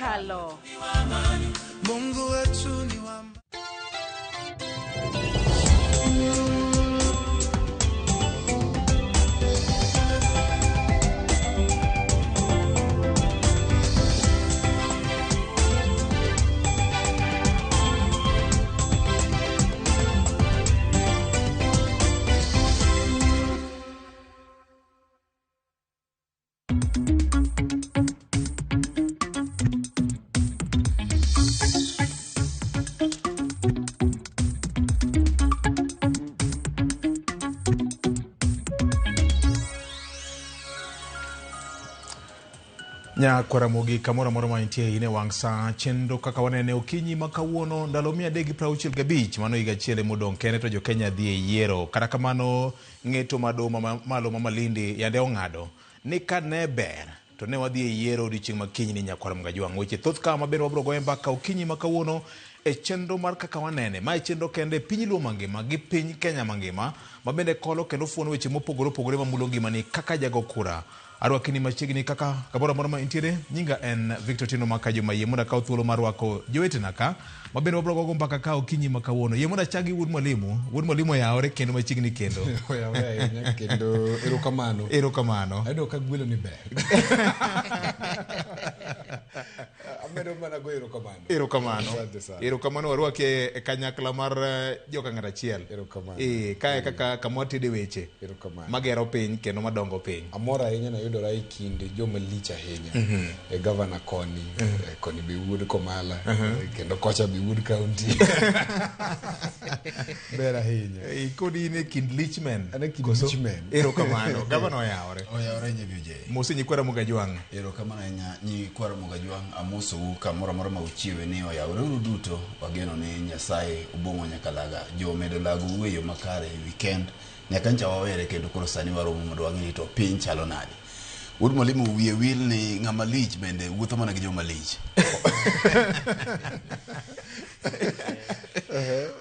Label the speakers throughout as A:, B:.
A: Mokalo.
B: Mungu wetu ni wa
C: Nyakwaramogi kamoro amora ma intie in e wang' sa chenro kaka wanene okinyi ma kawuono ndalo 365 mano higa achiel emodong' kende to jokenya dhi e yiero. Kata kamano ng'eto mar doho malo ma Malindi yande ong'ado ni ka ne ber to ne wadhi e yiero odiochieng' ma kiny ni nyakwar Mgajwang'. Weche thoth ka ma bende wabiro goye mbaka okinyi ma kawuono e chenro mar kaka wanene. Ma e chenro kende e piny Luo mangima gi piny Kenya mangima ma bende kolo kendo fuono weche mopogore opogore mamulo ngimani kaka jago kura. Arwakini machiegni kaka kamoro amora ma intiere. Nyinga en Victor Otieno Maka Juma. Yie mondo akaw thuolo mar rwako jowetena ka ma bende wabiro gogo mbaka ka okinyi ma kawuono. Yie mondo achak gi wuod mwalimu. Wuod mwalimu oyawore kendo machiegni kendo.
D: Oyawore ahinya kendo erokamano.
C: Erokamano.
D: Ayudo ka gwelo ni ber. Amedo mana goyo erokamano.
C: Erokamano.
D: Asante sana.
C: Erokamano warwaki e kanyakla mar joka ng'at achiel.
D: Erokamano.
C: Eh, kae kaka kama watede weche.
D: Erokamano.
C: Magero piny kendo madongo piny.
D: Amor ahinya nayudora e kind joma lich ahinya. E gavana koni, koni be wuod Komala, kendo kocha be wuod county. Ber ahinya.
C: Eh, kodi in e kind lichmen.
D: An e kind
C: Koso?
D: lichmen.
C: Erokamano. Gavana oyawore.
E: Oyawore nyabioje.
C: Mosi nyikwara Mugajwang'.
E: Erokamano ahinya nyikwara Mugajwang' amosou kamoro amora ma uchiewe ni oyawore uru duto wageno ni Nyasaye obong'o nyakalaga jo omedo lagou e yo makare e weekend nyaka ncha wawere kendo koro sani waromo mondo wang'e ni to piny chalo nade. Wuod mwalimu wiye wil ni ng'ama lich bende wuotho mana gi joma lich.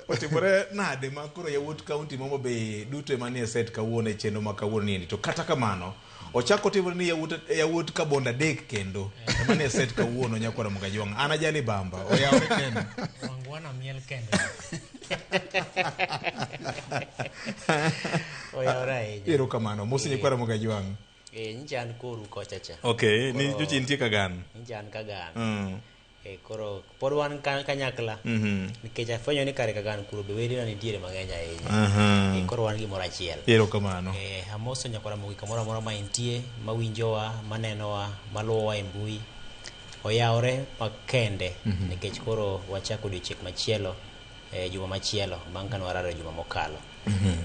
C: Otimore nade ma koro yawuot kaunti ma Homa Bay duto ema nie set kawuono e chenro ma kawuono niendi. To kata kamano, ochako timore ni yawuot Kabondo adek kendo ema nie set kawuono nyakwara Mugajwang'. An ajali bamba, oyawore kendo.
F: Wangwana miel kendo. Oyawore ahinya.
C: Erokamano, mosi nyikwara Mugajwang'.
F: Eh, nyicha an koru kocha cha.
C: Okay, ni jochi nitie Kagan.
F: Nyicha an Kagan. Eh, koro pod wan kanyakla. Nikech afwenyo ni kare Kagan kuro be wedena nitiere mang'eny ahinya. Eh, koro wan gimoro achiel.
C: Erokamano.
F: Eh, amoso nyakwara Ramogi kamoro amora ma intie, mawinjowa, manenowa, maluwowa e mbui. Oyawore makende nikech koro wachako odiochieng' machielo, juma machielo bang' kane warado juma mokalo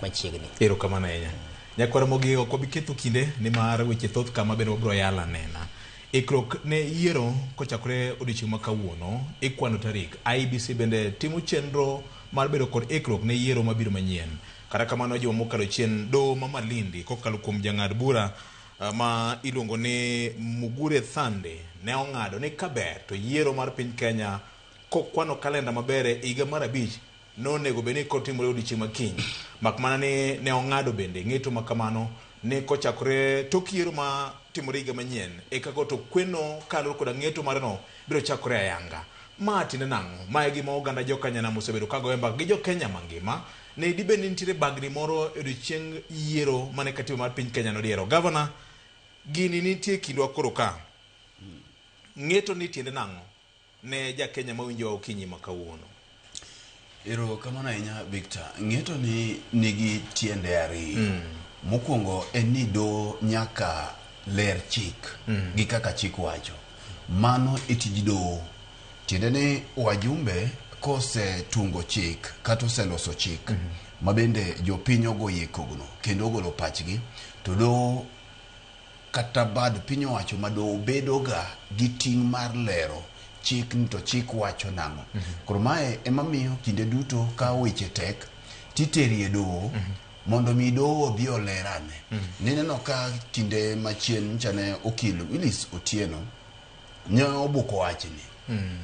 F: machiegni.
C: Erokamano ahinya. Nyakwara Ramogi ok wabi ketho kinde nimar weche thoth kama bende wabiro yalo anena. Ikruok ne yiero kochakore odiochieng' ma kawuono ikwano tarik. IEBC bende timo chenro mar bedo kod ikruok ne yiero mabiro manyien. Kata kamano juma mokalo chien doho ma Malindi kokalo kuom jang'ad bura ma iluongo ni Mugure Thande ne ong'ado ni kaber to yiero mar piny Kenya kokwano kalenda maber e higa mar 5 nonego bed ni kotimore odiochieng' ma kiny. Mak mana ni ne ong'ado bende ng'eto ma kamano ni kochakore tok yiero ma timore higa manyien eka ko to kweno kaluwore koda ng'eto mareno biro chakore ayanga. Ma tiende nang'o? Ma e gima oganda jokanyanam osebedo ka goyo mbaka gi jo Kenya mangima ni dibed ni nitiere bagni moro e odiochieng' yiero mane katiba mar piny Kenya nodiero. Gavana, gini nitie kindwa koro ka. Ng'eto ni tiende nang'o ne ja Kenya mawinjowa okinyi ma kawuono?
E: Erokamano ahinya Victor. Ng'eto ni nigi tiende ariyo. Mokwongo en ni doho nyaka ler chik gi kaka chik wacho. Mano e tij doho. Tiende ni wajumbe kosetungo chik kata oseloso chik ma bende jopiny ogoye kogno kendo ogolo pachgi to doho kata bad piny owacho ma doho bedoga gi ting' mar lero chik ni to chik wacho nang'o. Koro mae ema miyo kinde duto ka weche tek titerie doho mondo mi doho odhi oler ane. Nineno ka kinde machien ncha ne okil Willis Otieno ne obuko wachni.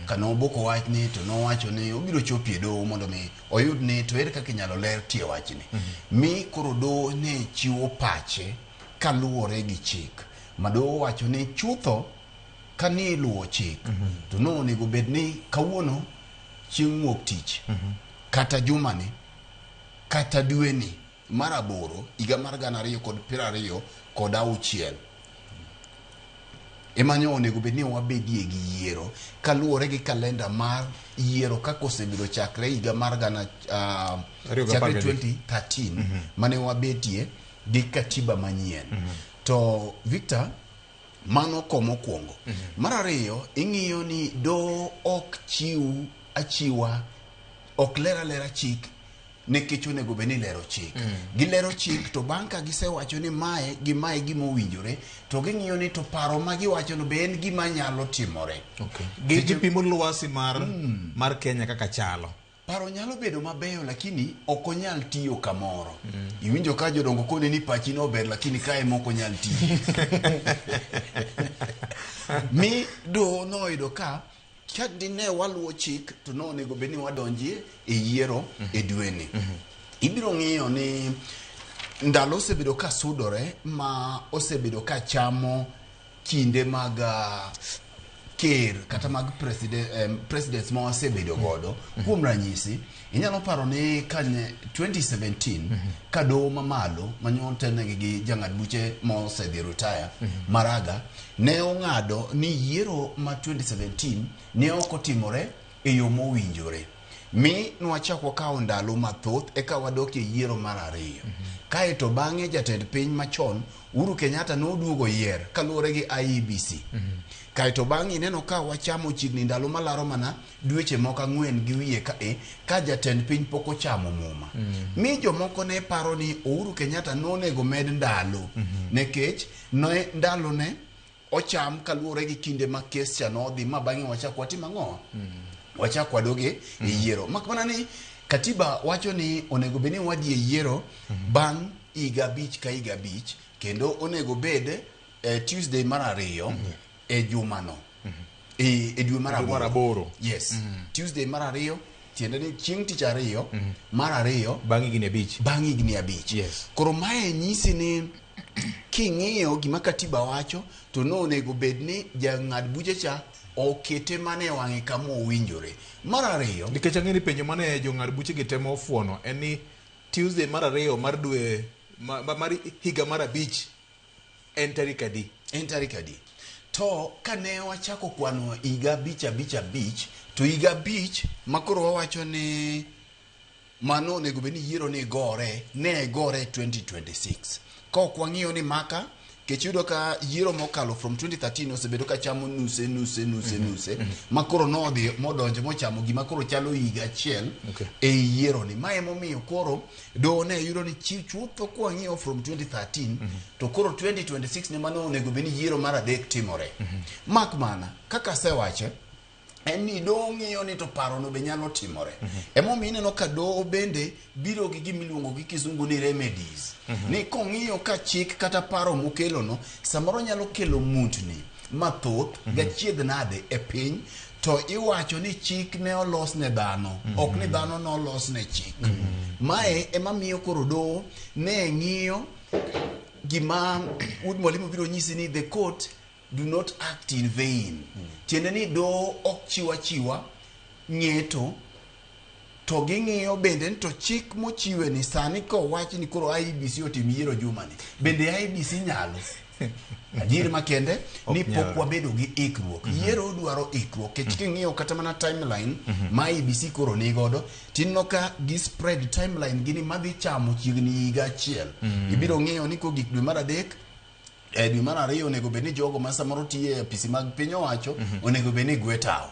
E: Kane obuko wachni to nowacho ni obiro chopo e doho mondo mi oyud ni to ere kaka inyalo ler tie wachni. Mi koro doho ne chiwo pache kaluwore gi chik. Ma doho wacho ni chutho Ka ni iluwo chik to no onego bed ni kawuono chieng' wuok tich kata jumani kata dweni mar aboro higa mar 2026 ema nyo onego bed ni wabedie gi yiero kaluwore gi kalenda mar yiero kaka osebedo chakre higa mar gana
C: Ariyo gi apar
E: chakre
C: gadek.
E: 2013 mane wabetie gi katiba manyien. To Victor, mano komokwongo. Mar ariyo, ing'iyo ni doho ok chiw achiwa, ok ler alera chik nikech onego bed ni ilero chik. Gilero chik to bang' ka gisewacho ni mae gi mae gima owinjore, to ging'iyo ni to paro ma giwachono be en gima nyalo timore.
C: Okay. Gipimo lwasi mar Kenya kaka chalo.
E: Paro nyalo bedo mabeyo lakini ok onyal tiyo kamoro. Iwinjo ka jodongo koni ni pachi no ber lakini kae mok onyal tiyo. Mi doho noyudo ka dine waluwo chik to nonego bed ni wadonjie e yiero e dweni. Ibiro ng'iyo ni ndalo osebedo ka sudore ma osebedo ka chamo kinde mag ker kata mag presidents ma wasebedo godo. Kuom ranyisi, inyalo paro ni kanye 2017 ka doho mamalo manyotelnegi gi jang'ad buche mosedhi retire Maraga ne ong'ado ni yiero ma 2017 ne ok otimore e yo mowinjore. Mi nwachak wakawo ndalo mathoth eka wadok e yiero mar ariyo. Kaeto bang'e jatend piny machon Uhuru Kenyatta noduogo yier kaluwore gi IEBC. Kaeto bang'e ineno ka wachamo chiegni ndalo malaro mana dweche moko 4 gi wiye ka jatend piny pok ochamo muma. Mi jomoko ne paro ni Uhuru Kenyatta nonego med ndalo nikech ne ndalo ne ocham kaluwore gi kinde ma kes cha nodhi ma bang'e wachak watim ang'o? Wachak wadoge e yiero. Mak mana ni katiba wacho ni onego bed ni wadhi e yiero bang' higa 5 ka higa 5 kendo onego bed Tuesday mar ariyo e jumano. E dwe mar aboro. Yes. Tuesday mar ariyo tiende ni chieng' tich ariyo mar ariyo
C: bang' higni 5.
E: Bang' higni 5.
C: Yes.
E: Koro mae nyisi ni king'iyo gima katiba wacho to nonego bed ni jang'ad buche cha okete mana e wang'e kama owinjore. Mar ariyo,
C: nikech ang'e ni penjo mane jong'ad buche gi temo fuono en ni Tuesday mar ariyo mar dwe mar higa mar 5 en tarik adi?
E: En tarik adi? To kane wachako kwano higa 5 5 5 to higa 5 makoro wawacho ni mano onego bed ni yiero ni gore ne gore 2026. Ka ok wang'iyo ni maka kech yudo ka yiero mokalo from 2013 osebedo ka chamo nuse nuse nuse nuse makoro nodhi modonjo mochamo gima koro chalo higa achiel e yiero ni. Mae emomiyo koro doho ne yudo ni chutho kwang'iyo from 2013 to koro 2026 ne mano onego bed ni yiero mar 3 timore. Mak mana kaka asewache en ni doho ng'iyo ni to parono be nyalo timore. Emomiyo ineno ka doho bende biro gi gimiluongo gi kizungu ni remedies. Ni kong'iyo ka chik kata paro mokelono samoro nyalo kelo muntni mathoth gachiedh nade e piny to iwacho ni chik ne olos ne dhano ok ni dhano nolos ne chik. Mae ema miyo koro doho ne ng'iyo gima Wood Mwalimu biro nyisi ni the court do not act in vain. Tiende ni doho ok chiwa chiwa ng'eto to ging'iyo bende ni to chik mochiwe ni sani kowach ni koro IEBC otim yiero jumani bende IEBC nyalo. Adier makende ni pok wabedo gi ikruok. Yiero dwaro ikruok kech king'iyo kata mana timeline ma IEBC koro nigodo tineno ka gi spread timeline gini madhi chamo chiegni higa achiel. Ibiro ng'iyo ni kogik dwe mar 3 dwe mar 2 onego bed ni jogo ma samoro tiyo e apisi mag piny owacho onego bed ni gwe tawo.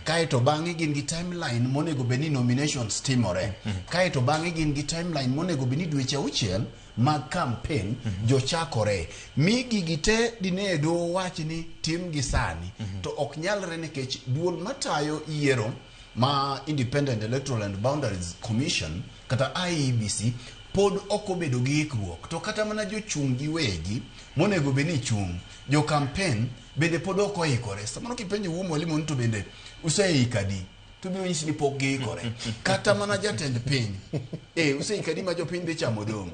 E: Kaeto bang'e gin gi timeline monego bed ni nominations timore. Kaeto bang'e gin gi timeline monego bed ni dweche 6 mag campaign jochakore. Mi gigi te dine doho wach ni tim gi sani to ok nyalre nikech duol matayo yiero ma Independent Electoral and Boundaries Commission kata IEBC pod ok obedo gi ikruok to kata mana jochung' giwegi monego bed ni chung' jo campaign bende pod ok oikore. Samoro kipenjo wuo mwalimu ni to bende useika di? to biro nyisi ni pok giikore. Kata mana jatend piny. Useiko adi ma jopiny dhi chamo dong'.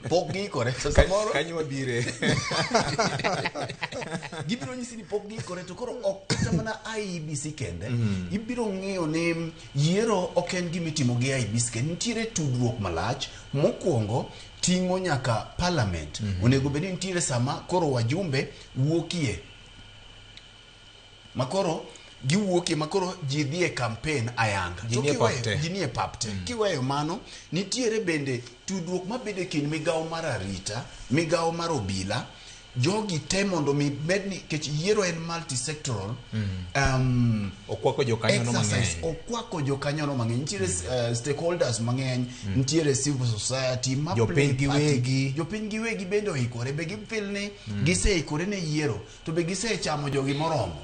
E: Pok giikore. To samoro
C: Kanyo wabire.
E: Gibiro nyisi ni pok giikore, to koro ok kata mana IEBC kende. Ibiro ng'iyo ni yiero ok en gima itimo gi IEBC kende. Nitiere tudruok malach. Mokwongo ting'o nyaka parliament. Onego bed ni nitiere sama koro wajumbe wuokie. Makoro giwuokie, makoro ji dhi e campaign ayanga.
C: Ji nie pap te.
E: Ji nie pap te. Kiweyo mano, nitiere bende tudruok mabedo e kind migawo mar arita, migawo mar obila, jogi te mondo mi med ni, nikech yiero en multisectoral.
C: Okwako jokanyono
E: exercise
C: mang'eny.
E: Okwako jokanyono mang'eny. Nitiere stakeholders mang'eny, nitiere civil society ma
C: Jopiny
E: play
C: giwegi.
E: Jopiny giwegi bende oikore, be gifeel ni giseikore ne yiero, to be gisechamo jogi moromo.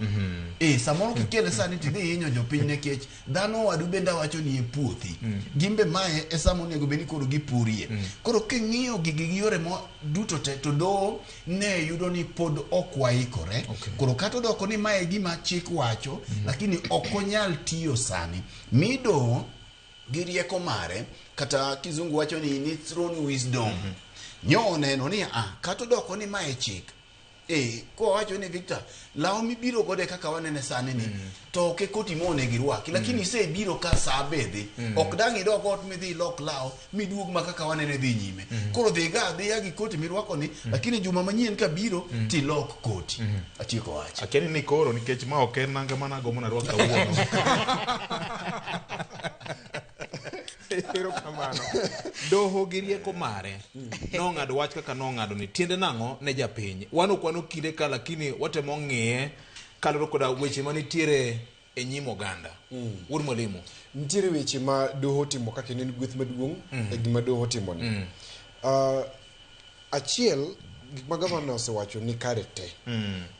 E: Samoro kikele sani tidhi hinyo jopiny, nikech dhano wadu bende awacho ni e puothi. Gimbe mae e sama onego bed ni koro gipurie. Koro king'iyo gigi gi yore mo duto te, to doho ne yudo ni pod ok waikore. Koro kata odoko ni mae e gima chik wacho, lakini ok onyal tiyo sani. Mi doho gi rieko mare, kata kizungu wacho ni in its own wisdom, nyo oneno ni kata odoko ni mae chik, kowacho ni Victor, law mibiro godo kaka wanene sani ni, to ok e koti monego irwaki, lakini isebiro ka saa bedhi, ok dang' idog ot midhi ilok law miduog ma kaka wanene dhi nyime. Koro dhi ga adhiya gi koti mirwako ni, lakini juma manyien ka biro tilok koti. Atieko wach.
C: Akia ni koro nikech ma ok en nanga mana agombo narwak kawuono. Erokamano. Doho gi rieko mare nong'ado wach kaka nong'ado ni tiende nang'o ne japiny. Wan ok wan kinde ka, lakini watemo ng'iye kaluwore koda weche manitiere e nyim oganda. Wuod mwalimu.
D: Nitiere weche ma doho otimo ka kendo en gweth maduong' e gima doho otimo ni. Achiel, gik ma gavana osewacho ni kare te.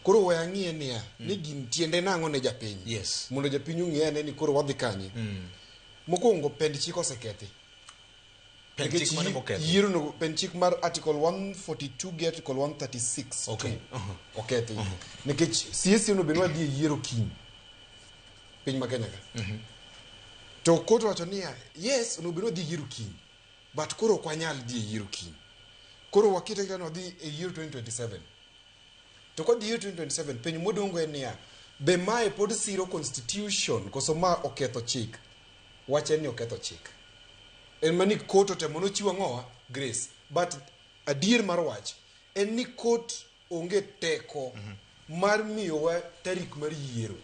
D: Koro we ang'iye niya, ni gin tiende nang'o ne japiny. Mondo japiny ong'e ane ni koro wadhi kanye. Mokwongo, pend chik osekethi.
C: Pend chik mane mokethi?
D: Yiero no, pend chik mar article 142 gi article 136 okethi. Nikech CSC onego bed ni wadhi e yiero kiny. Piny ma Kenya ka. To court owacho niya, yes, onego bed ni wadhi e yiero kiny. But koro ok wanyal dhi e yiero kiny. Koro wakete kata ni wadhi e yiero 2027. To kodhi yiero 2027, penjo modong' en niya, be mae pod siro constitution koso ma oketho chik? Wach en ni oketho chik. En mani court otemo nochiwo ang'owa? Grace. But adier mar wach en ni court onge teko mar miyowa tarik mar yiero.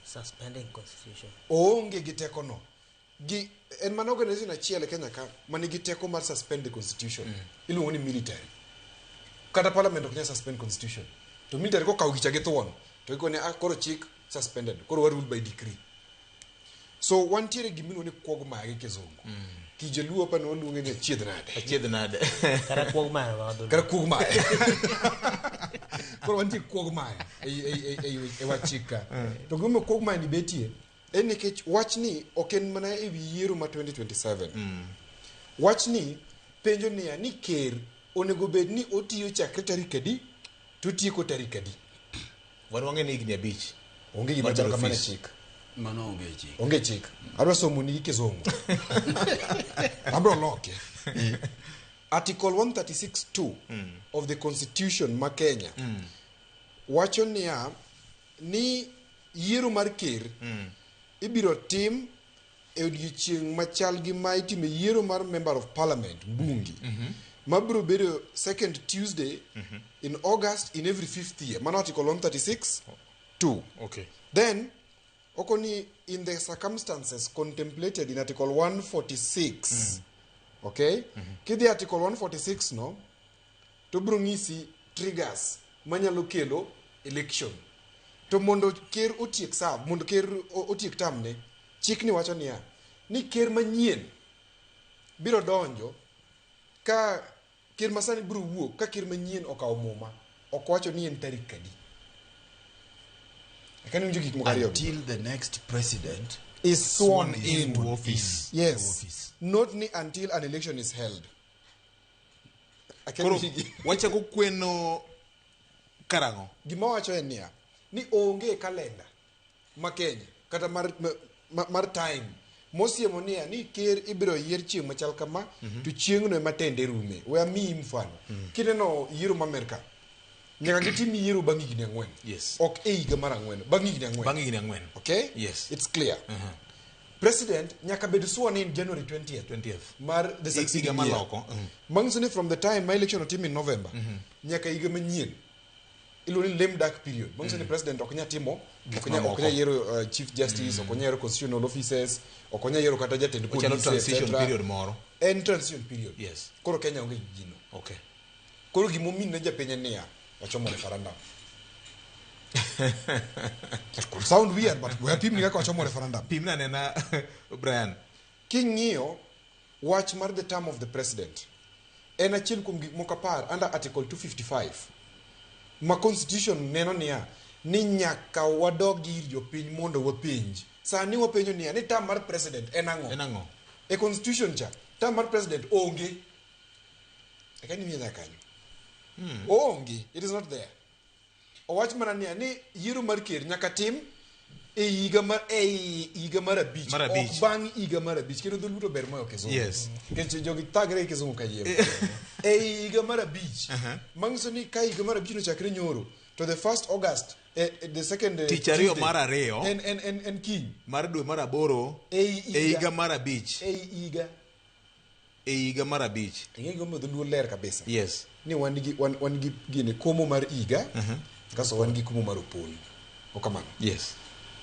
F: Suspending constitution.
D: Oonge gi teko no. Gi, en mana organization achiel e Kenya ka manigi teko mar suspend the constitution. Iluongo ni military. Kata parliament ok nyal suspend constitution. To military kokawo gicha gi thuon, to gikone koro chik suspended. Koro wa rule by decree. So wantiere gima iluongo ni quagmire gi kizungu. Kijaluo pa waluonge ni achiedh nade.
C: Achiedh nade.
F: Kata quagmire ma dholuo.
D: Kata quagmire. Koro wantie quagmire e wach chik ka. To gima quagmire ni betie en nikech wachni ok en mana ewi yiero ma 2027. Wachni penjo niya ni ker onego bed ni otiyo chakre tarik adi to tieko tarik adi.
C: Wan wang'e ni higni 5.
D: Onge gima chalo kamano e chik.
E: Mano onge e chik.
D: Onge chik. Adwa somo ni gi kizungu. Abro loke. Article 136(2) of the Constitution ma Kenya wacho niya ni yiero mar ker ibiro tim e odiechieng' machal gi ma itime yiero mar Member of Parliament, mbunge, mabiro bedo second Tuesday in August in every 5th year. Mano Article 136(2). Then, okoni in the circumstances contemplated in Article 146, okay? Kidhi Article 146 no, to biro ng'isi triggers manyalo kelo election. To mondo ker otiek serve, mondo ker otiek term ne, chik ni wacho niya, ni ker manyien biro donjo ka ker masani biro wuok ka ker manyien okawo muma. Ok wacho ni en tarik adi. Eka ni winjo gik moko ariyo gi.
E: Until the next president
D: is sworn
E: is
D: in.
E: sworn office.
D: Yes.
E: Office.
D: Not ni until an election is held.
C: Koro wachako kweno karang'o?
D: Gima wacho en niya, ni onge kalenda ma Kenya kata mar mar time mosiemo niya ni ker ibiro yier chieng' machal kama to chieng'no ema tende rume. We amiyi mfano. Kineno yiero ma Amerka, nyaka gitim yiero bang' higni 4.
C: Yes.
D: Ok e higa mar 4, bang' higni 4.
C: Bang' higni 4.
D: Okay?
C: Yes.
D: It's clear. President nyaka bed sworn in January 20th.
C: 20th.
D: Mar the succeeding
C: Higa
D: year.
C: maloko.
D: Manyiso ni from the time ma election otim in November, nyaka higa manyien iluongo ni lame duck period. Manyiso ni president ok nyal timo, ok nyal
C: mamoko.
D: ok nyal yiero chief justice, ok onyal yiero constitutional officers, ok onyal yiero kata jatend
C: Ochalo
D: polise,
C: transition
D: etc.
C: period moro.
D: En transition period.
C: Yes.
D: Koro Kenya onge gi gino.
C: Okay.
D: Koro gimomin ne japiny en niya, wachomo referendum. It could sound weird, but we apimni kaka wachomo referendum.
C: Pimna nena Brian.
D: King'iyo wach mar the term of the president en achiel kuom gik moko 10 under article 255 ma constitution neno niya ni nyaka wadog ir jopiny mondo wapenj. Sani wapenjo niya ni term mar president en ang'o?
C: En ang'o?
D: E constitution cha term mar president onge. Eka ni miya kanyo. Onge, it is not there. Owach mana niya ni yiero mar ker nyaka tim e higa mar 5.
C: Mar abich.
D: Ok bang' higa mar 5. Kendo dholuo to ber moyo kizungu.
C: Yes.
D: Nikech jogi thagre gi kizungu kayiem. E higa mar 5. Manyiso ni ka higa mar 5 nochakre nyoro to the 1st August the second
C: Tich ariyo
D: Tuesday,
C: mar 2.
D: En kiny.
C: Mar dwe mar 8
D: E higa.
C: e higa mar 5.
D: E higa.
C: E higa mar 5.
D: Ing'e gimomiyo dholuo ler kabisa.
C: Yes.
D: Ni wan gi wan gi gini komo mar higa. Kasto wan gi komo mar opon. Okamano.
C: Yes.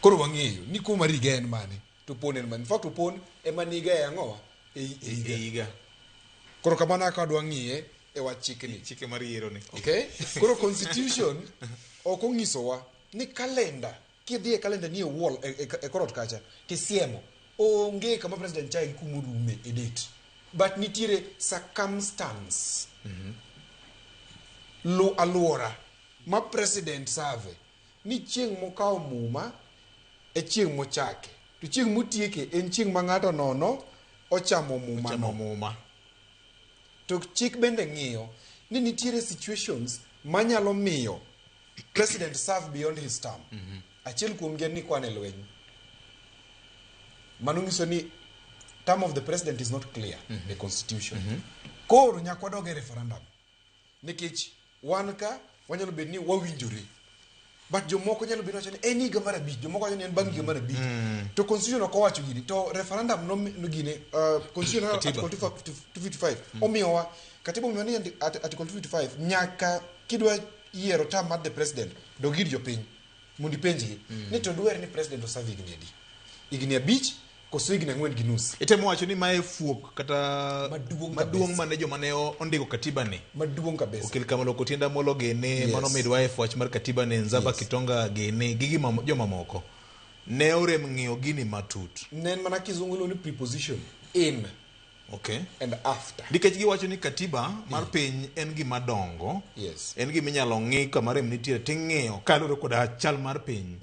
D: Koro wang'eyo ni komo mar higa en mane to opon en mane. In fact opon ema niga e ang'owa e higa.
C: E higa.
D: Koro kamano kaka wadwa ng'iye e wach chikni.
C: Chike mar yiero ni.
D: Okay? Koro constitution ok onyisowa ni kalenda kidhi e kalenda ni e wall e korot kacha tisiemo onge kama president chae gi kumorume e date. But nitiere circumstance. Lu aluora ma president serve ni chieng' mokawo muma e chieng' mochake to chieng' motieke en chieng' ma ng'ato nono ochamo muma
C: Chamo
D: no.
C: muma.
D: To chik bende ng'iyo ni nitiere situations manyalo miyo president serve beyond his term. Achiel kuomgi en ni kwan e lweny. Mano nyiso ni term of the president is not clear e constitution. Koro nyaka wadog e referendum. Nikech wan ka wanyalo bedo ni wawinjore. But jomoko nyalo bedo wacho ni en higa mar 5, jomoko wacho ni en bang' higa mar 5. To constitution ok owacho gini. To referendum no gini, constitution
C: Katiba.
D: article 255 omiyowa katiba omiyowa ni article 255 nyaka kidwa yiero term mar the president dog ir jopiny mondo ipenjgi ni to dwer ni president oserve higni adi? Higni 5 koso higni 4.5?
C: Itemo wacho ni mae fuok kata
D: Maduong'
C: maduong'
D: kabisa.
C: mane joma ne ondiko katiba ni.
D: Maduong' kabisa.
C: Okel Kamalo Otiende Amolo gene,
D: Yes.
C: mano midwife wach mar katiba ne Nzaba
D: Yes.
C: Kitonga gene, gi joma moko. Ne orem ng'iyo gini matut.
D: Ne en mana kizungu iluongo ni preposition in
C: Okay.
D: and after.
C: Nikech giwacho ni katiba mar piny en gima dongo.
D: Yes.
C: En gima inyalo ng'i kama rem nitie ting'iyo kaluwore koda chal mar piny.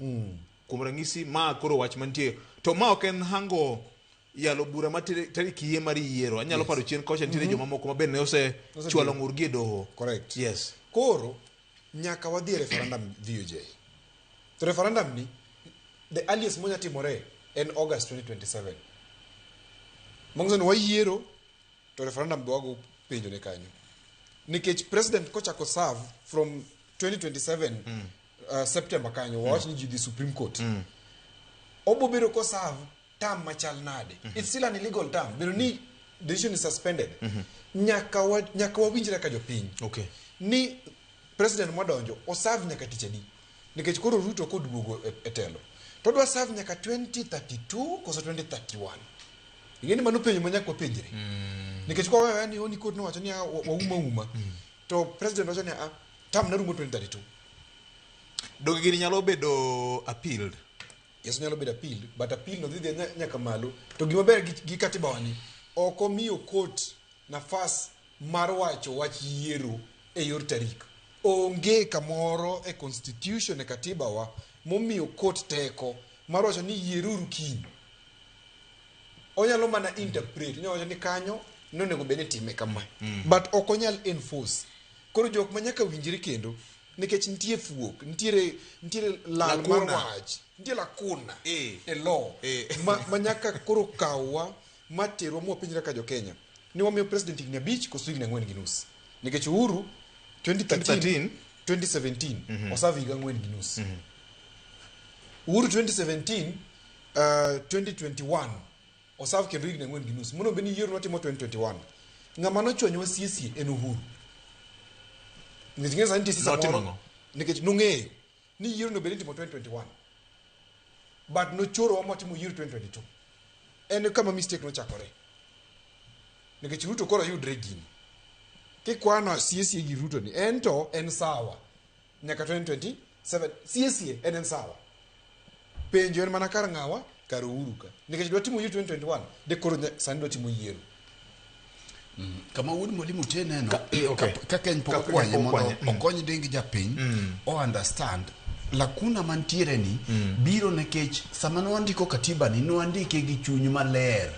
C: Kuom ranyisi ma koro wach mantie to ma ok en hango yalo bura ma tarik yie mar yiero. Anyalo paro chien kocha nitiere joma moko ma bende ne osechwalo ng'urgi e doho.
D: Correct.
C: Yes.
D: Koro nyaka wadhi e referendum VOJ. To referendum ni the earliest monya timore en August 2027. Manyiso ni wayiero to referendum be wago penjo ne kanyo. Nikech president kochako serve from 2027 September kanyo wawach ni ji dhi Supreme Court. Obo bedo ko serve term machal nade. It's still an illegal term. Bedo ni decision is suspended. Nyaka wawinjre ka jopiny.
C: Okay.
D: Ni president mwadonjo oserve nyaka tich adi. Nikech koro Ruto koduogo e telo. To odwa serve nyaka 2032 koso 2031. Ing'e ni mano penjo ma nyaka wapenjre. Nikech kwa wewe ni oni court nowacho ni wauma uma. To president wacho ni term na rumo 2032.
C: Donge gini nyalo bedo appealed?
D: Yes, nyalo bedo appealed, but appeal no dhi dhi nyaka malo. To gima ber gi katiba wani, ok omiyo court nafas mar wacho wach yiero e yor tarik. Onge kamoro e constitution e katiba wa momiyo court teko mar wacho ni yieruru kiny. Onyalo mana interpret, onyalo wacho ni kanyo nonego bed ni time kama. But ok onyal enforce. Koro jok ma nyaka winjre kendo Nikech nitie fuok, nitiere lal mar wach, nitie lakuna e law ma nyaka koro kawwa materwa mwapenjre kaka jo Kenya ni wamiyo president higni 5 koso higni 4.5. Nikech Uhuru 2013 2017 oserve higa 4.5. Uhuru 2017 2021 oserve kendo higni 4.5. Mondo bed ni yiero notimo 2021. Ng'ama nochwanyowa sie en Uhuru. Nikech ng'e sani nitie siasa moro, nikech nong'eyo ni yiero no bed ni timo 2021. But nochorowa motimo yiero 2022. En kama mistake nochakore. Nikech Ruto koro yudre gini. Kikwano sie gi Ruto ni en to en sawa. Nyaka 2027 sie en sawa. Penjo en mana kar ng'awa kar Uhuru ka. Nikech dwa timo yiero 2021 de koro sani dwa timo yiero.
E: Kama wuod mwalimu te neno kaka en pok okwanye mondo okony deng japiny o understand lakuna mantiere ni biro nikech sama nwandiko katiba ni nwandike gi chuny maler.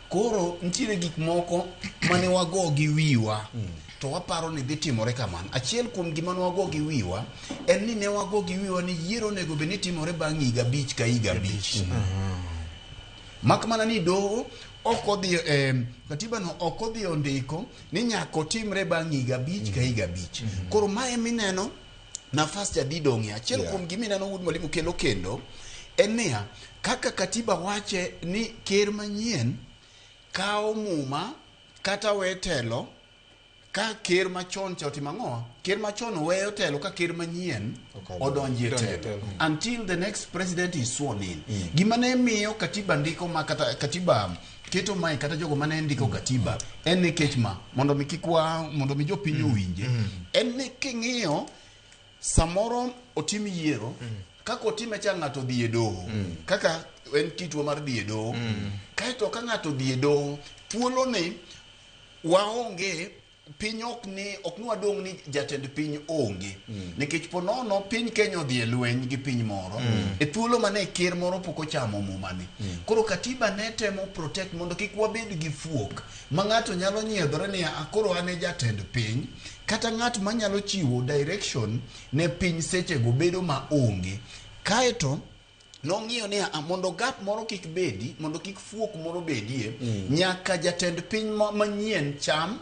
E: Koro nitiere gik moko mane wago gi wiwa to waparo ni dhi timore kamano. Achiel kuom gima ne wago gi wiwa en ni ne wago gi wiwa ni yiero onego bed ni timore bang' higa 5 ka higa 5. Mak mana ni doho ok odhi katiba no ok odhi ondiko ni nyaka otimre bang' higa 5 ka higa 5. Koro mae mineno nafas cha dhi dong'e. Achiel kuom gimineno wuod mwalimu kelo kendo en niya, kaka katiba wache ni ker manyien kawo muma kata we telo ka ker machon cha otimo ang'o? Ker machon weyo telo ka ker manyien odonje telo until the next president is sworn in. Gima ne miyo katiba ndiko ma kata katiba keto mae kata jogo mane ndiko katiba en nikech ma mondo mi kik wa mondo mi jopiny owinje en ni king'iyo samoro otim yiero kaka otime cha ng'ato dhi e doho kaka en kitwa mar dhi e doho kaeto ka ng'ato dhi e doho thuolo ni waonge piny ok ni wadong' ni jatend piny onge nikech ponono piny Kenya odhi e lweny gi piny moro e thuolo mane ker moro pok ochamo mumani. Koro katiba ne temo protect mondo kik wabed gi fuok ma ng'ato nyalo nyiedhore ni koro an e jatend piny kata ng'at manyalo chiwo direction ne piny sechego bedo ma onge. Kaeto nong'iyo ni mondo gap moro kik bedi, mondo kik fuok moro bedie, nyaka jatend piny manyien cham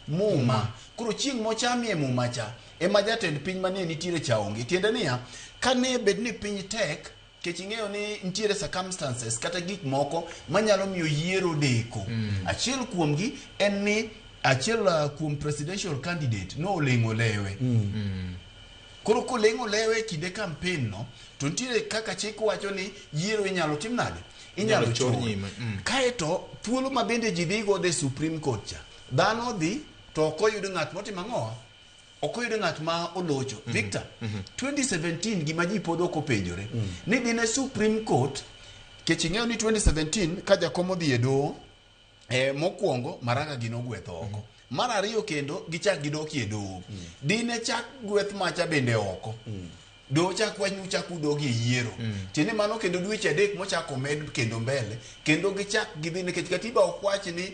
E: muma. Koro chieng' mochamie muma cha ema jatend piny manie nitiere cha onge. Tiende niya, kane bed ni piny tek, kech ing'eyo ni nitiere circumstances kata gik moko manyalo miyo yiero deko. Achiel kuomgi en ni achiel kuom presidential candidate noleng'o lewe. Koro koleng'o lewe kinde campaign no, to nitiere kaka chik wacho ni yiero inyalo tim nade? Inyalo chor nyime. Kaeto thuolo ma bende ji dhigo the Supreme Court cha, dhano dhi to ok oyud ng'at motimo ang'o? Ok oyud ng'at ma olocho. Victor, 2017 gima ji pod ok openjore ni dine Supreme Court, kech ing'eyo ni 2017 ka jakom odhi e doho mokwongo Maraga gi nogwetho oko. Mar ariyo kendo gichak gidokie doho. Dine chak gweth macha bende oko. Doho chak wach ni uchak udogi e yiero. Tiende mano kendo dweche 3 mochak omed kendo mbele kendo gichak gidhi nikech katiba ok wach ni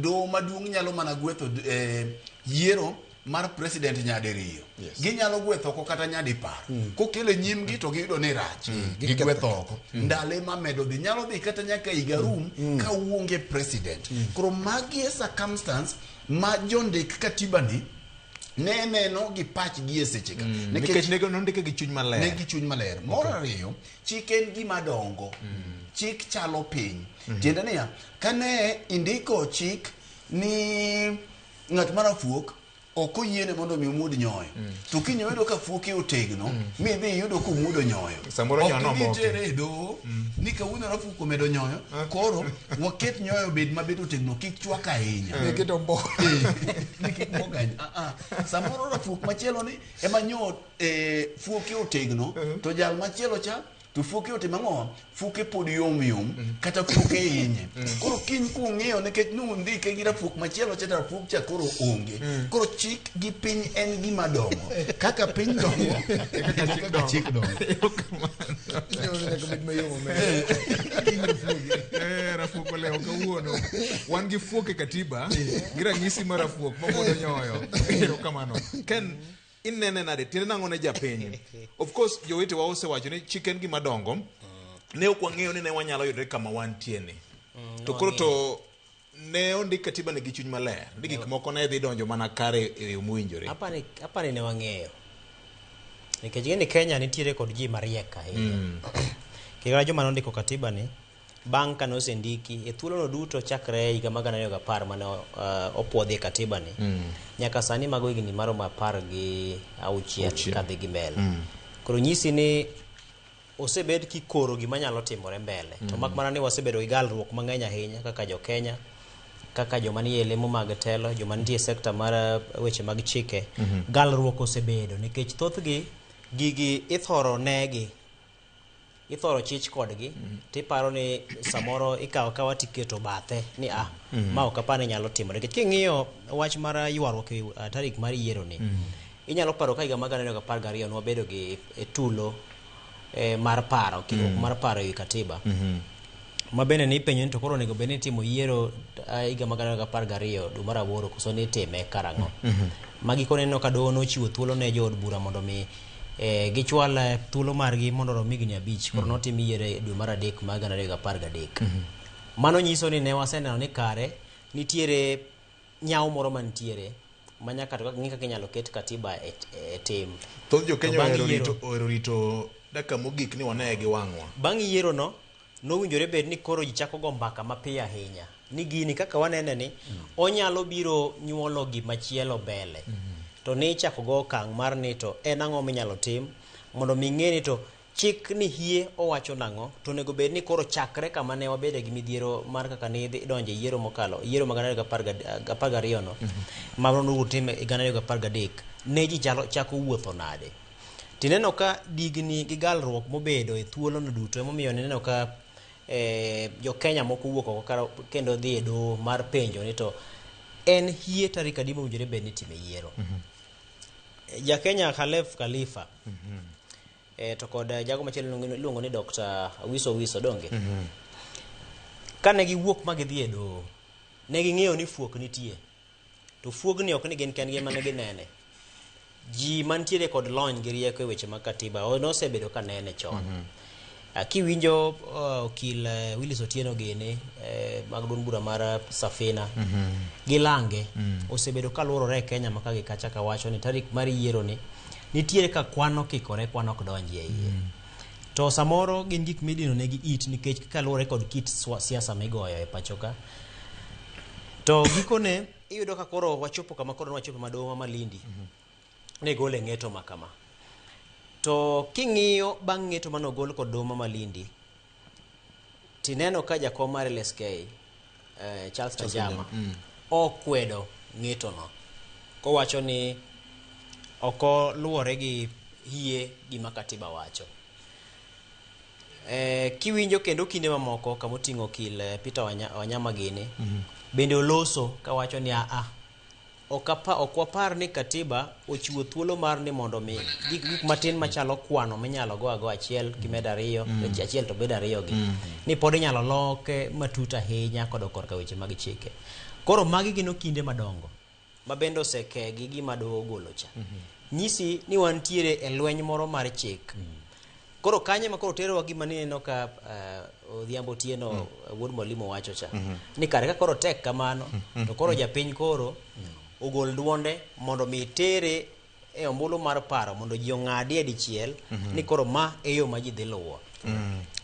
E: doho maduong' nyalo mana gwetho yiero mar president nyadiriyo. Ginyalo gwetho oko kata nyadipar. Kokele nyimgi to giyudo ni rach. Gigwetho oko. Ndale mamedo dhi nyalo dhi kata nyaka higa rum ka uonge president. Koro magi e circumstance ma jondik katiba ni ne neno gi pachgi e seche ka.
C: Nikech nondike gi chuny maler.
E: Ne gi chuny maler. Moro ariyo, chik en gima dongo. Chik chalo piny. Tiende niya, kane indiko chik ni ng'at marafuok ok oyiene mondo mi omuod nyoyo. To kiny oyudo ka fuoke otegno, mi dhi iyudo komuodo nyoyo.
C: Samoro nyoyo
E: Ok idhi
C: nomoki.
E: tere e doho, ni kawuono rafuok omedo nyoyo, koro waket nyoyo obed mabet otegno, kik chwak ahinya.
D: Nikech ombok.
E: Ni kik mbok ahinya. Samoro rafuok machielo ni ema nyo fuoke otegno, to jal machielo cha to fuoke otimo ang'o? Fuoke pod yom yom, kata fuoke hinye. Koro kiny kung'iyo nikech nundike gi rafuok machielo cha, rafuok cha koro onge. Koro chik gi piny en gima dongo. Kaka piny dongo, kaka chik dongo.
C: Rafuok olewo kawuono. Wan gi fuok e katiba, gi ranyisi mar rafuok mamuodo nyoyo. Erokamano. Ken, Inene nade? Tiende nang'o ne japiny? Of course, jowetewa osewacho ni chik en gima dongo. Ne ok wang'eyo ni ne wanyalo yudore kama wantie ni. To koro to ne ondik katiba ni gi chuny maler. Ni gik moko ne dhi donjo mana kare e yo mowinjore.
F: Apani ne wang'eyo. Nikech ing'e ni Kenya nitiere kod ji mariek ahinya. Kendo joma nondiko katiba ni bang' kane osendiki e thuolono duto chakre higa mar 2010 mane opuodhi katiba ni nyaka sani mago higni maromo 16 kadhi gi mbele. Koro nyisi ni osebed kikoro gima nyalo timore mbele. To mak mana ni wasebedo gi galruok mang'eny ahinya kaka jo Kenya, kaka joma nie lemo mag telo, joma nitie e sekta mar weche mag chike. Galruok osebedo nikech thothgi gigi ithoro negi, ithoro chich kodgi, tiparo ni samoro ikawo akawa tiketo bathe ni ma ok apar ni nyalo timore. Nikech king'iyo wach mar ywaruok e tarik mar yiero ni, inyalo paro ka higa mar 2012 nwabedo gi tulo mar paro, kikruok mar paro ewi katiba. Ma bende ni ipenjo ni to koro onego bed ni itimo yiero higa mar 2012 dwe mar aboro koso ni itime karang'o. Ma gikone ineno ka doho nochiwo thuolo ne jood bura mondo mi gichwal thuolo margi mondo orom higni 5. Koro notim yiero e dwe mar 3 mar 2013. Mano nyiso ni ne waseneno ni kare nitiere nyawo moro mantiere ma nyaka to ng'i kaka inyalo ket katiba e tim.
C: Thoth jo Kenya ohero rito dakika mogik ni waneye gi wang'wa.
F: Bang' yiero no nowinjore bed ni koro ji chako go mbaka mapiyo ahinya ni gini kaka wanene ni onyalo biro nyuolo gimachielo mbele. To ni ichako go okang' mar ni to en ang'o minyalo tim mondo mi ng'e ni to chik ni hie owacho nang'o, to onego bed ni koro chakre kama ne wabede gi midhiero mar kaka ne idonje yiero mokalo, yiero mag 2012 no, ma notim e 2013, ne ji chako wuotho nade. Tineno ka digni gi galruok mobedo e thuolono duto emomiyo nineno ka jo Kenya moko wuok oko kendo dhi e doho mar penjo ni to en hie tarik adi mowinjore bed ni itime yiero. Ja Kenya Khalef Khalifa to kod jago machielo iluongo ni Dr. Wiso Wiso donge. Kane giwuok ma gidhi e doho, ne ging'eyo ni fuok nitie. To fuogni ok ni gin kendgi ema ne ginene. Ji mantiere kod lony gi rieko e weche mag katiba nosebedo ka nene chon. Kiwinjo okil Willis Otieno gini mag duond bura mar Safina gi Lange osebedo kaluorore e Kenya ma ka gi kacha kawacho ni tarik mar yiero ni nitiere ka kwan okikore, kwan ok donji e iye. To samoro gin gik midino negi it nikech kaluwore kod kit siasa migoyo e pacho ka. To gikone iyudo ka koro wachopo kama koro wachopo ma doho ma Malindi ne gole ng'eto ma kama. To king'iyo bang' ng'eto manogol kod doho ma Malindi, tineno ka jakom mar LSK Charles Kanjama okwedo ng'etono kowacho ni ok oluwore gi hie gima katiba wacho. Kiwinjo kendo kinde mamoko kamoting'o okil Peter Wanyama gini, bende oloso kawacho ni ok wapar ni katiba ochiwo thuolo mar ni mondo mi gik matin machalo kwano minyalo go ago achiel kimedo ariyo, achiel to bedo ariyo gi, ni pod inyalo loke matut ahinya kodok korka weche mag chike. Koro magi gin okinde madongo ma bende oseke gi gima doho ogolo cha. Nyisi ni wantiere e lweny moro mar chik. Koro kanye ma koro terowa gima nineno ka Odhiambo Otieno wuod Mwalimu wacho cha. Ni kare ka koro tek kamano, to koro japiny koro ogol duonde mondo mi tere e ombulu mar paro mondo ji ong'adi e dichiel ni koro ma e yo ma ji dhi luwo.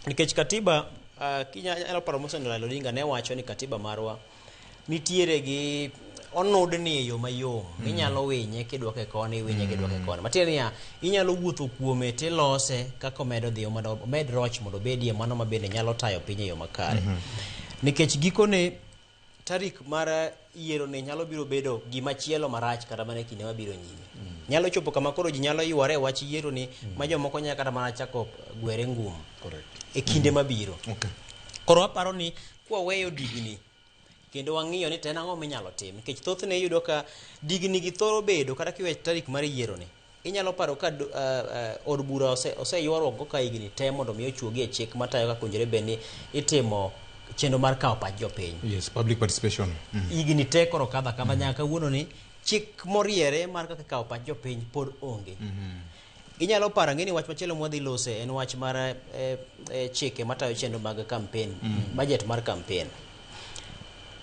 F: Nikech katiba kinyalo paro Mosendo Raila Odinga ne wacho ni katiba marwa nitiere gi onudni e yo mayom, inyalo winye kidwoke koni, iwinye kidwoke koni. Matiende niya, inyalo wuotho kuome tilose kaka omedo dhi, mondo omed roch mondo obedie mano ma bende nyalo tayo piny e yo makare. Nikech gikone tarik mar yiero ni nyalo biro bedo gima chielo marach kata mana e kinde mabiro nyime. Nyalo chopo kama koro ji nyalo yware e wach yiero ni ma jomoko nyalo kata mana chako gwere ngum e kinde mabiro. Koro aparo ni kwaweyo digni kendo wang'iyo ni to en ang'o minyalo tim, nikech thothne iyudo ka digni gi thoro bedo kata kiwe tarik mar yiero ni inyalo paro ka od bura oseywaruok go ka higni te mondo mi ochuogi e chik matayo kaka owinjore bed ni itimo chenro mar kawo pach jopiny.
C: Yes, public participation.
F: Higni te koro kadho akadha nyaka kawuono ni Chik moriere mar kaka ikawo pach jopiny pod onge. Inyalo paro ang'e ni wach machielo mwadhi lose en wach mar chike matayo chenro mag campaign, budget mar campaign.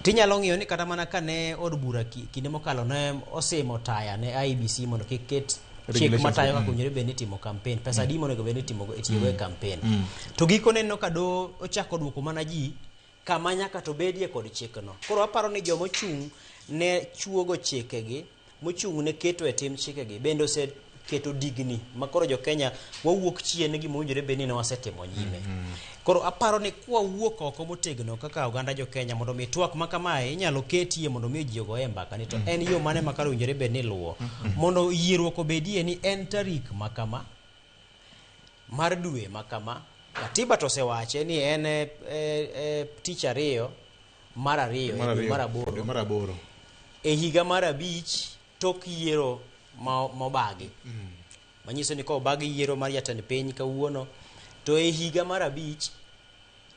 F: Tinyalo ng'iyo ni kata mana kane od bura kinde mokalo ne osimo taya ne IEBC mondo kik ket chik
C: Regulations,
F: matayo kaka owinjore bed ni itimo campaign, pesa adi monego bed ni itiyogo e campaign. To gikone neno ka doho ochako duoko mana ji kama nyaka to bedie kod chikno. Koro aparo ni joma ochung' ne chuogo chikegi, mochung' ne keto e tim chikegi, bende oseketo digni ma koro jo Kenya wawuok chien gi mowinjore bed ni ne wasetimo nyime. Koro aparo ni kwawuok oko motegno kaka oganda jo Kenya mondo mi twak ma kamae inyalo ketie mondo mi ji ogoye mbaka ni to en yo mane ma kare owinjore bed ni iluwo mondo yierruok obedie ni en tarik ma kama mar dwe ma kama. Katiba to osewache ni en tich ariyo mar ariyo e dwe mar aboro
C: Dwe mar aboro.
F: e higa mar abich tok yiero mobagi. Manyiso ni kobagi yiero mar jatend piny kawuono to e higa mar abich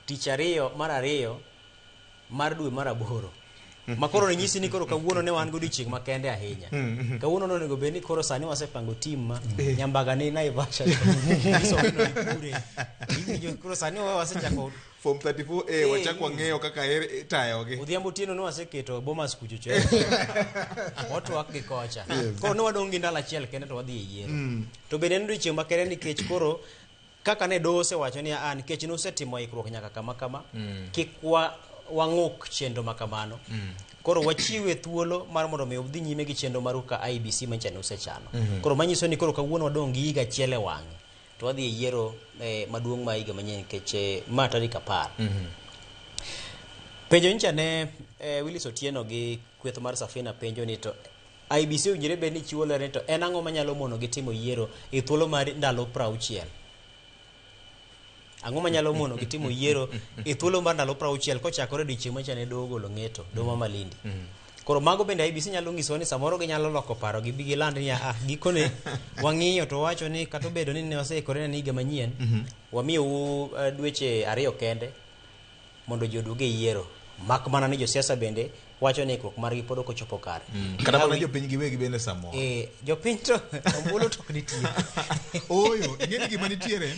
F: tich ariyo mar ariyo mar dwe mar aboro. Ma koro nyisi ni koro kawuono ne wan godiochieng' makende ahinya. Kawuono nonego bed ni koro sani wasepango team ma Nyambaga ni Naivasha. Nyiso ni kure. Iwinjo koro sani wasechako
C: Form 34A wachak wang'eyo kaka itayogi.
F: Odhiambo otieno ne waseketo Bomas kucho cho. Watwak gi kocha. Koro ne wadong' gi ndalo achiel kende to wadhi e yiero. To bende en odiochieng' makende nikech koro kaka ne doho osewacho ni a nikech nusetimo ikruok nyaka kama kama, kik wang'uk chenro ma kamano. Koro wachiwe thuolo mar mondo mi udhi nyime gi chenro maru ka IEBC manyicha ne usechano. Koro manyiso ni koro kawuono wadong' gi higa achiel e wang'e. To wadhi e yiero maduong' ma higa manyien nikech ma tarik 10. Penjo nyicha ne Willis Otieno gi kweth mar Safina penjo ni to IEBC owinjore bed ni chiwo ler ni to en ang'o manyalo mono gi timo yiero e thuolo mar ndalo 60. Ang'o manyalo mono gi timo yiero e thuolo mar ndalo 60 kochakore odiochieng' macha ne doho ogolo ng'eto, doho ma Malindi. Koro mago bende IEBC nyalo nyisowa ni samoro ginyalo loko paro gibi giland ni gikone wang'iyo to wacho ni kata obedo ni ne waseikore ne higa manyien, wamiyou dweche 2 kende mondo ji oduog e yiero. Mak mana ni josiasa bende wacho ni ikruok margi pod ok ochopo kare.
C: Kata mana jopiny giwegi bende samoro.
F: Jopiny to ombulu to ok nitie.
C: Ooyo, ing'e ni gima nitiere,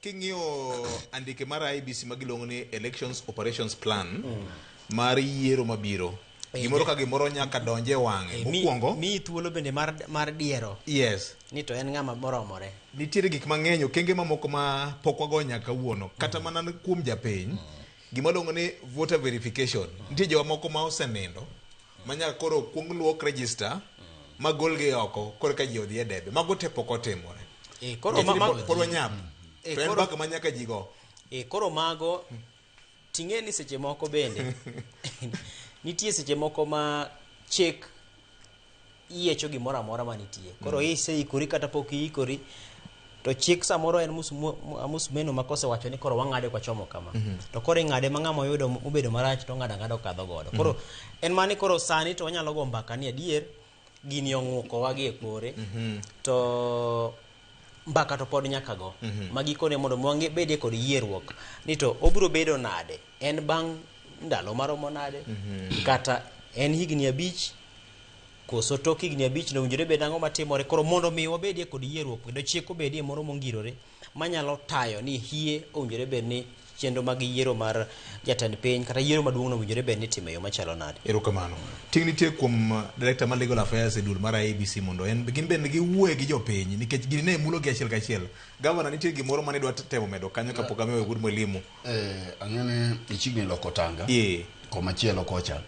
C: king'iyo andike mar IEBC ma giluongo ni Elections Operations Plan mar yiero mabiro, gimoro ka gimoro nyaka donje e wang'e. Mokwongo,
F: miyi thuolo bende mar diero.
C: Yes.
F: Ni to en ng'ama moromore.
C: Nitiere gik mang'eny, okenge mamoko ma pok wago nyaka kawuono, kata mana kuom japiny, gima luongo ni voter verification. Nitie joma moko ma osenindo, ma nyaka koro kuong luok register, ma golgi oko, koro ka ji odhi e debe. Mago te pok otimore.
F: Koro
C: Nikech pod wanyap. To en mbaka ma nyaka ji go.
F: Koro mago, ting'e ni seche moko bende, nitie seche moko ma chik yiecho gimoro amora manitie. Koro iseikori kata pok iikori, to chik samoro en musmeno ma kosewacho ni koro wang'ade kwachomo kama. To koro ing'ade ma ng'ama oyudo obedo marach to ong'ado ang'ada okadho godo. Koro en mani koro sani to wanyalo go mbaka ni adier gini ong'ukowa gi e kore. To mbaka to pod nyaka go. Ma gikone mondo wang'e bedie kod yierruok ni to obiro bedo nade, en bang' ndalo maromo nade, kata en higni 5 koso tok higni 5 no owinjore bed ang'o matimore. Koro mondo mi wabedie kod yierruok kendo chik obedie moro mongirore manyalo tayo ni hie owinjore bed ni chenro mag yiero mar jatend piny kata yiero maduong' no owinjore bed ni itimo e yo machalo nade.
C: Erokamano. Ting' nitie kuom Director mar Legal Affairs e duol mar IEBC mondo en gin bende giwuoye gi jopiny nikech gini ne mulo gi achiel kachiel. Governor, nitie gimoro mane idwa temo medo kanyo kapok amiyo Wuod Mwalimu.
E: Ang'eyo ni ichiegni loko tanga. Komachielo kocha.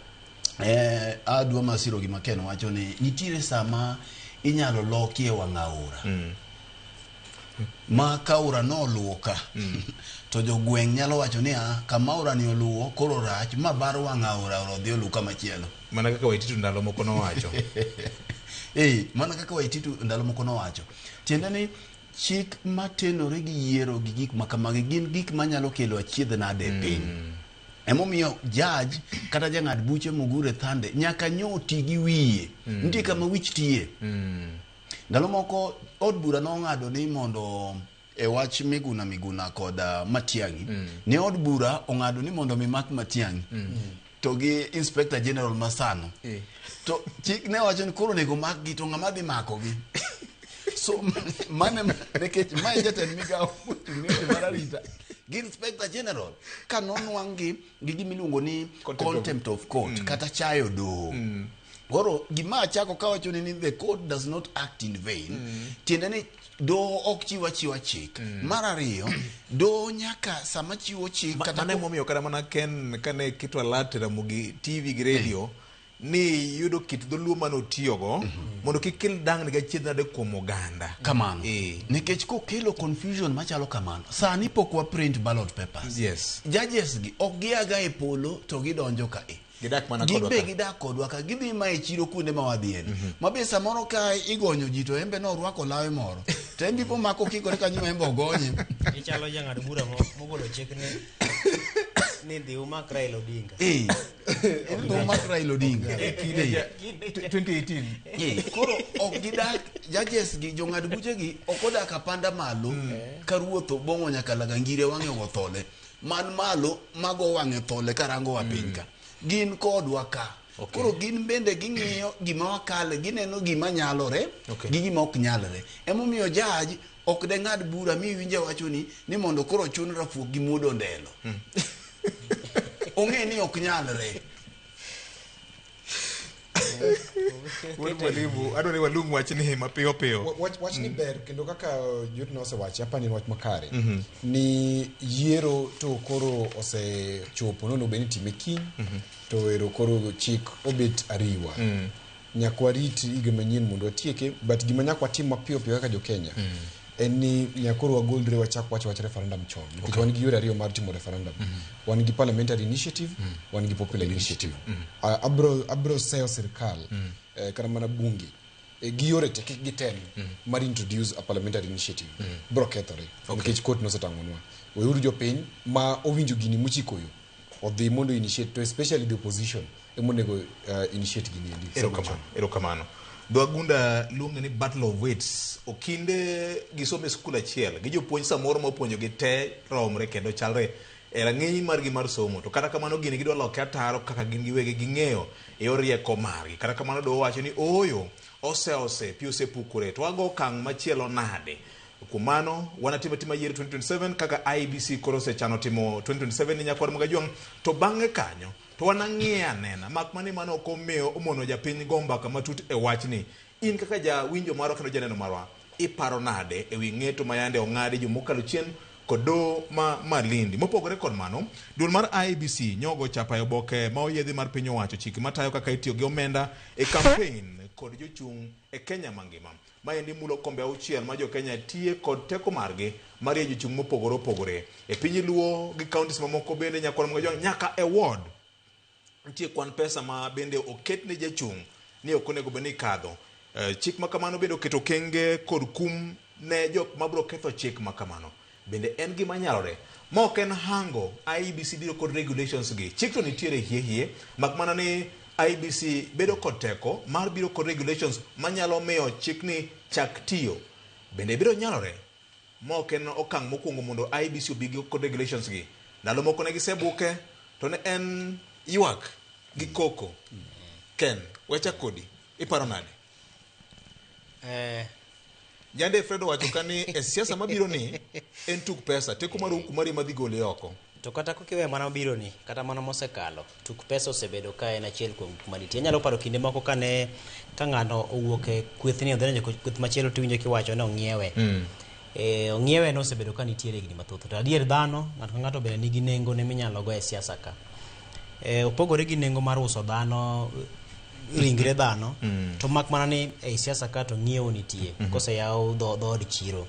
E: Adwa masiro gima Ken wacho ni nitiere sama inyalo lokie wang' aora. Ma ka aora no oluwo ka, to jogweng' nyalo wacho ni, kama aora ni oluwo koro rach, ma bar wang' aora, aora odhi oluw kama chielo.
C: Mana kaka Waititu ndalo moko nowacho.
E: Mana kaka Waititu ndalo moko nowacho. Tiende ni chik matenore gi yiero gi gik ma kamagi gin gik manyalo kelo achiedh nade e piny. Emomiyo judge kata jang'ad buche Mugure Thande nyaka nyo ti gi wiye. Nitie kama wich tiye. Ndalo moko od bura nong'ado ni mondo e wach Miguna Miguna kod Matiang'i, ne od bura ong'ado ni mondo mi mak Matiang'i. to gi Inspector General masano. To chik ne wacho ni koro onego makgi to ng'ama dhi makogi. So mane nikech mae jatend migawo mochung' ne weche mar arita gi Inspector General ka nonwang' gi gi gima iluongo ni contempt of court kata chayo doho. Koro gima achako kawacho ni the court does not act in vain. Tiende ni doho ok chiw achiwa chik. Mar ariyo, doho nyaka sama chiwo chik kata
C: Mano emomiyo kata mana Ken kane keto alert e Ramogi TV gi radio ni yudo kit dholuo mane otiyogo mondo kik kel dangni gi achiedh nade kuom oganda.
E: Kamano.
C: Eh.
E: Nikech kokelo confusion machalo kamano, sani pok wa print ballot papers.
C: Yes.
E: Judges gi ok giaga e polo to gidonjo ka e.
C: Gidak mana kodwa
E: Gibe
C: ka.
E: gidak kodwa ka, gidhi ma e chiro kuonde ma wadhiye ni. Ma be samoro ka igonyo ji to embe norwako lawe moro. To embe ipo mako kikore kanyo ma embe ogonye.
F: Ichalo jang'ad bura mogolo chik ni dhi umak Raila Odinga.
E: Eh. Dhi umak Raila Odinga.
C: E kinde 2018.
E: Koro ok gidak judges gi jong'ad buche gi ok odak apanda malo ka ruoth obong'o nyaka laga ngire wang'e ogo thole man malo mago wang'e thole karango wa piny ka gin kodwa ka.
C: Okay.
E: Koro gin bende ging'iyo gima wakale, gineno gima nyalore
C: Okay.
E: gi gima ok nyalre. Emomiyo judge ok de ng'ad bura mi iwinje wacho ni mondo koro chun rafuok gi muodo ndelo. Ong'e ni ok nyalre.
C: Wuod mwalimu, adwa ni walung wachni mapiyo piyo.
D: Wach ni ber kendo kaka Jut nosewache, apani en wach makare ni yiero to koro osechopo nonego bed ni itime kiny to ero koro chik obet ariwa nyaka warit higa manyien mondo watieke, but gima nyaka watim mapiyo piyo kaka jo Kenya en ni nyaka koro wagolre wachak wach wach referendum chon nikech wan gi yore ariyo mar timo referendum: wan gi parliamentary initiative, wan gi popular initiative. Abro seyo sirikal kata mana bunge gi yore te kik gitem mar introduce a parliamentary initiative bro kethore nikech court nosetang'onwa. Weuru jopiny ma owinjo gini mochiko yo odhi mondo initiate, to especially the opposition emonego initiate gini endi sama chon.
C: Erokamano. Erokamano. Dho Agunda luonge ni battle of wits. Okinde gisomo e skul achiel gi jopuonj samoro mopuonjogi te romre kendo chalre e rang'iny margi mar somo, to kata kamano gini gidwa loke ataro kaka gin giwegi ging'eyo e yor rieko margi. Kata kamano doho wacho ni ooyo, ose pi osepukore to wago okang' machielo nade? Kuom mano wanatim atima yiero 2027 kaka IEBC koro osechano timo 2027 ni nyakwar Magajwang', to bang'e kanyo to wanang'iye anena mak mani mano ok omiyo omono japiny go mbaka matut e wachni. In kaka jawinjo marwa kendo janeno marwa, iparo nade e wi ng'eto ma yande ong'adi juma mokalo chien kod doho ma Malindi? Mopogore kod mano, duol mar IEBC nyogo chapa e oboke ma oyiedhi mar piny owacho chike matayo kaka itiyo gi omenda e campaign kod jochung' e Kenya mangima. Maendi mulo kombe 6 ma jo Kenya tiye kod teko margi mar yiero jochung' mopogore opogore e piny Luo gi counties mamoko bende nyakwar Magajwang' nyaka e ward nitie kwan pesa ma bende oket ne jachung' ni ok onego bed ni kadho. Chik ma kamano bende oketo okenge kod kum ne jok mabiro ketho chik ma kamano. Bende en gima nyalore ma ok en hango IEBC biro kod regulations gi. Chik to nitiere hie hie, mak mana ni IEBC bedo kod teko mar biro kod regulations manyalo miyo chikni chak tiyo. Bende biro nyalore ma ok en okang' mokwongo mondo IEBC obi gi kod regulations gi. Ndalo moko ne gisebuke to ne en ywak gi koko. Ken, wechak kodi. Iparo nade? Yande Fred owacho ka ni e siasa mabiro ni en tuk pesa, teko mar huku mari madhi gole oko.
F: To kata kokiweyo mana mabiro ni, kata mana mosekalo, tuk pesa osebedo ka en achiel kuom gik manitie. Inyalo paro kinde moko kane ka ng'ato owuok e kweth ni odhi donjo e kweth machielo tiwinjo kiwacho ni ong'iewe. Ong'iewe no osebedo ka nitiere higni mathoth. To adier dhano, ng'ato ka ng'ato bende nigi nengo ne minyalo go e siasa ka. Opogore gi nengo mar uso dhano, ringre dhano, to mak mana ni ei siasa ka to ng'iewo nitie, koseyaw dhood chiro.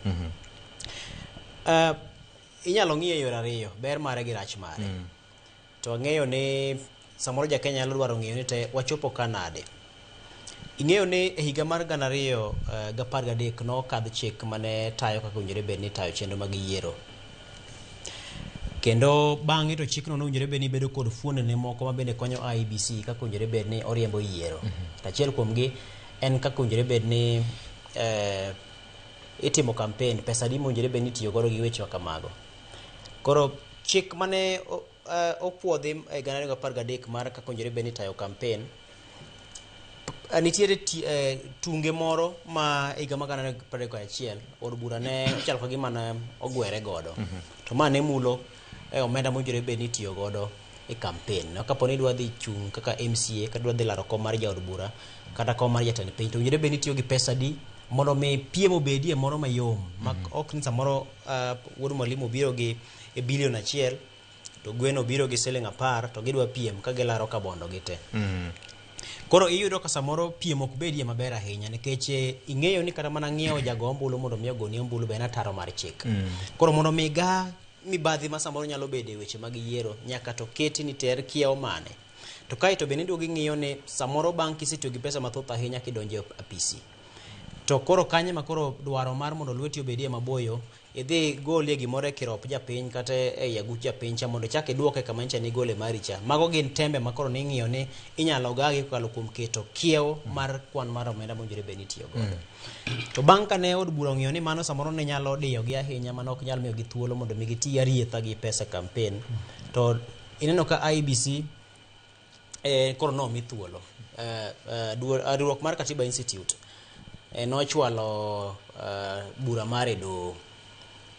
F: Inyalo ng'iye e yore ariyo, ber mare gi rach mare. To ang'eyo ni samoro ja Kenya nyalo dwaro ng'eyo ni te wachopo ka nade. Ing'eyo ni e higa mar 2013 nokadh chik mane tayo kaka owinjore bed ni tayo chenro mag yiero. Kendo bang'e to chikno nowinjore bed ni bedo kod fuondene moko ma bende konyo IEBC kaka owinjore bed ni oriembo yiero. To achiel kuomgi en kaka owinjore bed ni itimo campaign, pesa adi mowinjore bed ni itiyo godo gi weche kamago. Koro Chik mane opuodhi e 2013 mar kaka owinjore bed ni itayo campaign nitiere tunge moro ma higa mar 2021 od bura ne ochalo ka gima ne ogwere godo. To ma ne mulo omenda mowinjore bed ni itiyo godo e campaign. No, kapo ni idwa dhi chung' kaka MCA kata idwa dhi laro kom mar jaod bura kata kom mar jatend piny to owinjore bed ni itiyo gi pesa di mondo mi piem obedie moro mayom ma ok ni samoro wuod mwalimu obiro gi e bilion 1 to gweno obiro gi siling 10 to gidwa piem ka gilaro kabondo gi te. Koro iyudo ka samoro piem ok bedie maber ahinya nikech ing'eyo ni kata mana ng'iewo jago ombulu mondo mi ogoni ombulu be en ataro mar chik. Koro mondo mi ga mibadhi ma samoro nyalo bedo e weche mag yiero nyaka to keti ni ter kiewo mane. To kae to bende iduogo ing'iyo ni samoro bang' kisetiyo gi pesa mathoth ahinya kidonjo e apisi. To koro kanye ma koro dwaro mar mondo lweti obedie maboyo idhi golie gimoro e kirop japiny kata e aguch japiny cha mondo ichak iduoke kama nyicha nigole mari cha. Mago gin tembe ma koro ning'iyo ni inyalo gagi kokalo kuom keto kiewo mar kwan mar omenda mowinjore bed ni itiyo godo. To bang' kane od bura ong'iyo ni mano samoro ne nyalo diyogi ahinya mano ok nyal miyogi thuolo mondo mi giti arietha gi pesa campaign to ineno ka IEBC koro nomi thuolo. Riwruok mar Katiba Institute nochwalo bura mare doho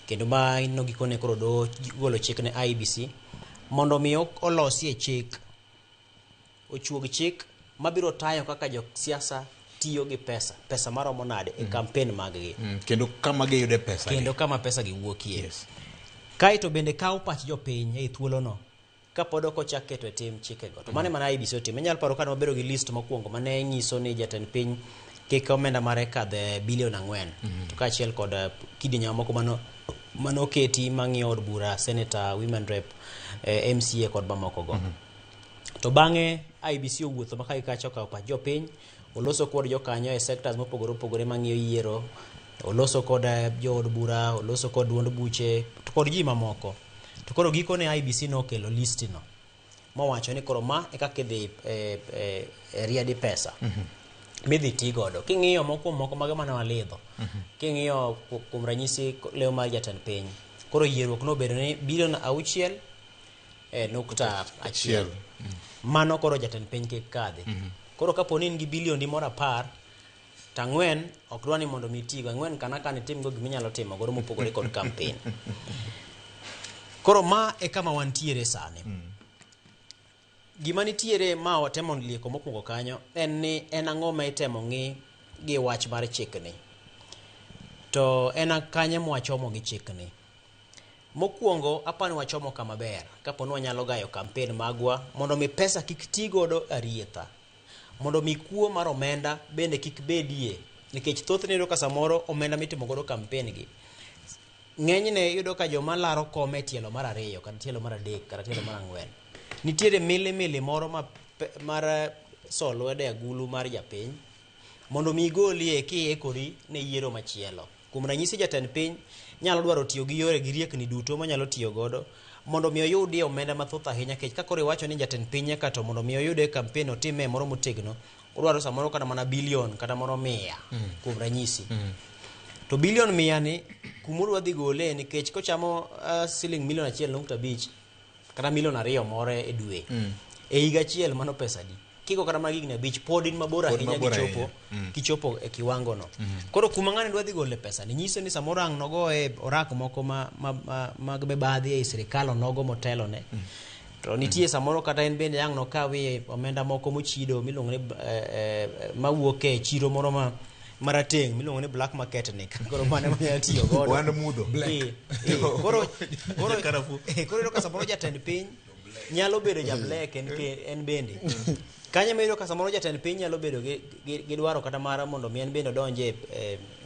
F: kendo ma ineno gikone koro doho golo chik ne IEBC mondo mi olosie chik ochuog chik mabiro tayo kaka josiasa tiyo gi pesa pesa maromo nade e campaign mag gi
C: Kendo kama giyude pesa
F: kendo kama pesa gi wuokie. Kaeto bende kawo pach jopiny ei thuolono kapod ok ochak keto e tim chikego. To mano ema IEBC otimo. Inyalo paro kane wabedo gi list mokwongo mane nyiso ni jatend piny kik omenda mare kadh bilion 4 to kaachiel kod kidienje mamoko mano oketi mang'iyo od bura, senator, women rep, MCA kod mamoko go. To bang'e IEBC owuotho ma kae kacha okawo pach jopiny, oloso kod jokanyo e sectors mopogore opogore mang'iyo yiero, oloso kod jood bura, oloso kod duond buche to kod ji mamoko. To koro gikone IEBC nokelo list no mowacho ni koro ma e kaka idhi riedi pesa midhi ti godo. King'iyo moko moko mago mane walidho, king'iyo kuom ranyisi leo mar jatend piny, koro yierruok nobedo ni bilion 6.1 mano koro jatend piny kik kadhi. Koro kapo ni in gi biliondi moro 10 to 4 ok dwa ni mondo mi itigo, 4 kana kan itimgo giminyalo timo godo mopogore kod campaign. Koro ma e kama wantiere sani. Gima nitiere ma watemo lieko mokwongo kanyo en ni en ang'o ma itemo ng'i gi wach mar chikni. To en kanye mwachomo gi chikni. Mokwongo apani wachomo kama ber kapo ni wanyalo gayo campaign magwa mondo mi pesa kik ti godo arietha. Mondo mi kuo mar omenda bende kik bedie nikech thothne iyudo ka samoro omenda mitimo godo campaign gi ng'enyne iyudo ka joma laro kom e tielo mar 2 kata tielo mar 3 kata tielo mar 4 nitiere mili mili moro ma mar so lwedo e agulu mar japiny mondo mi igolie kiikori ne yiero machielo. Kuom ranyisi jatend piny nyalo dwaro tiyo gi yore gi riekni duto monyalo tiyo godo mondo mi oyudie omenda mathoth ahinya nikech ka koro iwacho ni jatend piny nyaka to mondo mi oyude campaign otime moro motegno odwaro samoro kata mana bilion kata moro 100 kuom ranyisi. To bilion 100 ni kumodwa dhi gole nikech kochamo siling milion 1.5 kata milion 2 moro e dwe e higa achiel mano pesa di kiko kata mana higni 5 pod in mabor ahinya gichopo kichopo e kiwango no. Koro kuma ng'ani dwa dhi gole pesa ni nyiso ni samoro ang' nogoye orak moko mag mibadhi ei sirikal onogo motelo ne. To nitie samoro kata en bende ang' nokawie omenda moko mochido miluongo ni mawuok e chiro moro ma marateng' miluongo ni black market ni. Koro mano ema nyalo tiyo godo.
C: Wan mudho.
F: Koro koro iyudo ka samoro jatend piny nyalo bedo ja black en bende. Kanyo ema iyudo ka samoro jatend piny nyalo bedo gi dwaro kata mar mondo mi en bende odonje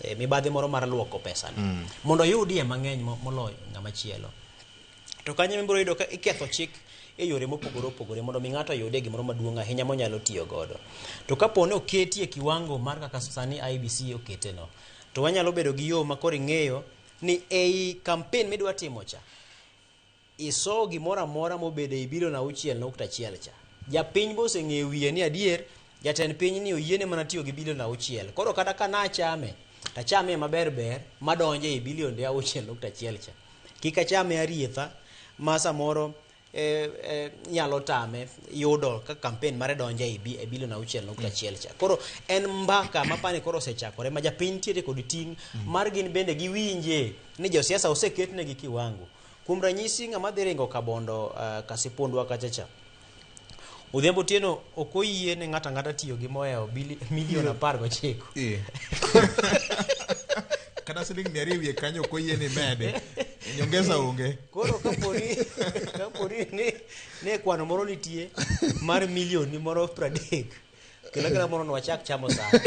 F: e mibadhi moro mar luoko pesa ni. Mondo oyudie mang'eny moloyo ng'ama chielo. To kanyo ema ibiro yudo ka iketho chik e yore mopogore opogore mondo mi ng'ato oyudie gimoro maduong' ahinya monyalo tiyo godo. To kapo ni oketie kiwango mar kaka sani IEBC okete no, to wanyalo bedo gi yo ma koro ing'eyo ni ei campaign midwa timo cha, iso gimoro amora mobedo ei bilion 6.1 cha. Japiny bo oseng'eyo wiye ni adier jatend piny ni oyiene mana tiyo gi bilion 6. Koro kata ka nachame, tachame maber ber madonje ei bilionde 6.1 cha. Kik achame arietha ma samoro nyalo tame yudo ka campaign mare donjo e bilion 6.1 cha. Koro en mbaka mapani koro osechakore ma japiny nitiere kod ting' mar gin bende giwinje ni josiasa oseketnegi kiwango. Kuom ranyisi ng'ama dhi ringo Kabondo Kasipundwa kacha cha, Odhiambo Otieno ok oyie ne ng'ato ang'ata tiyo gi mohewo milion 19.
C: Kata siling 200 wiye kanyo ok oyie ni mede. Nyongeza onge.
F: Koro kaponi ni kwano moro nitie mar milion moro 30, kelo kela moro nwachak chamo sana.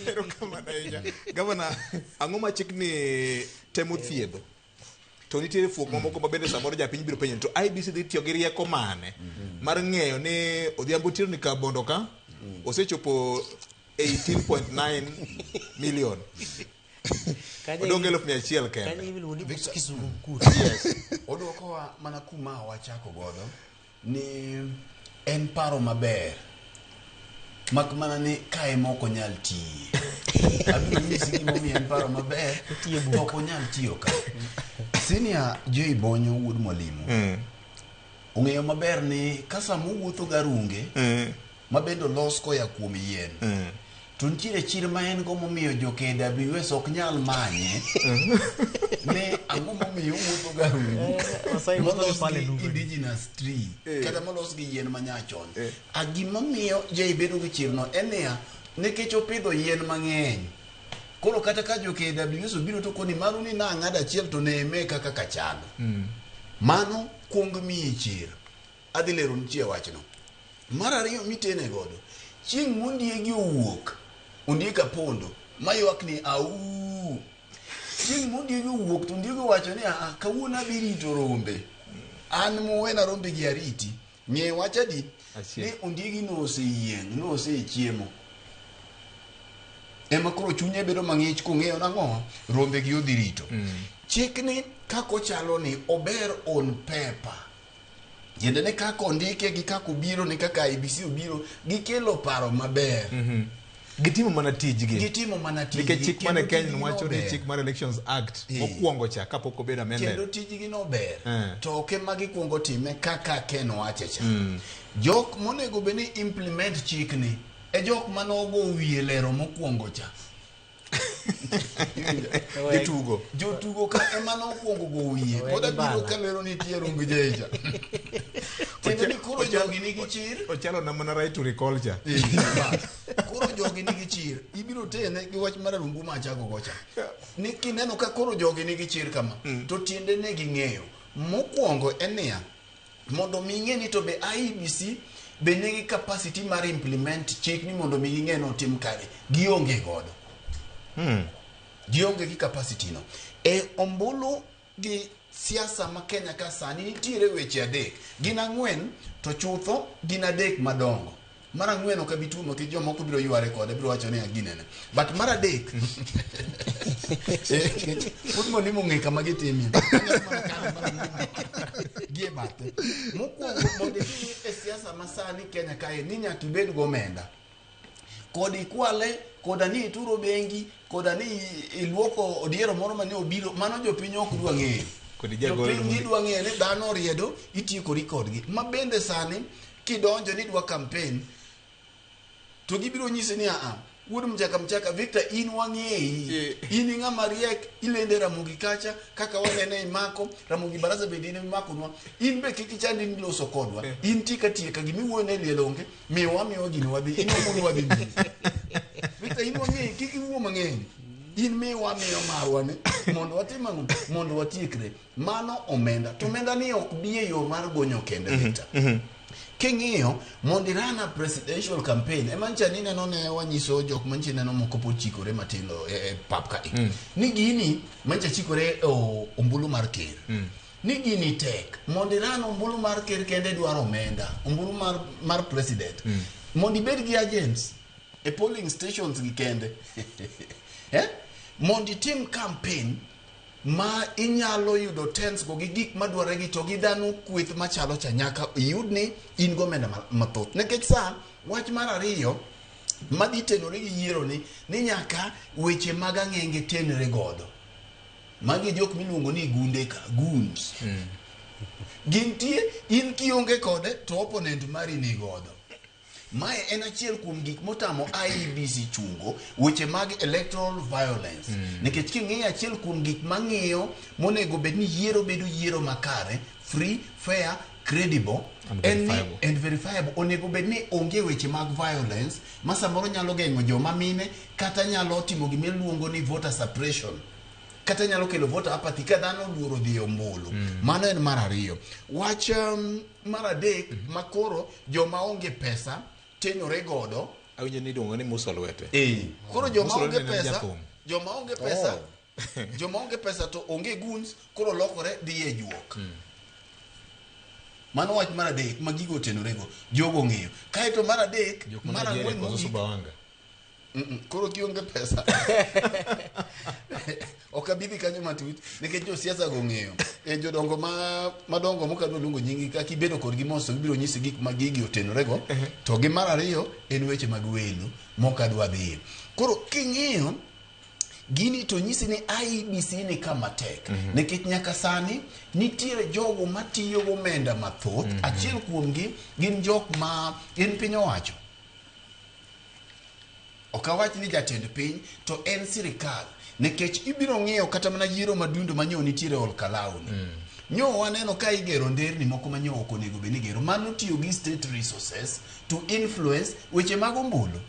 C: Erokamano ahinya. Gavana, ang'o ma chikni temo thiedho? To nitiere fuok mamoko ma bende samoro japiny biro penjo to IEBC dhi tiyo gi rieko mane mar ng'eyo ni Odhiambo Otieno ni Kabondo ka osechopo 18.9 million. Odong' 100,000 kende.
F: Kanyo iluongo ni kizungumkuti.
C: Yes.
E: Odwokowa mana kuma wachako godo ni en paro maber mak mana ni kae ma ok onyal tiye. Abiro nyisi gimomiyo en paro maber to ok onyal tiyo ka. Senior Joy Bonyo wuod Mwalimu ong'eyo maber ni ka sama owuotho garunge ma bende olos koya kuom yien to nitiere chir ma en go momiyo jo KWS ok nyal manye ni ang'o momiyo owuotho garungu molos gi indigenous tree kata molos gi yien manyachon. A gimomiyo Jay bedo gi chirno en niya, nikech opidho yien mang'eny. Koro kata ka jo KWS obiro to koni maru ni nang'ado achiel to neme kaka kachalo. Mano kuong miyi chir. Adhi lero nitie wachno. Mar ariyo mitene godo, chieng' mondiegi owuok, ondiek apondo, maywak ni au. Chieng' mondiegi owuok to ondiegi owacho ni aa, kawuono adhi rito rombe. An muwena rombe gi ariti. Ng'e wach adi? Ni ondiegi noseyieng', nosechiemo. Ema koro chunye bedo mang'ich kong'eyo nang'o rombe gi odhi rito. Chikni kaka ochalo ni ober on paper. Tiende ni kaka ondike gi kaka obiro ni kaka IEBC obiro gikelo paro maber.
C: Gitimo mana tijgi.
E: Gitimo mana tijgi.
C: Nikech chik mane
E: Kendo
C: Kenya
E: tijgi
C: wacho ni
E: nober.
C: chik mar Elections Act mokwongo cha kapok obedo amended.
E: Kendo tijgi nober. To ok ema gikwongo time kaka Ken owache cha. Jok monego bed ni implement chikni e jok manogo wiye lero mokwongo cha.
C: Jotugo.
E: Jotugo ka ema nokwongo go wiye. Pod abiro kalero nitie rumb jecha. Tiende ni koro jogi nigi chir.
C: Ochalo na mana right to recall cha.
E: Koro jogi nigi chir. Ibiro tene gi wach mar rungu ma achako go cha. Ni kineno ka koro jogi nigi chir kama, to tiende ne ging'eyo. Mokwongo en niya, mondo mi ing'e ni to be IEBC be nigi capacity mar implement chik ni mondo mi ging'e ni otim kare. Gionge godo. Gionge gi capacity no. E ombulu gi siasa ma Kenya ka sani nitiere weche adek. Gin ang'wen to chutho gin adek madongo. Mar ang'wen ok abi tuomo nikech jomoko biro yware kode, biro wacho ni ginene. But mar adek, pod mwalimu ong'e kama gitimie. Gi e bathe. Mokwongo mondo idhi e siasa ma sani Kenya kae ni nyaka ibed gomenda. Kod ikwale, koda ni ituro bengi, koda ni iluoko odiero moro mane obiro, mano jopiny ok dwa ng'eyo. Jopiny gidwa ng'eyo ni dhano oriedo, itiekori kodgi. Ma bende sani, kidonjo ni dwa campaign, to gibiro nyisi ni aa, wuod mchaka mchaka, Victor in wang'eyi. In ing'ama riek, ilende Ramogi kacha, kaka wanene imako, Ramogi Baraza bende in imakonwa. In be kik ichandi ni loso kodwa. In tika tieka gimiwuoyo ne liel onge, miwa miwa gini wadhi, in wamon wadhi nyime. Victor in wang'eyi, kik iwuo mang'eny. In miwa miyo marwa ni, mondo watim ang'o? Mondo watiekre. Mano omenda. To omenda ni ok bi e yo mar gonyo kende, Victor. King'iyo, mondo iran a presidential campaign, ema ncha ni neno ne wanyiso jok manche neno moko pod chikore matindo e pap ka. Ni gini mancha chikore e ombulu mar ker. Ni gini tek. Mondo iran ombulu mar ker kende dwaro omenda. Ombulu mar president. Mondo ibed gi agents e polling stations gi kende. Mondo itim campaign ma inyalo yudo tents go gi gik madwarore gi to gi dhano kweth machalo cha nyaka iyud ni in gomenda mathoth. Nikech sa wach mar ariyo madhi tenore gi yiero ni nyaka weche mag ang'enge tenre godo. Magi jok miluongo ni gunde ka, goons. Gintie, in kionge kode to opponent mari ni godo. Mae en achiel kuom gik motamo IEBC chungo weche mag electoral violence. Nikech king'iyo achiel kuom gik mang'iyo monego bed ni yiero bedo yiero makare, free, fair, credible,
C: And
E: en ni-
C: verifiable.
E: and verifiable. Onego bed ni onge weche mag violence ma samoro nyalo geng'o joma mine kata nyalo timo gima iluongo ni voter suppression kata nyalo kelo voter apathy ka dhano oluoro dhi e ombulu. Mano en mar ariyo. Wach mar adek ma koro joma onge pesa tenore godo.
C: Awinjo ni iluongo ni muso lwete.
E: Koro joma
C: Muso
E: onge
C: lwete ne en
E: pesa,
C: jathum.
E: joma onge pesa, joma onge pesa to onge goons, koro lokore dhi e juok. Mano wach mar adek ma gigo otenorego, jogo ong'eyo. Kaeto mar adek,
C: Jok ma
E: mar
C: Nigeria
E: ang'wen
C: koso
E: mogik,
C: Sumbawanga.
E: Koro kionge pesa. Ok abi dhi kanyo matut nikech josiasa go ong'eyo. Jodongo madongo mokadwa luongo nyingi kaka ibedo kodgi mos to gibiro nyisi gik ma gigi otenorego. To gi mar ariyo en weche mag welo mokadwa dhiye. Koro king'iyo gini to nyisi ni IEBC ni kama tek. Nikech nyaka sani nitiere jogo matiyo gomenda mathoth. Achiel kuomgi gin jok ma gin piny owacho. Ok awach ni jatend piny to en sirikal. Nikech ibiro ng'iyo kata mana yiero madundo ma nyo nitiere Ol Kalou ni. Nyo waneno ka igero nderni moko ma nyo ok onego bed ni igero. Mano tiyo gi state resources to influence weche mag ombulu.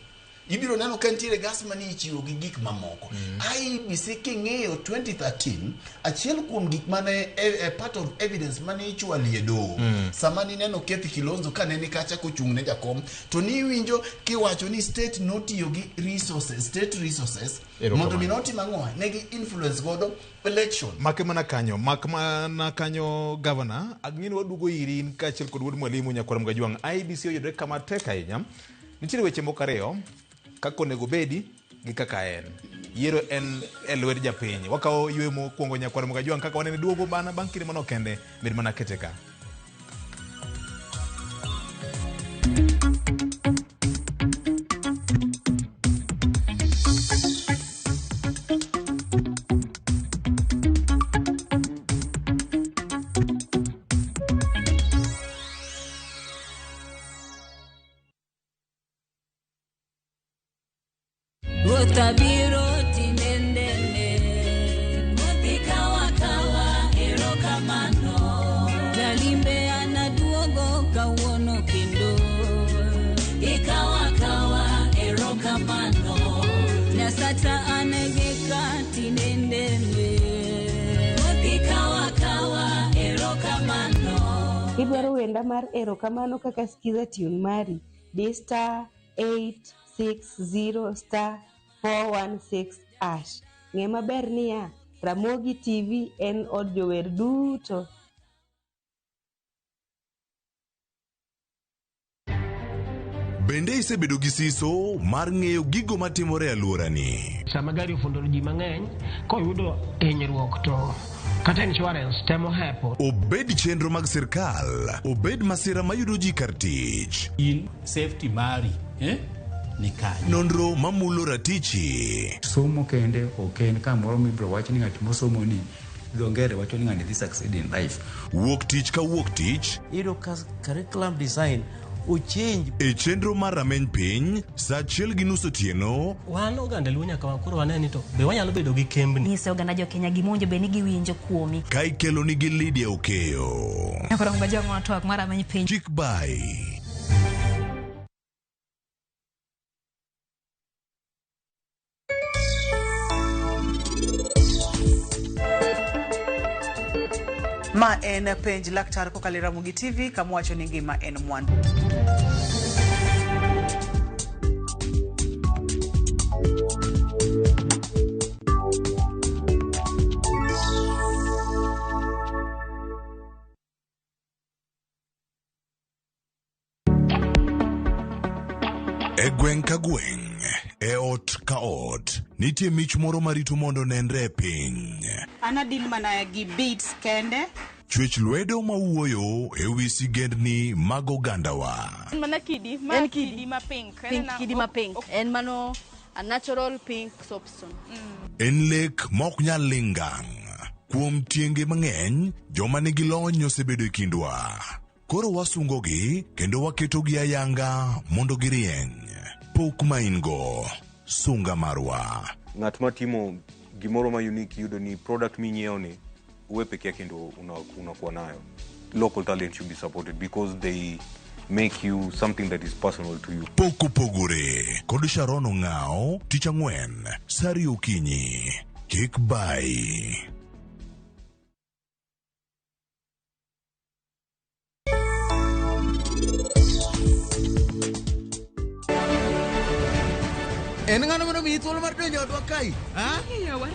E: Ibiro neno ka nitiere gas mane ichiwo gi gik mamoko. IEBC king'iyo 2013, achiel kuom gik mane part of evidence mane ichwalie doho. Sama nineno Kethi Kilonzo ka ne ni kacha kochung' ne jakom, to niwinjo kiwacho ni state notiyo gi resources, state resources,
C: Erokamano.
E: mondo mi notim ang'o? Ne gi influence godo election.
C: Make mana kanyo, mak mana kanyo governor, ang'e ni waduogo iri in kaachiel kod wuod mwalimu Nyakwar Mgajwang'. IEBC oyudore kama tek ahinya. Nitiere weche moko ariyo, kaka onego bedi gi kaka en. Yiero en e lwet japiny. Wakawo yweyo mokwongo Nyakwar Mgajwang' kaka wanene duogo bana bang' kinde manok kende, med mana kete ka.
A: Ruoth tinendene, modhi kawa kawa, erokamano. Jalimbe anaduogo kawuono kendo. Ikawa kawa, erokamano. Nyasacha anegeka tinendene, modhi kawa kawa, erokamano.
G: Idwaro wenda mar erokamano kaka skiza tune mari, di star 860 star 416 hash. Ng'e maber niya, Ramogi TV en od jower duto.
H: Bende isebedo gi siso mar ng'eyo gigo matimore e alworani?
I: Sama gari ofundo ji mang'eny, koyudo hinyruok to kata insurance temo hepo.
H: Obed chenro mag sirkal, obed masira mayudo ji kar tich.
J: In safety mari, Ni kanyo.
H: Nonro mamulo ratichi.
K: Somo kende ok en kamoro mibiro wach ni ng'at mosomo ni dho ngere wacho ni ng'ani dhi succeed in life.
H: Wuok tich ka wuok tich.
L: Iyudo ka curriculum design ochange.
H: E chenro mar rameny piny, saa 1:30 otieno.
I: Wan oganda Luo nyaka koro wane ni to be wanyalo bedo gi kembni.
M: Nyiso oganda jo Kenya gima owinjo bed ni giwinjo kuomi.
H: Ka ikelo nigi Lydia Okeyo.
M: Koro ngajong' twak mar rameny piny.
H: Chik bai.
N: Ma en penj laktar kokalo e Ramogi TV kama wacho ni ngima en mwandu.
H: E gweng' ka gweng', e ot ka ot, nitie mich moro marito mondo onenre e piny.
O: An adil mana gi beats kende.
H: Chwech lwedo mawuoyo e wi sigendni mag ogandawa.
P: En mana kidi, ma
Q: En
P: kidi ma pink.
Q: Pink, kidi ma pink. En mano a natural pink soapstone.
H: En lek ma ok nyal ling ngang'. Kuom tienge mang'eny, joma nigi lony osebedo e kindwa. Koro wasungogi kendo waketogi ayanga mondo girieny. Pok ma in go, sunga marwa.
P: Ng'at ma timo gimoro ma unique yudo ni product minyiewo ni uwe peke yake ndo unakuwa nayo. Local talent should be supported because they make you something that is personal to you.
H: Pok opogore kod Sharon Ong'ao tich ang'wen sa ariyo okinyi. Kik bayi.
Q: En ng'ano mano miyi thuolo mar donjo e odwa kae? Ha?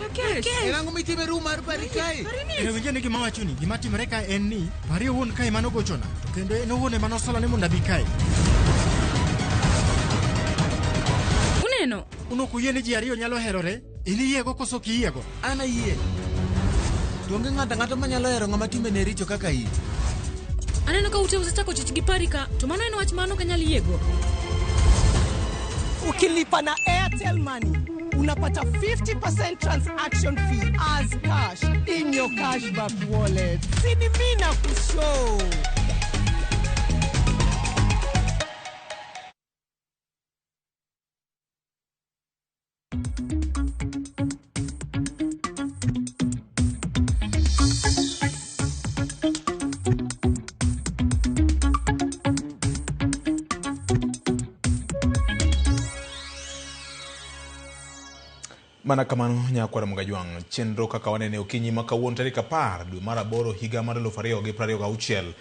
R: Rakesh.
Q: En ang'o mitimo e room mar Pari kae?
S: Ero winjo ni gima wachoni, gima timore ka en ni Pari owuon kae mano gochona, to kendo en owuon ema nosolo ni mondo abi kae.
R: Uneno?
S: Un ok uyie ni ji ariyo nyalo herore? In iyiego koso ok iyiego?
Q: An ayie. To onge ng'ato ang'ata manyalo hero ng'ama timbene richo kaka in.
R: Aneno ka ute osechako chich gi pari ka, to mano en wach mano ok anyal yiego.
T: Ukilipa na Airtel Money unapata 50% transaction fee as cash in your cashback wallet. Sini mimi na kushow.
C: Mana kamano nyakwara Mugajwang', chenro kaka wanene okinyi ma kawuono tarik 10 dwe mar 8 higa mar 2026.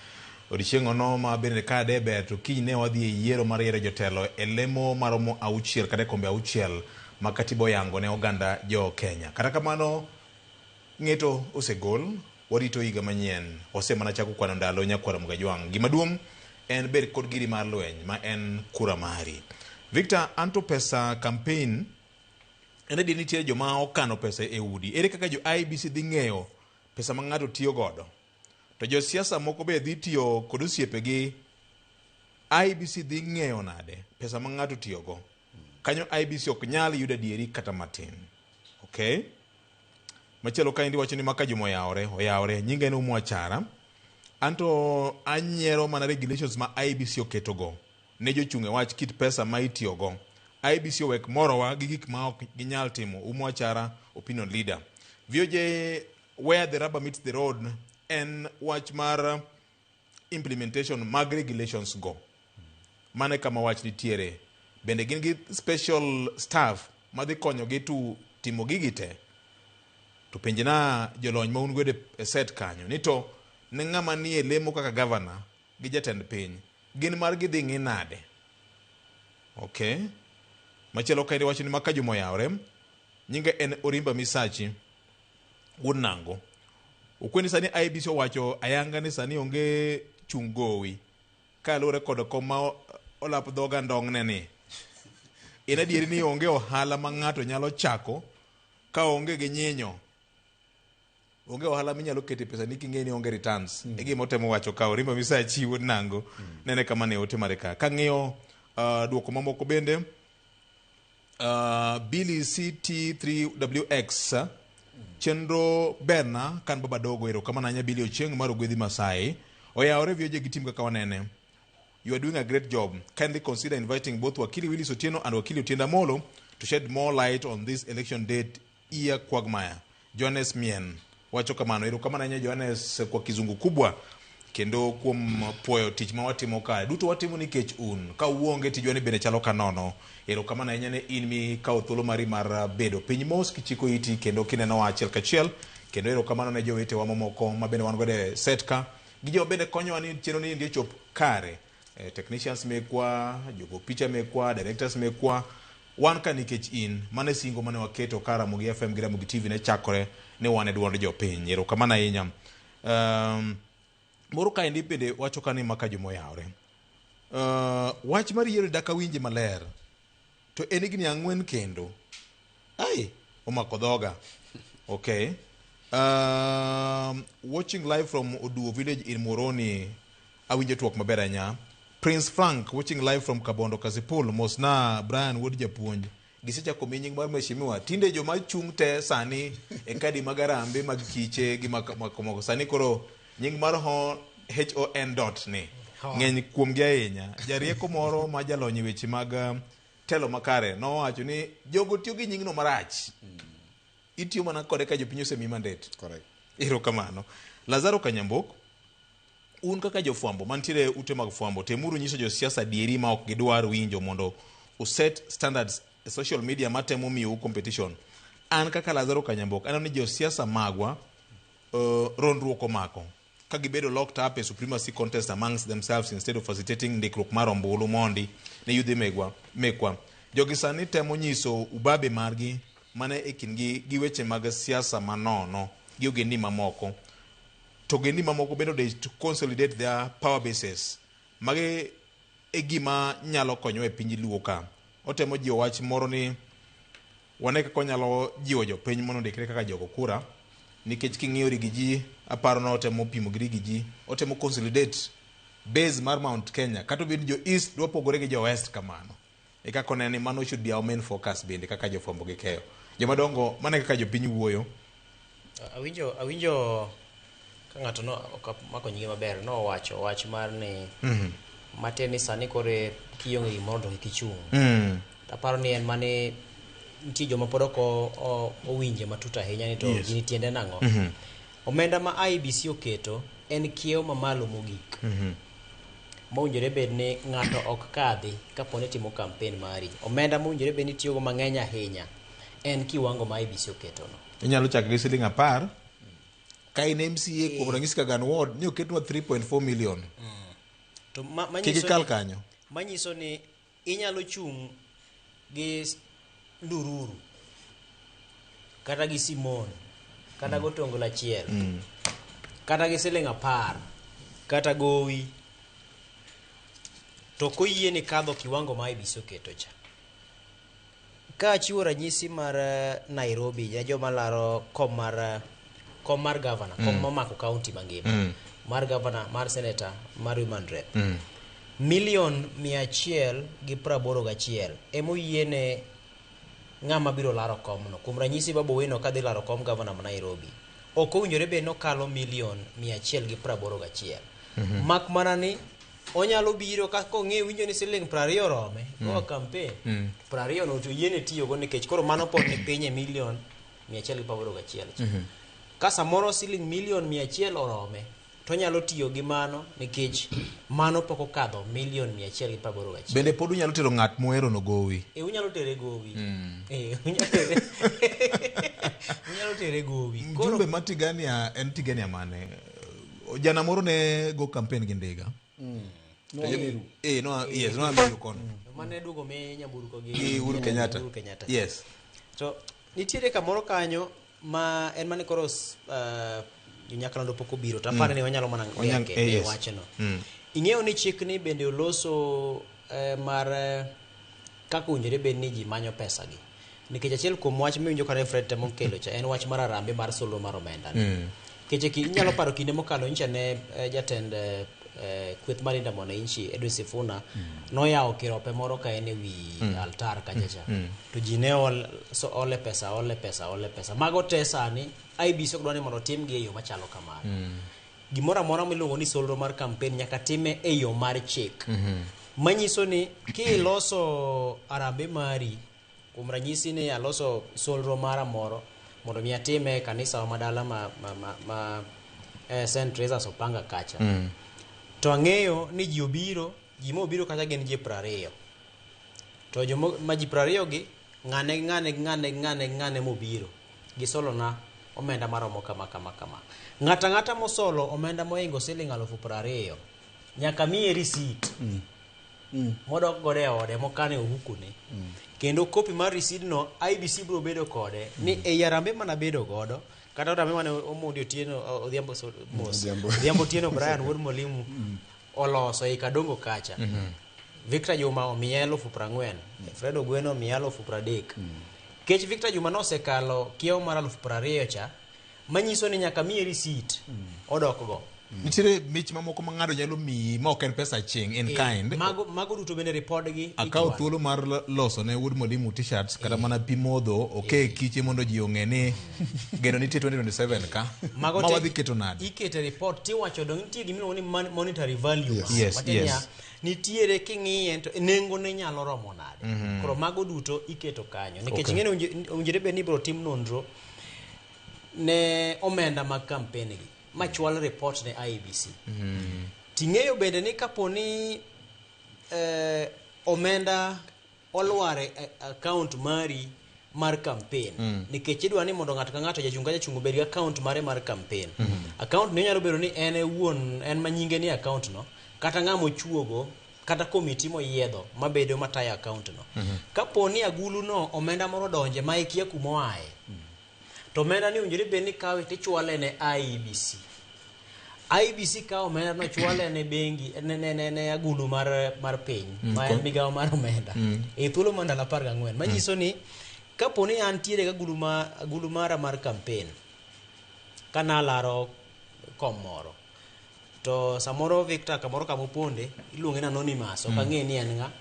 C: Odiechieng' ono ma bende ka de ber to kiny ne wadhi e yiero mar yiero jotelo e lemo maromo 6 kata e kombe 6 ma katiba oyango ne oganda jo Kenya. Kata kamano, ng'eto osegol, warito higa manyien, wasemana chako kwano ndalo nyakwara Mugajwang'. Gima duong' en bed kod giri mar lweny ma en kura mari. Victor, anto pesa campaign en adier nitie joma okano pesa e udi. Ere kaka jo IEBC dhi ng'eyo pesa ma ng'ato tiyo godo? To josiasa moko be dhi tiyo kod osiepegi. IEBC dhi ng'eyo nade pesa ma ng'ato tiyogo? Kanyo IEBC ok nyal yudo adieri kata matin. Okay? Machielo kaendi wacho ni maka juma oyawore, oyawore. Nyinga en Umu Achara. Anto anyiero mana regulations ma IEBC oketogo ne jochung' e wach kit pesa ma itiyogo. IEBC owek morowa gi gik ma ok ginyal timo. Umu Achara, opinion leader. VOJ, where the rubber meets the road en wach mar implementation mag regulations go. Mano e kama wach nitiere. Bende gin gi special staff madhi konyogi to timo gigi te. To penjna jolony ma un godo e set kanyo ni to ne ng'ama nie lemo kaka governor gi jatend piny gin margi dhi ng'i nade? Okay. Machielo kaendi wacho ni maka juma oyawore, nyinge en Orimba Misachi wuod Nango. Okweni sani IEBC owacho ayanga ni sani onge chung gowi kaluwore kod kom ma olap dhoga ndong'ne ni. En adieri ni onge ohala ma ng'ato nyalo chako ka onge gi nyinyo. Onge ohala minyalo kete pesa ni king'e ni onge returns. E gima otemo wacho ka Orimba Misachi wuod Nango. Nene kama ne ote mare ka. Kang'iyo duoko mamoko bende Billy CT3WX chenro berna kan baba dogo erokamano ahinya Billy Ochieng' mar Ogwedhi Masai. Oyawore vioje gi tim kaka wanene. You are doing a great job. Kindly consider inviting both Wakili Willis Otieno and Wakili Otiende Amolo to shed more light on this election date year quagmire. Johannes Mien wacho kamano. Erokamano ahinya Johannes kwa kizungu kubwa kendo kuom puoyo tich ma watimo kae. Duto watimo nikech un. Ka uonge tijwa ni bende chalo ka nono. Erokamano ahinya ne in mikawo thuolo mari mar bedo piny mos kichiko iti kendo kinenowa achiel kachiel. Kendo erokamano ne jowetewa mamoko ma bende wan godo e set ka. Gi joma bende konyowa ni chenro ni endi ochop kare. Technicians mekwa, jogo picha mekwa, directors mekwa, wan ka nikech in. Mano e singo mane waketo ka Ramogi FM gi Ramogi TV ne chakore ni wan e duond jopiny. Erokamano ahinya. Moro kaendi bende wacho ka ni maka juma oyawore. Wach mar yiero dak awinje maler. To en higni 4 kendo. Ai, omako dhoga. Okay. Watching live from Oduo village in Moroni. Awinjo twak maber ahinya. Prince Frank watching live from Kabondo Kasipul. Mosna Brian wuod japuonj. Gisechako miyi nying mar mheshimiwa. Tinde joma chung' te sani e kadi mag arambe mag kiche gi moko sani koro nying mar hon dot ni ng'eny kuomgi ahinya. Jarieko moro ma jalony e weche mag telo makare nowacho ni jogo tiyo gi nyingno marach. Itiyo mana kode ka jopiny osemiyi mandate.
D: Correct.
C: Erokamano. Lazaro Kanyambok, un kaka jofwambo mantiere ute mag fwambo, temuru nyiso josiasa adieri ma ok gidwar winjo mondo uset standards e social media matemo miyou competition. An kaka Lazaro Kanyambok, aneno ni josiasa magwa rondruok omako ka gibedo locked up e supremacy contest amongst themselves instead of facilitating ndikruok mar ombulu mondi ne yudhe mekwa. Jogi sani temo nyiso ubabe margi mana e kindgi gi weche mag siasa manono gi ogendni mamoko. To ogendni mamoko bende odich to consolidate their power bases. Magi e gima nyalo konyowa e piny Luo ka. Otemo jiwo wach moro ni wane kaka onyalo jiwo jopiny mondo ondikre kaka jogo kura nikech king'iyo Rigiji aparo ni otemo pimo gi Rigiji otemo consolidate base mar Mount Kenya kata obedo ni jo East dwa pogore gi jo West kamano e kaka oneno ni mano should be our main focus bende kaka jofwambo gi keyo jomadongo mano e kaka jopiny wuoyo.
F: Awinjo ka ng'ato no ok amako nyinge maber nowacho wach mar ni matin ni sani koro kionge gimoro to kik ichung'. Aparo ni en mane nitie joma pod ok owinje matut ahinya ni to gini tiende nang'o. Omenda ma IEBC oketo en kiewo mamalo mogik. Mowinjore bed ni ng'ato ok kadhi kapo ni timo campaign mari. Omenda mowinjore bed ni itiyogo mang'eny ahinya en kiwango ma IEBC oketo no.
C: Inyalo chako gi siling 10 ka in MCA kuom ranyisi Kagan Ward ni oketnwa 3.4 million.
F: To
C: Kik ikal kanyo.
F: Manyiso ni inyalo chung' gi ndururu kata gi simon kata gotonglo achiel kata gi siling 10 kata gowi to koyie ni kadho kiwango ma IEBC oketo cha. Ka achiwo ranyisi mar Nairobi ne joma laro kom mar governor, kom momako county mangima, mar governor, mar senator, mar women rep. Milion 181 emoyiene ng'ama biro laro komno. Kuom ranyisi Babu Owino kadhi laro kom governor ma Nairobi, ok owinjore bed nokalo milion 181. Mak mana ni onyalo biro ka kong'eyo winjo ni siling 20 orome goa campaign 20 no to yiene tiyogo nikech koro mano pod ni piny e milion 181. Ka samoro siling milion 100 orome to onyalo tiyo gi mano nikech mano pok okadho milion 181.
C: Bende pod unyalo tero ng'at mohero no gowi.
F: Unyalo tere gowi. Unyalo tere gowi.
C: Mjumbe ma Tigania en Tigania mane? Jana moro ne go campaign gi ndiga. Yes, no Meru kono.
F: Mane duogo me nyamburko gi
C: Uhuru Kenyatta. Yes.
F: So nitiere kamoro kanyo ma en mane koro Nyakalondo pok obiro to aparo ni wanyalo mana ng'e wachno. Ing'eyo ni chik ni bende oloso mar kaka owinjore bed ni ji manyo pesa gi. Nikech achiel kuom wach miwinjo ka Fred temo kelo cha en wach mar arambe mar solo mar omenda. Nikech inyalo paro kinde mokalo nyicha ne jatend kweth mar Linda Mwananchi Edwin Sifuna noyawo kirope moro ka en e wi altar kacha cha. To ji ne ole pesa ole pesa ole pesa. Mago te sani IEBC ok dwa ni mondo otimgi e yo machalo kamano. Gimoro amora miluongo ni solro mar campaign nyaka time e yo mar chik. Manyiso ni kiloso arambe mari, kuom ranyisi ni aloso solro mara moro mondo mi atime e kanisa ma dala ma St. Teresa's Opanga kacha. To ang'eyo ni ji obiro, ji mobiro kacha gin ji 20. To joma ma ji 20 gi ng'ane ng'ane ng'ane ng'ane ng'ane mobiro gisolona omenda maromo kama kama kama. Ng'ata ng'ata mosolo omenda moingo siling 20,000 nyaka miye receipt. Modok godo e ode mokane ohukune. Kendo kopi mar receipt no IEBC biro bedo kode ni ei arambe manabedo godo kata arambe mane Omondi Otieno Odhiambo Mos Odhiambo Otieno Brian wuod Mwalimu oloso ei Kadongo kacha. Victor Juma omiye 40,000, Fred Ogweno omiye 30,000. Kech Victor Juma nosekalo kiewo mar 20,000 cha, manyiso ni nyaka miye receipt odok go.
C: Nitiere mich mamoko ma ng'ato nyalo miyi ma ok en pesa aching' in kind.
F: Mago duto bende ripodgi
C: Akawo
F: ichwalo.
C: thuolo mar loso ne wuod mwalimu t-shirts kata mana pi modho oke kiche mondo ji ong'e ni geno nitie 2027 ka.
F: Mago
C: Ma
F: te
C: wadhi keto nade?
F: Ikete report tiwacho dong nitie gimiluongo ni monetary value.
C: Yes. Yes,
F: Matiende
C: yes.
F: niya, nitiere king'iye to nengo ne nyalo romo nade. Koro mago duto iketo kanyo. Nikech ing'eni owinjore bed ni ibiro tim nonro ne omenda mag campaign gi machwal report ne IEBC. Ting'eyo bende ni kapo ni omenda olwar e account mari mar campaign nikech idwa ni mondo ng'ato ka ng'ato jachung' ka jachung' obed gi account mare mar campaign. Account ni nyalo bedo ni en e wuon en ma nyinge ni account no kata ng'ama ochuogo kata komiti moyiedho mabedo matayo account no. Kapo ni agulu no omenda moro donje ma ikia kuma oaye to omenda ni owinjore bed ni kawe tichwale ne IEBC. IEBC kawo omenda no chwale ne bengi ne agulu mar piny ma en migawo mar omenda e thuolo mar ndalo 14 manyiso ni kapo ni antiere gi agulu mara mar campaign kanalaro kom moro to samoro Victor kamoro kamoponde iluonge ni anonymous ok ang'e ni en ng'a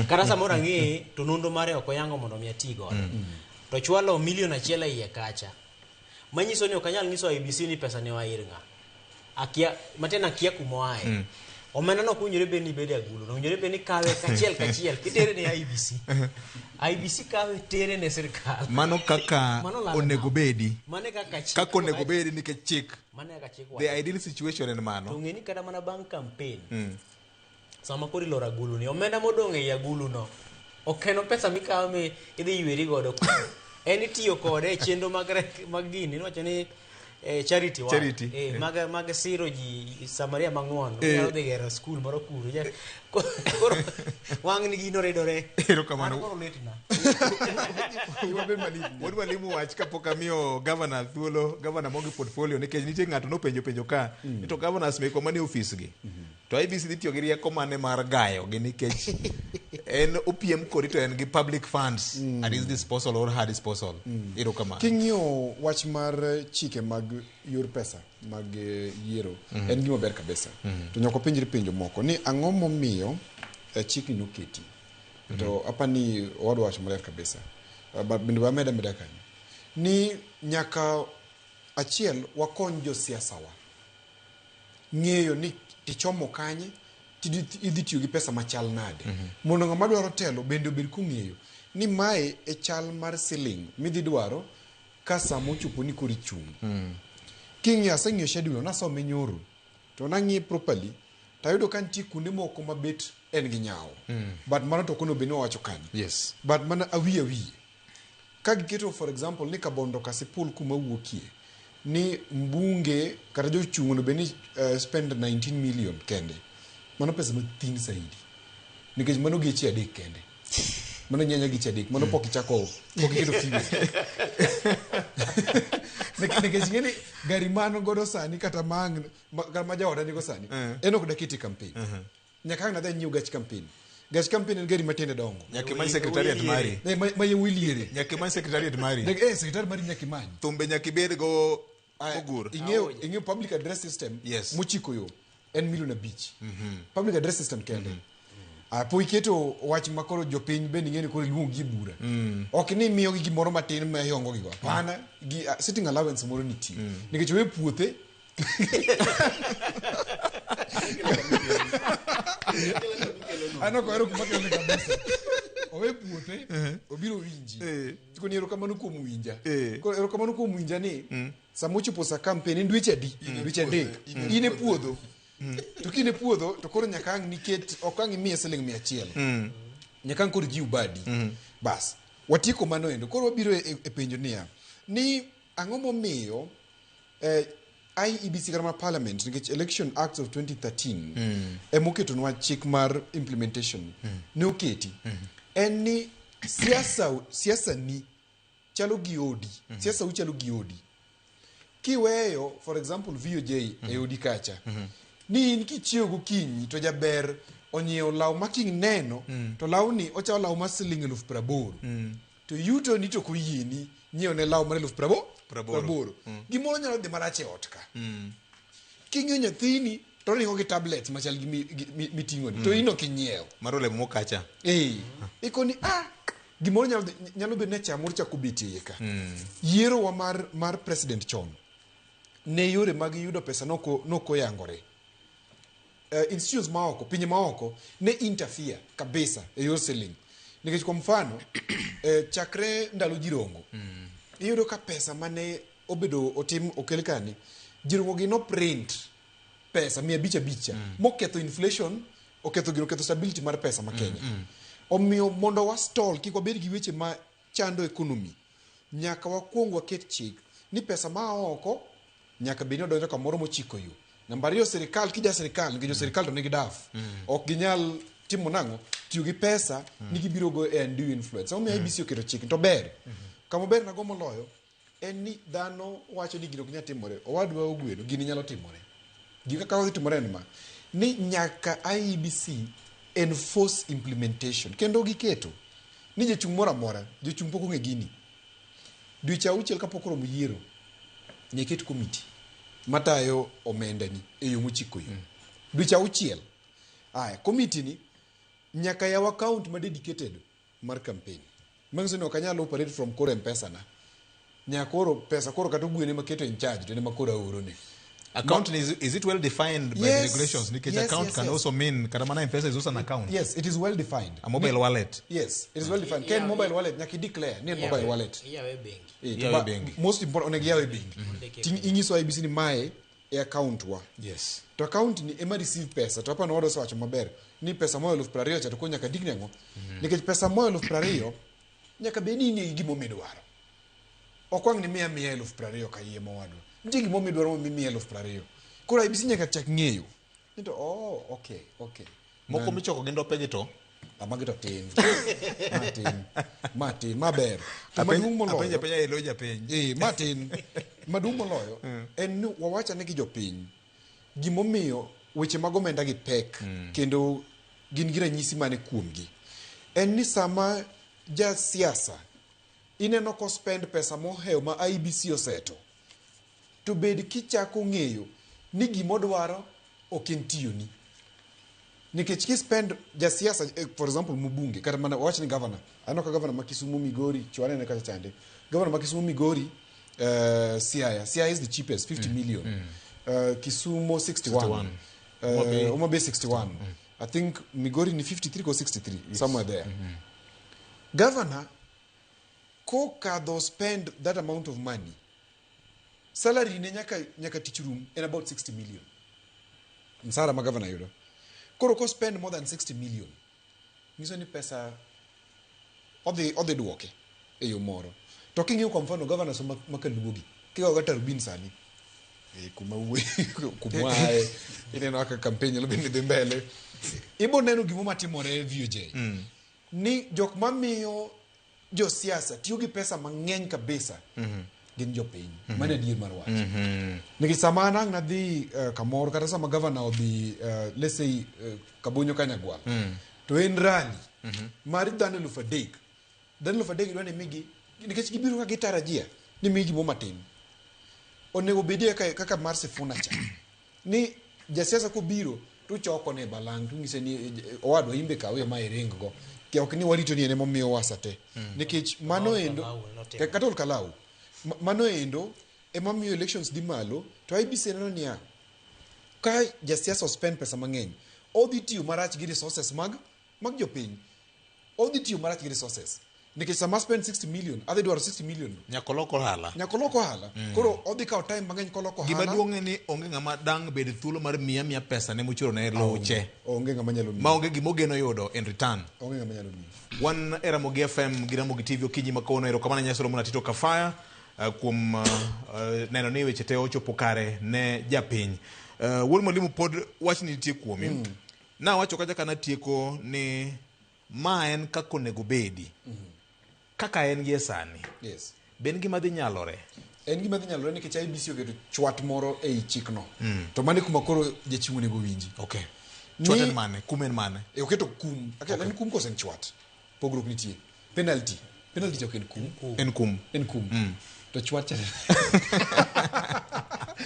F: kata samoro ang'eye to nonro mare ok oyango mondo mi ati godo to chwalo milion 1 e iye kacha manyiso ni ok anyal nyiso IEBC ni pesa ne oa ir ng'a akia matiende akia kuma oaye omenda no ok owinjore bed ni bedo e agulu no owinjore bed ni kawe kachiel kachiel kitere ne IEBC IEBC kawe tere ne sirkal
C: Mano kaka
F: Mano lal
C: onego bedi.
F: Mano e kaka chik
C: Kaka onego
F: wacho.
C: bedi nikech chik.
F: Mano e kaka chik
C: The
F: wacho.
C: ideal situation en
F: To
C: mano.
F: ng'e ni kata mana bang' campaign sama koro iloro agulu ni omenda modong' ei agulu no ok en pesa mikawo mi idhi yweri godo en itiyo kode e chenro mag gini iwacho ni charity work.
C: Charity.
F: Mag siro ji Samaria mang'won onyalo dhi gero skul moro kuro koro wang' ni gino ridore.
C: Erokamano.
F: An koro litna.
C: Wuod mwalimu wach kapok amiyo governor thuolo, governor mongi portfolio nikech nitie ng'ato nopenjo penjo ka ni to governors mekwa manie ofis gi to IEBC dhi tiyo gi rieko mane mar gayo gi nikech en opiem kodi to en gi public funds at his disposal or her disposal. Erokamano.
D: King'iyo wach mar chike mag yor pesa mag yiero en gima ber kabisa. To nyaka wapenjre penjo moko ni ang'o momiyo chikni noketi. To apani owadwa wacho maler kabisa. Bende wameda meda kanyo ni nyaka achiel wakony josiasawa ng'eyo ni tichomo kanye idhi tiyo gi pesa machal nade mondo ng'ama dwaro telo bende obed kong'eyo ni mae e chal mar siling midhi dwaro ka sama ochopo ni koro ichung'. King'iyo aseng'iyo schedule nasome nyoro to nang'iye properly tayudo ka nitie kuonde moko mabet en gi nyawo but mano to ok onego bed ni wawacho kanyo.
C: Yes.
D: But mana awiye awiye ka giketo for example ni Kabondo Kasipul kuma wuokie ni mbunge kata jochung' onego bed ni spend 19 million kende mano pesa mathin saidi nikech mano geche 3 kende mano nyanya geche 3 mano pok ichako pok iketo fuel nikech ing'e ni gari mano godo sani kata ma jaoda nigo sani en ok dakete campaign nyaka ang' nadhi anyiew gach campaign. Gach campaign en gari matiende dongo.
C: Nyaka imany secretariat mari.
D: Ma yawuoyi liere.
C: Nyaka imany secretariat mari.
D: Secretariat mari nyaka imany.
C: Thumbe nyaka ibed go ogur.
D: Ing'eyo public address system mochiko yo en milion 5. Public address system kende. Po iketo wach ma koro jopiny bende ing'e ni koro iluongo gi bura. Ok ni imiyogi gimoro matin ma ihongo gigo. Hapana, gi sitting allowance moro nitie. Nikech owe puothe An ok ahero kuma kelone kabisa. Owe puothe, obiro winji. Tikoni erokamano kuom winja. Koro erokamano kuom winja ni sama ochopo sa campaign en dweche adi? Dweche 3. In e puodho. To ka in e puodho to koro nyaka ang' niket ok ang' imiye siling 100. Nyaka ang' koro jiw badi. Bas, watieko mano endo. Koro wabiro e penjo niya, ni ang'o momiyo IEBC kata mar Parliament nikech Election Act of 2013 emoketonwa chik mar implementation ne oketi en ni siasa ni chalo gi odi siasa u chalo gi odi kiweyo for example VOJ e odi kacha ni in kichiewo gokinyi to jaber onyiewo law ma king neno to lawni ochalo law mar siling 80,000 to yuto ni to ok oyieni nyiewo ne law mar 80,000. Gimoro nyalo dhi marach e ot ka. King'iyo nyathini to oringo gi tablets machal gi miting'oni to in ok inyiewo.
C: Mar olemo mokacha.
D: Eh, ikoni ah gimoro nyalo nyalo bedo ni cham moro chako betie iye ka. Yiero wa mar president chon ne yore mag yudo pesa nokoyangore. Institutions maoko, pinje maoko ne interfere kabisa e yor siling. Nikech kwa mfano chakre ndalo Jirongo iyudo ka pesa mane obedo otim okel kani Jirongo gi no print pesa 500 500 moketho inflation, oketho gino, oketho stability mar pesa ma Kenya. Omiyo mondo wa stall kik wabed gi weche ma chando economy, nyaka wakuong waket chik ni pesa ma oko nyaka bed ni odonjo kamoro mochiko yo. Namba ariyo, sirikal kija sirikal nikech jo sirikal to nigi daf ok ginyal timo nang'o tiyo gi pesa ni gibiro go e undue influence. Omiyo IEBC oketo chik to ber. Kama ber nago moloyo en ni dhano wacho ni gino ok nyal timore. Owadwa Ogweno gini nyalo timore. Gika kaka odhi timore en ma ni nyaka IEBC enforce implementation kendo giketo ni jachung' moro amora, jochung' pok ong'e gini. Dweche auchiel kapok oromo yiero, nyaka iket komiti matayo omendani e yo mochiko yo. Dweche auchiel. Aya, komiti ni nyaka yaw account ma dedicated mar campaign. Manyiso ni ok anyal operate from koro M-Pesa na. Nyaka koro pesa koro kata Ogwene maketo in charge to en ema koro aorone.
C: Account is it well defined by the regulations? Nikech account can also mean kata mana M-Pesa is also an account.
D: Yes, it is well defined.
C: A mobile wallet.
D: Yes, it is well defined. Ken mobile wallet nyaka i declare ni en mobile wallet.
F: Iyawe bengi.
D: To
C: Iyawe bengi.
D: Most important onego iyawe bengi. Inyiso IEBC ni mae e account wa. To account ni ema receive pesa. To hapa nowadwa osewacho maber ni pesa moa 20,000 cha to koro nyaka dikni ang'o? Nikech pesa moa 20,000 nyaka bed ni in gi gimomiyo idwaro. Ok wang' ni miya 20,000 kayiem owadwa. Nitie gimomiyo idwaro momiyo imiya 20,000. Koro IEBC nyaka chak ng'eyo. Ni to oh, okay.
C: Moko michoko gi ndope gi to
D: Magi to tin. Ma tin. Ma tin, ma ber. To maduong' moloyo.
C: Apenjo apenja e lo japiny.
D: Ma tin. Maduong' moloyo en ni wawachane gi jopiny gimomiyo weche mag omenda gi pek kendo gin gi ranyisi mane kuomgi. En ni sama jasiasa ineno ko spend pesa mohewo ma IEBC oseto, to bed kichako ng'eyo ni gimodwaro ok en tiyoni. Nikech ki spend jasiasa for example mbunge kata mana wawach ni governor, aneno ka governor ma Kisumu Migori chwanene kacha chande. Governor ma Kisumu Migori, Siaya, Siaya is the cheapest 50 million. Kisumu 61.
C: 61. Homa Bay.
D: Homa Bay 61. I think Migori ni 53 or 63 somewhere there. Governor kokadho spend that amount of money, salary ne nyaka tich rum en about 60 million. Msara ma governor yudo. Koro ko spend more than 60 million, nyiso ni pesa odhi duoke e yo moro. To king'iyo kwa mfano governors ma kaluogi, kikawo kata Rubin sani, kuma kuma ae, ineno kaka campaign nyalo bedo ni dhi mbele. Ibo neno gimo matimore e VOJ. Ni jok mamiyo josiasa tiyo gi pesa mang'eny kabisa gin jopiny. Mano adier mar wach. Nikech sama an ang' nadhi kamoro kata sama governor odhi let's say Kabonyo Kanyagwal to en rally mar dhano 3,000. Dhano 3,000 idwa ni migi nikech gibiro ka gitarajia ni migi gimoro matin. Onego bedie kaka mar Sifuna cha. Ni jasiasa kobiro to choko ne balang' to ng'ise ni owadwa imbe kawe ma iring go. Ok ni warito ni en emomiyo wasa te. Nikech mano endo kata Ol Kalou mano endo ema miyo elections dhi malo to IEBC neno niya ka jasiasa ospend pesa mang'eny odhi tiyo marach gi resources mag jopiny. Odhi tiyo marach gi resources. Nikech sama spend 60 million, adhi dwaro 60 million.
C: Nyaka olok ohala.
D: Nyaka olok ohala. Koro odhi kawo time mang'eny koloko ohala.
C: Gima duong' en ni onge ng'ama dang' bed thuolo mar miya pesa ne mochoro ne loche.
D: Onge ng'ama nyalo miyi.
C: Ma onge gima ogeno yudo in return.
D: Onge ng'ama nyalo miyi.
C: Wan e Ramogi FM gi Ramogi TV okinyi ma kawuono erokamano ahinya Solomon Atito Kafaya kuom neno ni weche te ochopo kare ne japiny. Wuod mwalimu pod wachni nitie kuomi. Nawacho kacha kanatieko ni ma en kaka onego bedi. Kaka en gie sani.
D: Yes.
C: Be en gima dhi nyalore?
D: En gima dhi nyalore nikech IEBC oketo chwat moro ei chikno. To mano e kuma koro jachiwo onego winji.
C: Okay. Chwat en mane? Kum en mane?
D: Oketo kum. Okay. En kum kose en chwat? Pogruok nitie. Penalty. Penalty ok en kum.
C: En kum.
D: En kum. To chwat cha.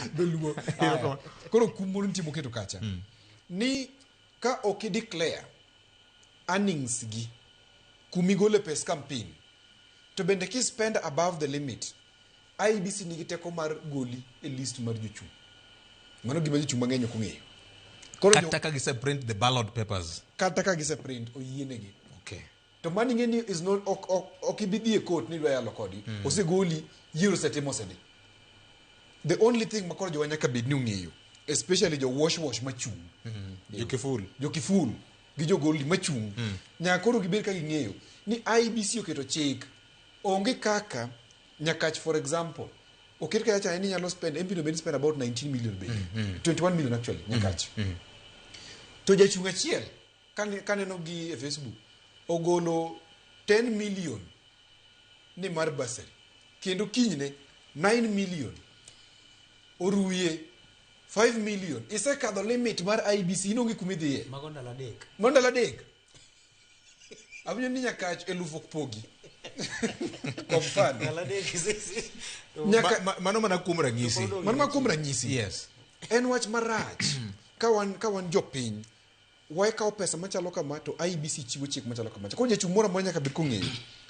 D: Dholuo. Aya. Koro kum moro nitie moketo kacha. Ni ka ok i declare earnings gi kumigole pes campaign to bende ki spend above the limit IEBC nigi teko mar goli e list mar jochung'. Mano gima jochung' mang'eny ok ong'eyo. Koro jo-
C: Kata ka gise print the ballot papers.
D: Kata ka gise print oyienegi.
C: Okay.
D: To mano ing'e ni is not ok ok ok ibi dhi e court ni idwa yalo kodgi. Osegoli, yiero osetim osedhi. The only thing ma koro jowa nyaka bed ni ong'eyo, especially jo wash wash machung'.
C: Jokiful.
D: Jokiful gi jogoldi machung'. Nyaka koro gibed ka ging'eyo ni IEBC oketo chik. Onge kaka Nyakach for example, oket kacha cha ni nyalo spend MP no bed spend about 19 million bende. 21 million actually Nyakach. To jachung' achiel kaneno gi e Facebook ogolo 10 million ni mar bursary kendo kinyne 9 million oruye 5 million isekadho limit mar IEBC in onge kuma idhiye.
F: Mago ndalo adek.
D: Mano ndalo adek. Awinjo ni Nyakach eluf ok pogi. Kwa mfano.
F: Ndalo adek.
C: Mano mana kuom ranyisi.
D: Mano mana kuom ranyisi.
C: Yes.
D: En wach marach ka wan jopiny wakawo pesa machalo kama to IEBC chiwo chik machalo kama. Koro jachung' moro amora nyaka bed kong'eyo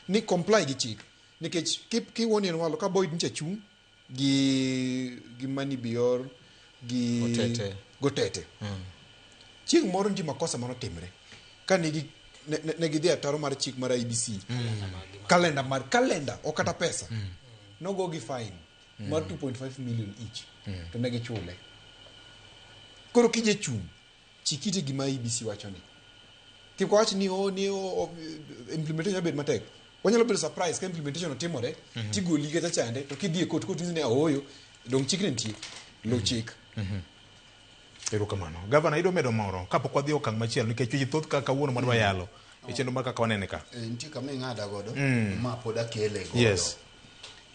D: ni comply gi chik nikech kiwuon en walo ka Boyd nyicha chung' gi Mani Bior gi
C: Gotete.
D: Gotete. Chieng' moro nitie makosa manotimre ka ne gidhi ataro mar chik mar IEBC. Kalenda mar kalenda ok kata pesa. Nogo gi fine mar 2.5 million each to ne gichule. Koro kijachung' chikite gima IEBC wacho ni. Kik wawach ni oh, ni oh, oh, implementation bed matek. Wanyalo bedo surprise ka implementation otimore, tigoli kacha chande, to kidhi e court, court nyisi ni ooyo, dong' chik ne nitie. Luw chik.
C: Erokamano. Gavana, idwa medo moro kapok wadhi e okang' machielo nikech weche thoth ka kawuono madwa yalo e chenro mar kaka wanene ka.
E: Nitie kama ing'ada godo ma pod akele godo.
C: Yes.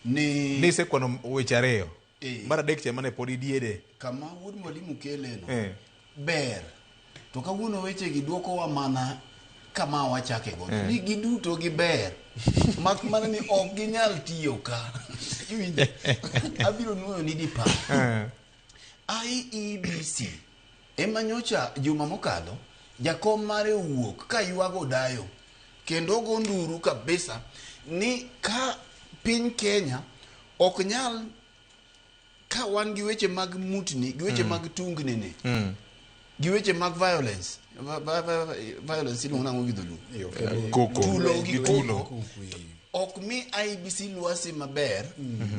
E: Ni
C: Ni isekwano weche ariyo.
E: Eh.
C: Mar adek cha mane pod idiede.
E: Kama wuod mwalimu kele no. Ber. To kawuono weche gi dwokowa mana kama wachake godo. Ni giduto giber. Mak mana ni ok ginyal tiyo ka. Iwinjo? Abiro nuoyo ni dipar. IEBC ema nyocha juma mokalo jakom mare owuok ka ywago dayo kendo ogo nduru kabisa ni ka piny Kenya ok nyal ka wan gi weche mag mutni gi weche mag tungni ni gi weche mag violence violence iluongo nang'o gi dholuo?
C: Koko.
E: Tulo gi
C: Gi tulo.
E: koko. Ok mi IEBC lwasi maber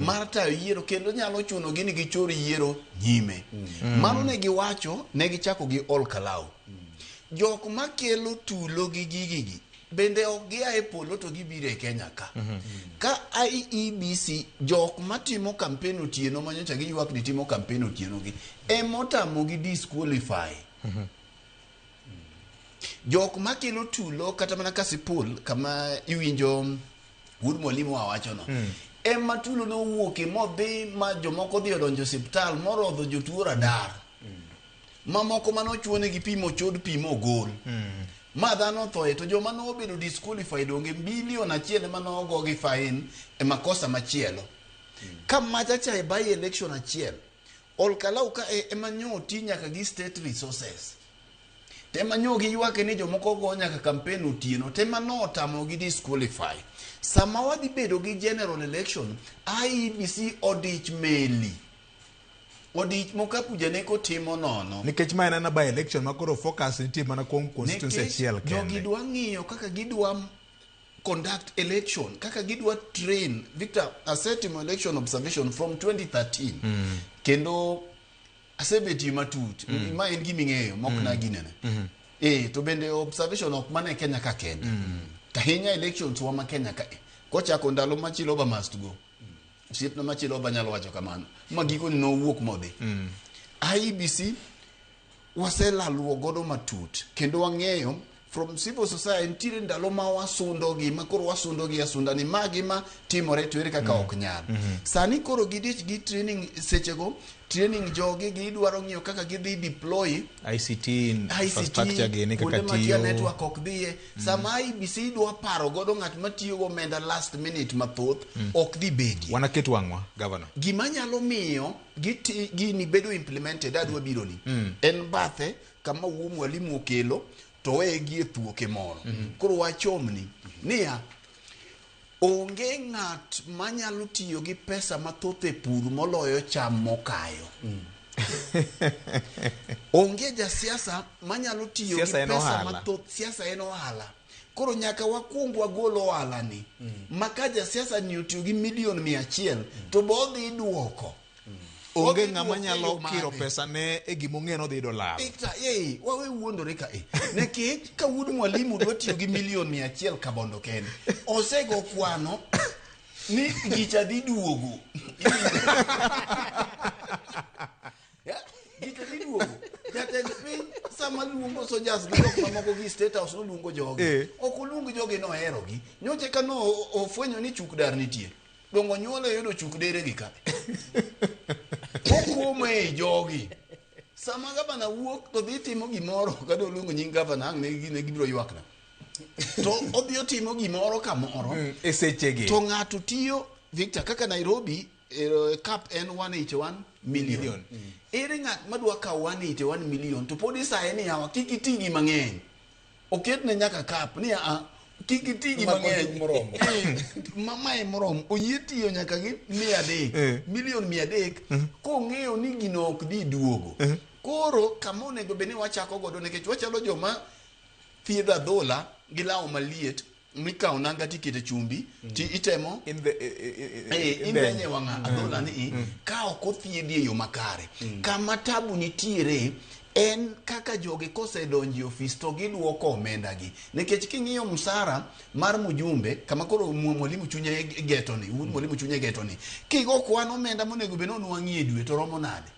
E: mar tayo yiero kendo nyalo chuno gi ni gichor yiero nyime. Mano ne giwacho, ne gichako gi Ol Kalou. Jok makelo tulo gi gigigi bende ok gia e polo to gibiro e Kenya ka. Ka IEBC jok matimo campaign otieno manyocha giywak ni timo campaign otieno gi emotamogi disqualify. Jok makelo tulo kata mana Kasipul kama iwinjo wuod mwalimu wawachono ema tulo nowuoke modhi ma jomoko dhi odonjo osiptal morodho jotuo radar mamoko manochuonegi pi mochod pi mogol ma dhano othoe to joma nobedo disqualified onge bilion achiel ema nogo gi fine e makosa machielo ka macha cha e by election achiel Ol Kalou ka ema nyo oti nyaka gi state resources tema nyo giywake ni jomoko go nyaka campaign otieno tema notamo gi disqualify sama wadhi bedo gi general election IEBC odich meli odich mokapu janeko timo nono
C: Nikech ma en ana by election ma koro focus nitie mana kuom constituency
E: Nikech
C: achiel
E: jogi
C: kende.
E: dwa ng'iyo kaka gidwa conduct election kaka gidwa train Victor asetimo election observation from 2013 kendo asebetie matut ma en gima ing'eyo mok na ginene to bende observation ok mana e Kenya ka kende to ahinya elections wa ma Kenya ka kochako ndalo ma Chiloba must go osiepna ma Chiloba nyalo wacho kamano ma gikone nowuok modhi IEBC waselalruok godo matut kendo wang'eyo from civil society nitiere ndalo ma wasundogi ma koro wasundogi asunda ni ma gima timore to ere kaka ok nyal sani koro gidich gi training sechego Training jogi gidwaro ng'iyo kaka gidhi deploy
C: ICT infrastructure gini
E: kuonde
C: kaka
E: ma kia
C: tiyo.
E: network ok dhiye. Sama IEBC dwa paro godo ng'at matiyo gomenda last minute mathoth ok dhi bedie.
C: Wanaket wang'wa, governor.
E: Gima nyalo miyo gini bedo implemented adwa biro ni en bathe kama wuo mwalimu okelo to weye gi e thuoke moro. Koro wachomni niya, onge ng'at manyalo tiyo gi pesa mathoth e pur moloyo cham mokayo. Onge jasiasa manyalo tiyo gi
C: Siasa en
E: pesa
C: ohala.
E: mathoth. Siasa en ohala. Koro nyaka wakuong wagol ohala ni. Ma ka jasiasa ni otiyo gi milion 100 to bo odhi duoko.
C: Onge
E: Odhi
C: ng'ama
E: duoko e
C: nyalo
E: yo
C: kiro
E: mane?
C: pesa ne e gima ong'e ni odhi yudo lal.
E: Victor, eh, wawe wuondore ka eh. Nikech ka wuod mwalimu dwa tiyo gi milion 100 kabondo kende, osego kwano ni gicha dhi duogo. Yeah, gicha dhi duogo. Jatend piny sama luongo sojas gi jok mamoko gi State House noluongo jogi. Ok oluong jogi noherogi. Nyocha ka no ofwenyo ni chuk dar nitie. Dongo nyuole yudo chuk dere gi ka. Okuome ei jogi. Sama gavana wuok to dhi timo gimoro kata oluongo nying gavana ang' ne gibiro ywakna. To odhi otimo gimoro kamoro.
C: E sechegi.
E: To ng'ato tiyo Victor kaka Nairobi cap en 181 million. Ere ng'at madwa kawo 181 million to pod isaye ni yawa kik iti gi mang'eny. Oketne nyaka cap ni a kik iti gi
D: Mako
E: mang'eny.
D: gi moromo.
E: Mae moromo. Oyie tiyo nyaka gi 300. Milion 300 kong'eyo ni gino ok dhi duogo. Koro kama onego bed ni wachako godo nikech wachalo joma thiedho adhola gi law maliet mikawo nanga tikete chumbi ti itemo imbenye wang' adhola ni ka ok othiedhi e yo makare. Kama tabu nitiere en kaka jogi kosedonjo e ofis to giduoko omenda gi. Nikech king'iyo msara mar mjumbe kama koro mwalimu chunye geto ni, wuod mwalimu chunye geto ni. Kigo kwan omenda monego bed ni onwang'i e dwe to romo nade?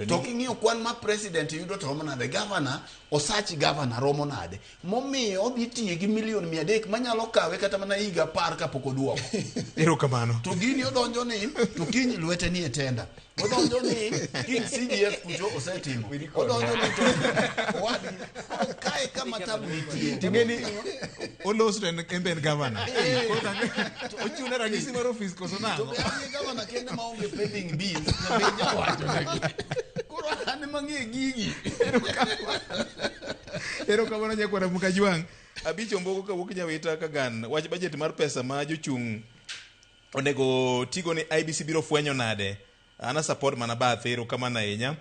E: To king'iyo kwan ma president yudo to romo nade? Governor, osach governor romo nade? Momiyo odhi tiyo gi milion 300 manyalo kawe kata mana higa 10 kapok oduoko.
C: Erokamano.
E: To gini odonjo ni to kiny lwete ni e tenda. Odonjo ni kiny CDF kucho osetimo. Odonjo ni to owadgi. Kae kama tabu nitie.
C: Ting'eni olos to en be en governor. Ochune ranyisi mar ofis koso
E: To
C: nang'o?
E: be an gi governor kende maonge pending bills. To be jawacho negi. Koro an ema ang'e gigi.
C: Erokamano nyakwara Mukajwang'. Abich Ombogo kawuok Nyawita Kagan. Wach budget mar pesa ma jochung' onego tigo ni IEBC biro fwenyo nade? Ana support mana bathe, erokamano ahinya.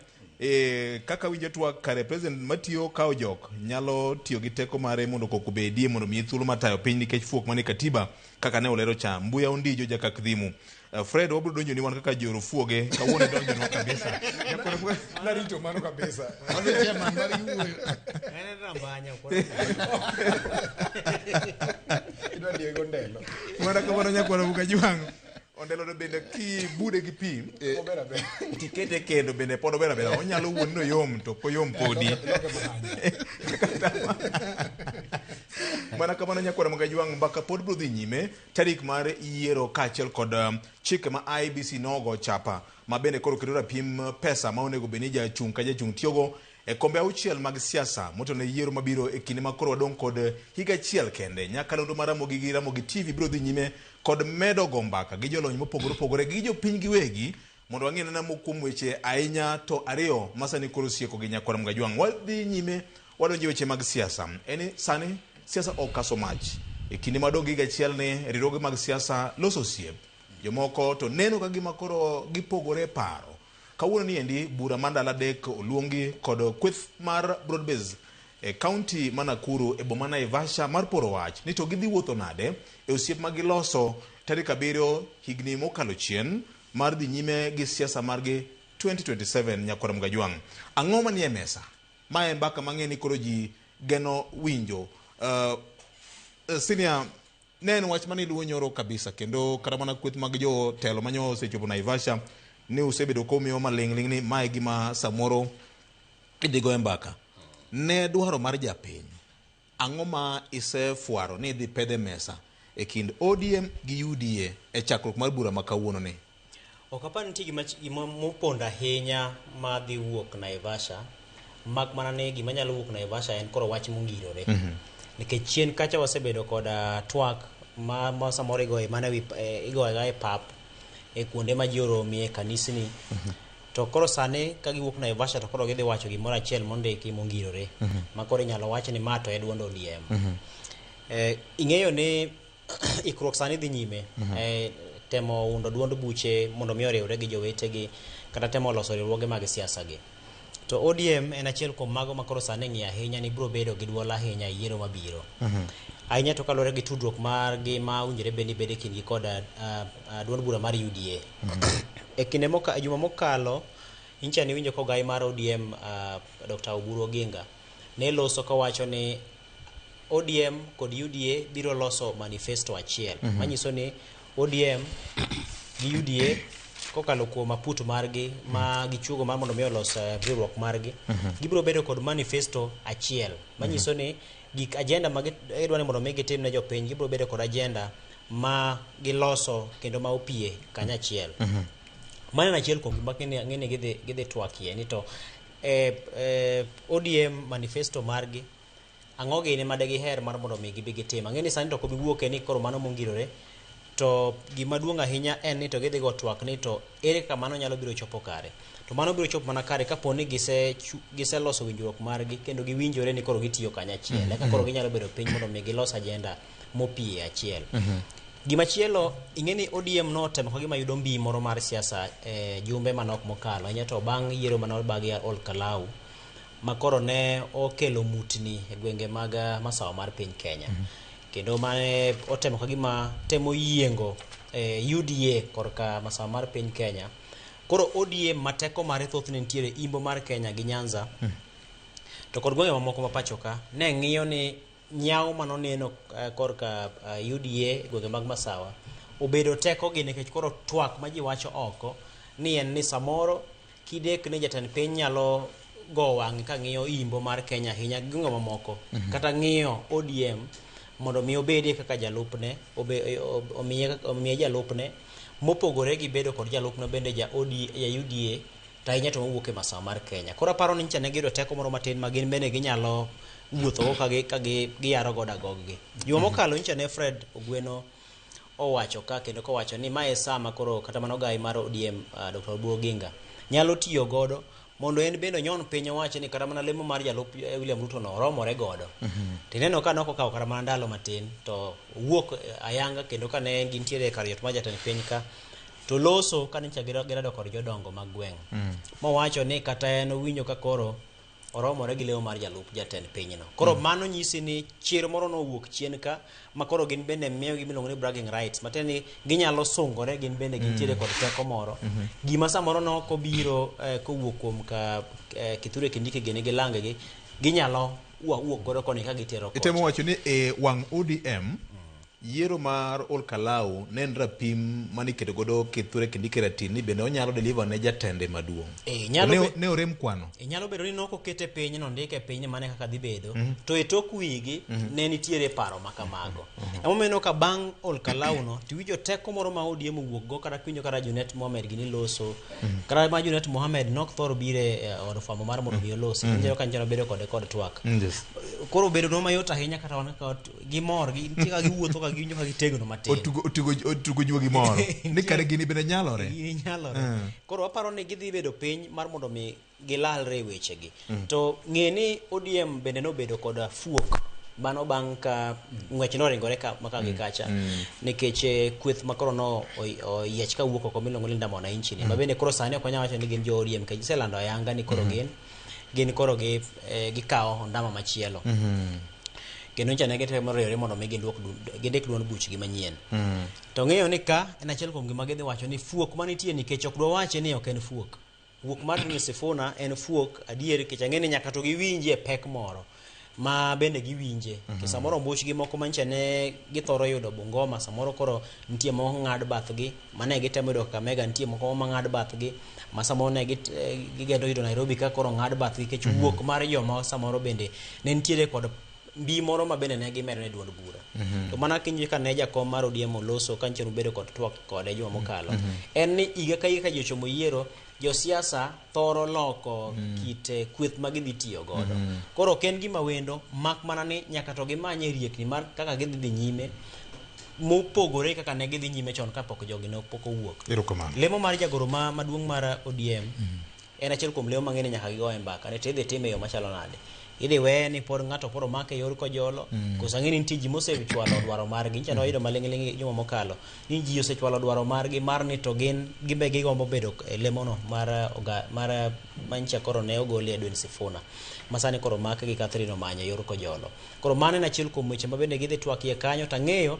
C: Kaka winjo twak kare president matiyo kawo jok nyalo tiyo gi teko mare mondo koko bedie mondo miye thuolo mar tayo piny nikech fuok mane katiba kaka ne olero cha. Mbuya Ondijo jakak dhimu. Fred wabiro donjo ni wan kaka jorofuoge kawuono donjonwa kabisa.
D: Narito mano kabisa.
E: Mano chairman mar wuoyo.
F: En rambanya, ok
D: Idwa Diego Ndelo.
C: Mana kamano nyakwara Mukajwang'. Ondelo no bende kibude gi pi tikete kendo bende pod ober abera. Onyalo wuon ni oyom to ok oyom podi. Mana kamano nyakwara Mukajwang' mbaka pod biro dhi nyime tarik mar yiero kaachiel kod chike ma IEBC nogo chapa ma bende koro keto rapim pesa ma onego bed ni jachung' ka jachung' tiyogo e kombe 6 mag siasa motelo ne yiero mabiro e kinde ma koro wadong' kod higa achiel kende. Nyakalondo mar Ramogi gi Ramogi TV biro dhi nyime kod medo go mbaka gi jolony mopogore opogore gi jopiny giwegi mondo wang'e nena moko kuom weche ahinya to ariyo ma sani koro sieko gi nyakwara Mukajwang'. Wadhi nyime wadonjo e weche mag siasa. En ni sani siasa ok kaso mach. E kinde madong' higa achiel ni riwruoge mag siasa loso osiep. Jomoko to neno ka gima koro gipogore e paro. Kawuono ni endi bura mar ndalo 3 oluongi kod kweth mar Broad Base e kaunti ma Nakuru e boma Naivasha mar poro wach ni to gidhi wuotho nade e osiep ma giloso tarik 7 higni mokalo chien mar dhi nyime gi siasa margi 2027 nyakwara Mukajwang'. Ang'o manie mesa? Mae mbaka mang'e ni koro ji geno winjo. Senior, ne en wach mane iluwo nyoro kabisa kendo kata mana kweth mag jotelo manyo osechopo Naivasha ni usebedo komiyo maling'ling' ni mae gima samoro idhi go e mbaka. Ne dwaro mar japiny, ang'o ma isefwaro ni idhi pedhe mesa e kind ODM gi UDA e chakruok mar bura ma kawuono ni?
F: Ok apar nitie gima gima mopondo ahinya madhi wuok Naivasha mak mana ni gima nyalo wuok Naivasha en koro wach mongirore. Nikech chien kacha wasebedo koda twak ma, ma samoro igoye mana ewi igoyega e pap e kuonde ma ji oromie kanisni. To koro sani ka giwuok Naivasha to koro gidhi wacho gimoro achiel mondiki mongirore. Ma koro inyalo wach ni ma to e duond ODM. Ing'eyo ni ikruok sani dhi nyime. Temo undo duond buche mondo mi oriwre gi jowetegi kata temo loso riwruoge mag siasa gi. To ODM en achiel kuom mago ma koro sani ng'iyo ahinya ni biro bedo gi duol ahinya e yiero mabiro. Ahinya to kaluwore gi tudruok margi ma owinjore bed ni bedo e kindgi kod duond bura mar UDA. E kinde moka, e juma mokalo, nyicha niwinjo kogai mar ODM Dr. Oburu Oginga ne loso kowacho ni ODM kod UDA biro loso manifesto achiel. Manyiso ni ODM gi UDA kokalo kuom aput margi ma gichuogo mar mondo mi olos riwruok margi, gibiro bedo kod manifesto achiel. Manyiso ni gik agenda ma gidwa ni mondo mi gitim ne jopiny, gibiro bedo kod agenda ma giloso kendo ma opie kanyachiel. Mano en achiel kuom gima ng'eni gidhi twakie ni to ODM manifesto margi ang'o gini ma degiher mar mondo mi gibi gitim. Ang'e ni sani to ok obi wuoke ni koro mano mongirore, to gima duong' ahinya en ni to gidhi go twak ni to ere kaka mano nyalo biro chopo kare. To mano biro chopo mana kare kapo ni giseloso winjruok margi kendo giwinjore ni koro gitiyo kanyachiel. Eka koro ginyalo bedo piny mondo mi gilos agenda mopie achiel. Gimachielo, ing'e ni ODM notemo ka gima yudo mbi moro mar siasa jumbe manok mokalo, ahinya to bang' yiero mane obagi Ol Kalou, ma koro ne okelo mutni e gwenge mag masawa mar piny Kenya. Kendo mane otemo ka gima temo yiengo UDA korka masawa mar piny Kenya. Koro ODM ma teko mare thothne nitiere imbo mar Kenya gi Nyanza, to kod gwenge mamoko ma pacho ka, ne ng'iyo ni nyawo manoneno korka UDA e gwenge mag masawa obedo teko gi nikech koro twak ma ji wacho oko ni en ni samoro kidek ni jatend piny nyalo go wang'e ka ng'iyo imbo mar Kenya ahinya gi gwenge mamoko. Kata ng'iyo ODM mondo mi obedie kaka jalupne, omiye jalupne mopogore gi bedo kod jalupne bende ja UDA to ahinya to mowuok e masawa mar Kenya. Koro aparo ni nyicha ne giyudo teko moro matin ma gin bende ginyalo wuothogo ka giyaro godo agog-gi. Juma mokalo nyicha ne Fred Ogweno owacho ka kendo kowacho ni mae e saa ma koro kata mana ogai mar ODM Dr. Oburu Oginga nyalo tiyo godo mondo en bende onyon piny owacho ni kata mana lemo mar jalup William Ruto no oromore godo. Tineno ka nok okawo kata mana ndalo matin to owuok ayanga kendo ka ne gintiere e kar jot mar jatend piny ka to loso ka nyicha girado kod jodongo mag gweng'. Mowacho ni kata en owinjo ka koro oromore gi lemo mar jalup jatend pinyno. Koro mano nyisi ni chir moro nowuok chien ka ma koro gin bende miyo gi miluongo ni bragging rights, matiende ni ginyalo sungore gin bende gintiere kod teko moro. Gima samoro nok obiro kowuok kuom ka Kithure Kindiki gini gi lange gi, ginyalo wuok godo koni ka gitero kocha.
C: Itemo wacho ni e wang' ODM yiero mar Ol Kalou ne en rapim mane iketo godo Kithure Kindiki ratil ni bende onyalo deliver ne jatende maduong'. Ne orem kwano.
F: Nyalo bedo ni nok okete piny, nondike piny ni mane kaka dhi bedo, to e tok wigi ne nitiere paro ma kamago. Emomiyo ka bang' Ol Kalou no, tiwinjo teko moro ma ODM owuok go, kata kiwinjo kata Junet Mohamed gini loso. Kata ma Junet Mohamed nok thor bire od fwambo mar mondo mi olosi. Iwinjo ka nyicha nobedo kode kod twak. Koro bedo no mayot ahinya kata wan kaka gimor, nitie kaka giwuotho ka giwinjo ka gitegno matin.
C: Otugo juogi moro. Ni kare gini bende nyalore.
F: Gini nyalore. Koro waparo ni gidhi bedo piny mar mondo mi gilalre e wechegi. To ng'e ni ODM bende nobedo kod fuok mano bang' ka ng'wech noringore ka maka gi kacha. Nikech kweth ma koro no oyiech ka wuok oko miluongo ni Linda Mwananchi ni. Ma bende koro sani ok wanyal wacho ni gin jo ODM nikech giselando ayanga ni koro gin koro gikawo ondama machielo. Kendo nyicha ne gitemo riwore mondo mi gindik duond buchgi manyien. To ng'eyo ni ka en achiel kuom gima gidhi wacho ni fuok manitie nikech ok dwa wache ni ok en fuok. Wuok mar Edwin Sifuna en fuok adier nikech ang'e ni nyaka to giwinje pek moro ma bende giwinje. Samoro ombuchgi moko manyicha ne githoro yudo Bungoma, samoro koro nitie moko ng'ad bathgi, mane gitemo yudo Kakamega, nitie moko ma ng'ad bathgi, ma samoro ne gigendo yudo Nairobi ka koro ng'ad bathgi nikech wuok mar joma samoro bende ne nitiere kod mbi moro ma bende ne gimedo ne duond bura. To mana kinyi ka ne jakom mar ODM oloso ka nchier ubedo kod twak kode juma mokalo. En ni higa ka higa ka ji ochomo yiero, josiasa thoro loko kit kweth ma gidhi tiyo godo. Koro ok en gima wendo, mak mana ni nyaka to gimanye riekni mar kaka gidhi dhi nyime mopogore kaka ne gidhi nyime chon kapok jogi ne pok owuok.
C: Erokamano.
F: Lemo mar jagoro ma maduong' mar ODM en achiel kuom lemo mang'eny nyaka gigo e mbaka ni to idhi time e yo machalo nade. Idhi weye ni pod ng'ato pod omake e yor kojolo, koso ang'e ni nitie ji mosechwalo dwaro margi. Nyicha ne wayudo maling'ling' juma mokalo ni ji osechwalo dwaro margi mar ni to gin gibe gigombo bedo e lemono mar oga, mar manyicha koro ne ogoli Edwin Sifuna ma sani koro omake gi Catherine Omanya e yor kojolo. Koro mano en achiel kuom weche ma bende gidhi twakie kanyo to ang'eyo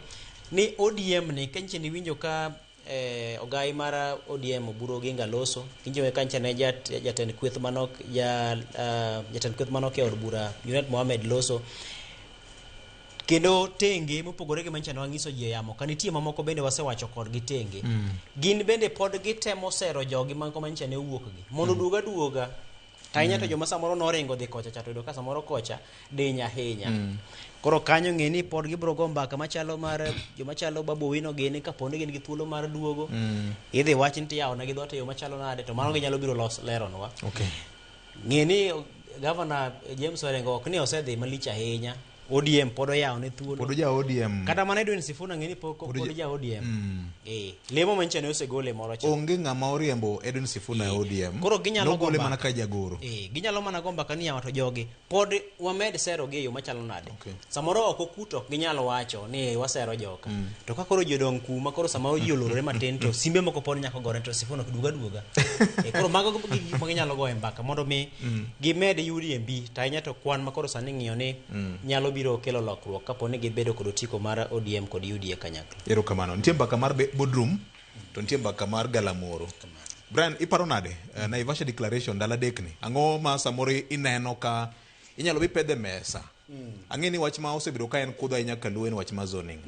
F: ni ODM ni ka nyicha niwinjo ka ogai mar ODM Oburu Oginga loso kinjo ka nyicha ne jatend kweth manok jatend kweth manok e od bura Junet Mohamed loso kendo tenge mopogore gi manyicha ne wang'iso ji e yamo ka nitie mamoko bende wasewacho kodgi tenge. Gin bende pod gitemo sero jogi moko manyicha ne owuok gi mondo oduog aduoga. Ahinya to joma samoro noringo dhi kocha cha to yudo ka samoro kocha diny ahinya. Koro kanyo ng'e ni pod gibiro go mbaka machalo mar joma chalo Babu Owino gini kapo ni gin gi thuolo mar duogo. Idhi wach ni tiyawo negi dhoot e yo machalo nade to mano ginyalo biro leronwa. Ng'e ni Governor James Orengo ok ni osedhi malich ahinya. ODM pod oyawo ne thuolo.
C: Pod oja ODM.
F: Kata mana Edwin Sifuna ng'e ni pok pod ja ODM. Lemo manyicha ne osegole moro cha.
C: Onge ng'ama oriembo Edwin Sifuna e ODM.
F: Koro ginyalo
C: Nogole
F: go
C: mana
F: mbaka.
C: ka jagoro.
F: Ginyalo mana go mbaka ni yawa to jogi pod wamed sero gi e yo machalo nade. Samoro ok okuto ok ginyal wacho ni wasero joka. To ka koro jodong kuma koro samoro ji olorore matin to simbe moko pod nyako gore to Sifuna ok duoga duoga. Koro mago gik ma ginyalo goyo mbaka mondo mi gimed UDMB to ahinya to kwan ma koro sani ng'iyo ni nyalo biro kelo lokruok kapo ni gibedo kod otiko mar ODM kod UDA kanyakla.
C: Erokamano. Nitie mbaka mar boardroom to nitie mbaka mar galamoro. Brian, iparo nade Naivasha declaration ndalo adek ni? Ang'o ma samoro ineno ka inyalo bi pedhe mesa? Ang'e ni wach ma osebedo ka en kudho ahinya kaluo en wach mar zoning.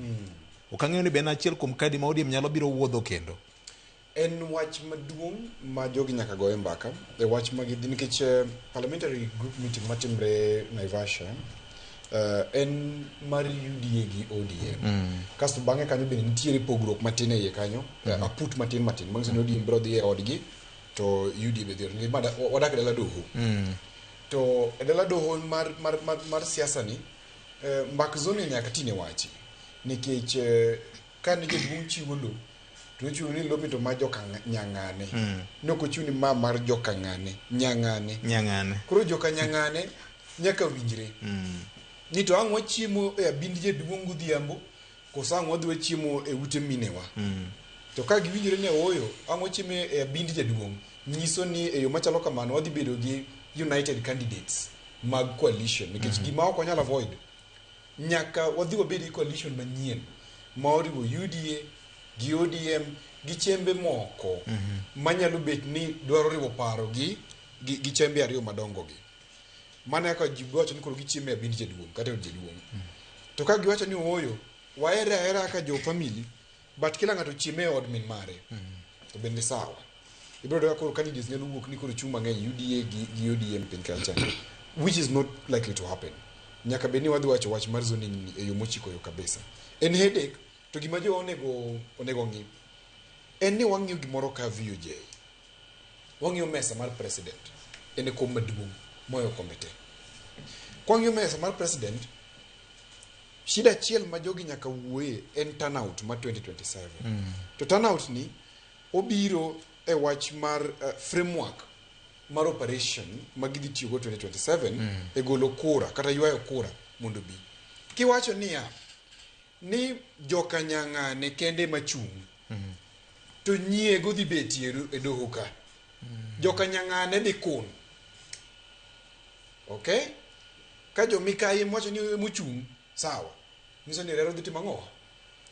C: Ok ang'eyo ni be en achiel kuom kadi ma ODM nyalo biro wuodho kendo.
D: En wach maduong' ma jogi nyaka goye mbaka. E wach ma gidhi nikech parliamentary group meeting matimre Naivasha en mar UDA gi ODM. Kasto bang'e kanyo bende nitiere pogruok matin e iye kanyo, aput matin matin. Manyiso ni ODM biro dhi e odgi to UDA be dhi e odgi. Ma wadak e dala doho. To e dala doho mar siasa ni, mbak zoning nyaka tine wachi. Nikech ka ne jaduong' chiwo lo, to ochiwo ni lopi to ma joka nyang'ane. Ne ok ochiw ni ma mar joka ng'ane, nyang'ane.
C: Nyang'ane.
D: Koro joka nyang'ane nyaka winjre. Ni to ang' wachiemo e abind jaduong' godhiambo, koso ang' wadhi wachiemo e ute minewa. To ka giwinjore ni ooyo, ang' wachiemo e abind jaduong', nyiso ni e yo machalo kamano wadhi bedo gi united candidates mag coalition. Nikech gima ok wanyal avoid, nyaka wadhi wabed gi coalition manyien ma oriwo UDA gi ODM gi chembe moko manyalo bet ni dwaro riwo paro gi chembe ariyo madongo gi. Mano kaka ji wacho ni koro gichiemo e abind jaduong' kata e od jaduong'. To ka giwacho ni ooyo, wahere ahera kaka jo family, but kila ng'ato chiemo e od min mare. To bende sawa. Ibiro yudo ka koro candidates nyalo wuok ni koro chung' mang'eny UDA gi ODM piny kacha. Which is not likely to happen. Nyaka bed ni wadhi wacho wach mar zoning ni e yo mochiko yo kabisa. En headache, to gima jowa onego ng'i en ni wang'iyo gimoro ka VOJ. Wang'iyo mesa mar president. En e kom maduong' moyo kombe te. Kwang'iyo mesa mar president, shida achiel ma jogi nyaka wuoye en turnout mar 2027. To turnout ni obiro e wach mar framework mar operation ma gidhi tiyogo 2027 e golo kura kata ywayo kura mondo bi. Kiwacho niya ni joka nyang'ane kende machung' to nyiego dhi betie e doho ka. Joka nyang'ane dhi kun. Okay? Ka jomikayi wacho ni mochung' sawa. Nyiso ni rero dhi timo ang'o?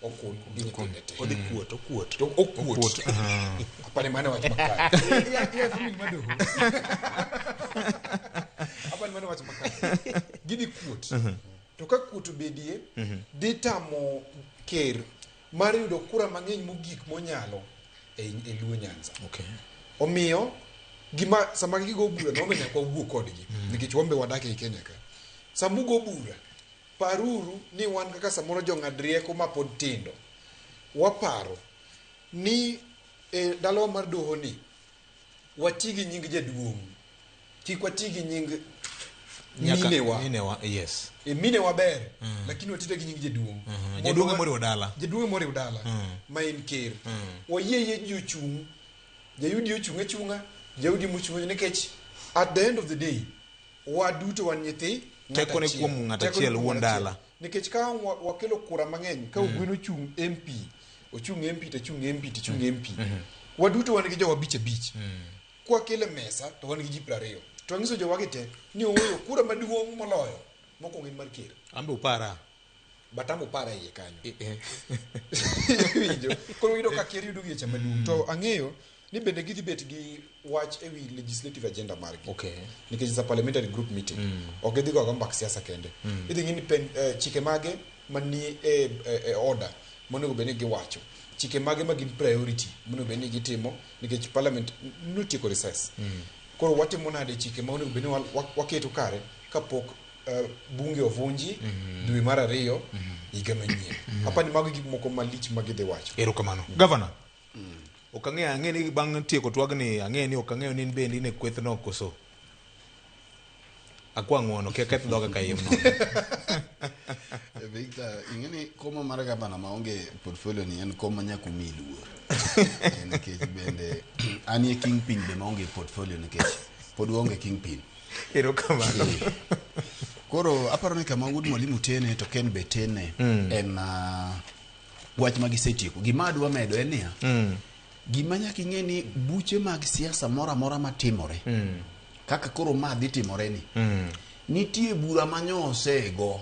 D: Okun gi nyithinde te.
F: Odhi kuot, okuot.
D: To okuot. Apani mano wach makare. Ya family madoho. Apani mano wach makare. Gidhi kuot. To ka kuot obedie, dhi tamo ker mar yudo kura mang'eny mogik monyalo e Luo Nyanza. Omiyo gima sama gigo bura no nyaka wawuo kodgi nikech wan be wadak ei Kenya ka. Sama ugo bura Paruru ni wan kaka samoro jong'ad rieko ma pod tindo. Waparo ni e dalawa mar doho ni wati gi nying jaduong'. Kik wati gi nying minewa.
C: Minewa, yes.
D: E minewa ber, lakini watite gi nying jaduong'. Mondo
C: Jaduong'
D: wa-
C: emoriwo dala.
D: Jaduong' emoriwo dala. Ma en ker. Wayie yie ji ochung'. Jayudi ochung' achung'a, jaudi mochung' nikech at the end of the day waduto wan nyithi ng'at
C: Teko ni
D: achiel.
C: kuom ng'at
D: Teko ni
C: achiel,
D: kuom
C: wuon
D: ng'at achiel.
C: dala.
D: Nikech ka wakelo kura mang'eny, ka Ogwen ochung' MP, ochung' MP to ochung' MP to ochung' MP. Waduto wan gi jowa abich abich. Kwakelo e mesa to wan gi ji 20. To wanyiso jowagi te ni ooyo kura maduong' moloyo mokwongo en mar ker.
C: Ambe upara.
D: Batambo upara iye kanyo. Iwinjo? Koro iyudo ka ker yudo weche maduong'. To ang'eyo ni bende gidhi bet gi wach ewi legislative agenda margi.
C: Okay.
D: Nikech it's a parliamentary group meeting. Ok gidhi gogo mbak siasa kende. Idhi ng'i ni chike mage mani e order monego bed ni giwacho. Chike mage ma gin priority monego bed ni gitimo nikech parliament notieko recess. Koro watimo nade chike ma onego bed ni waketo kare kapok bunge ovunji dwe mar 2 higa manyien. Apani mago gik moko malich ma gidhi wacho.
C: Erokamano. Governor. Ok ang'eyo, ang'e ni bang' tieko twagni, ang'e ni ok ang'eyo ni in bende in e kwethno koso. Akwa ng'uono, kik aketh dhoga kayiem nono.
E: Victor, ing'e ni komo mar gavana maonge portfolio ni en kom ma nyaka omi luor. Nikech bende anie kingpin be maonge portfolio nikech pod waonge kingpin.
C: Erokamano.
E: Koro aparo ni kama wuod mwalimu tene to Ken be tene en wach ma gisetieko. Gima adwa medo en niya, gima nyaka ing'e ni buche mag siasa moro amora matimore kaka koro ma dhi timore ni nitie bura manyosego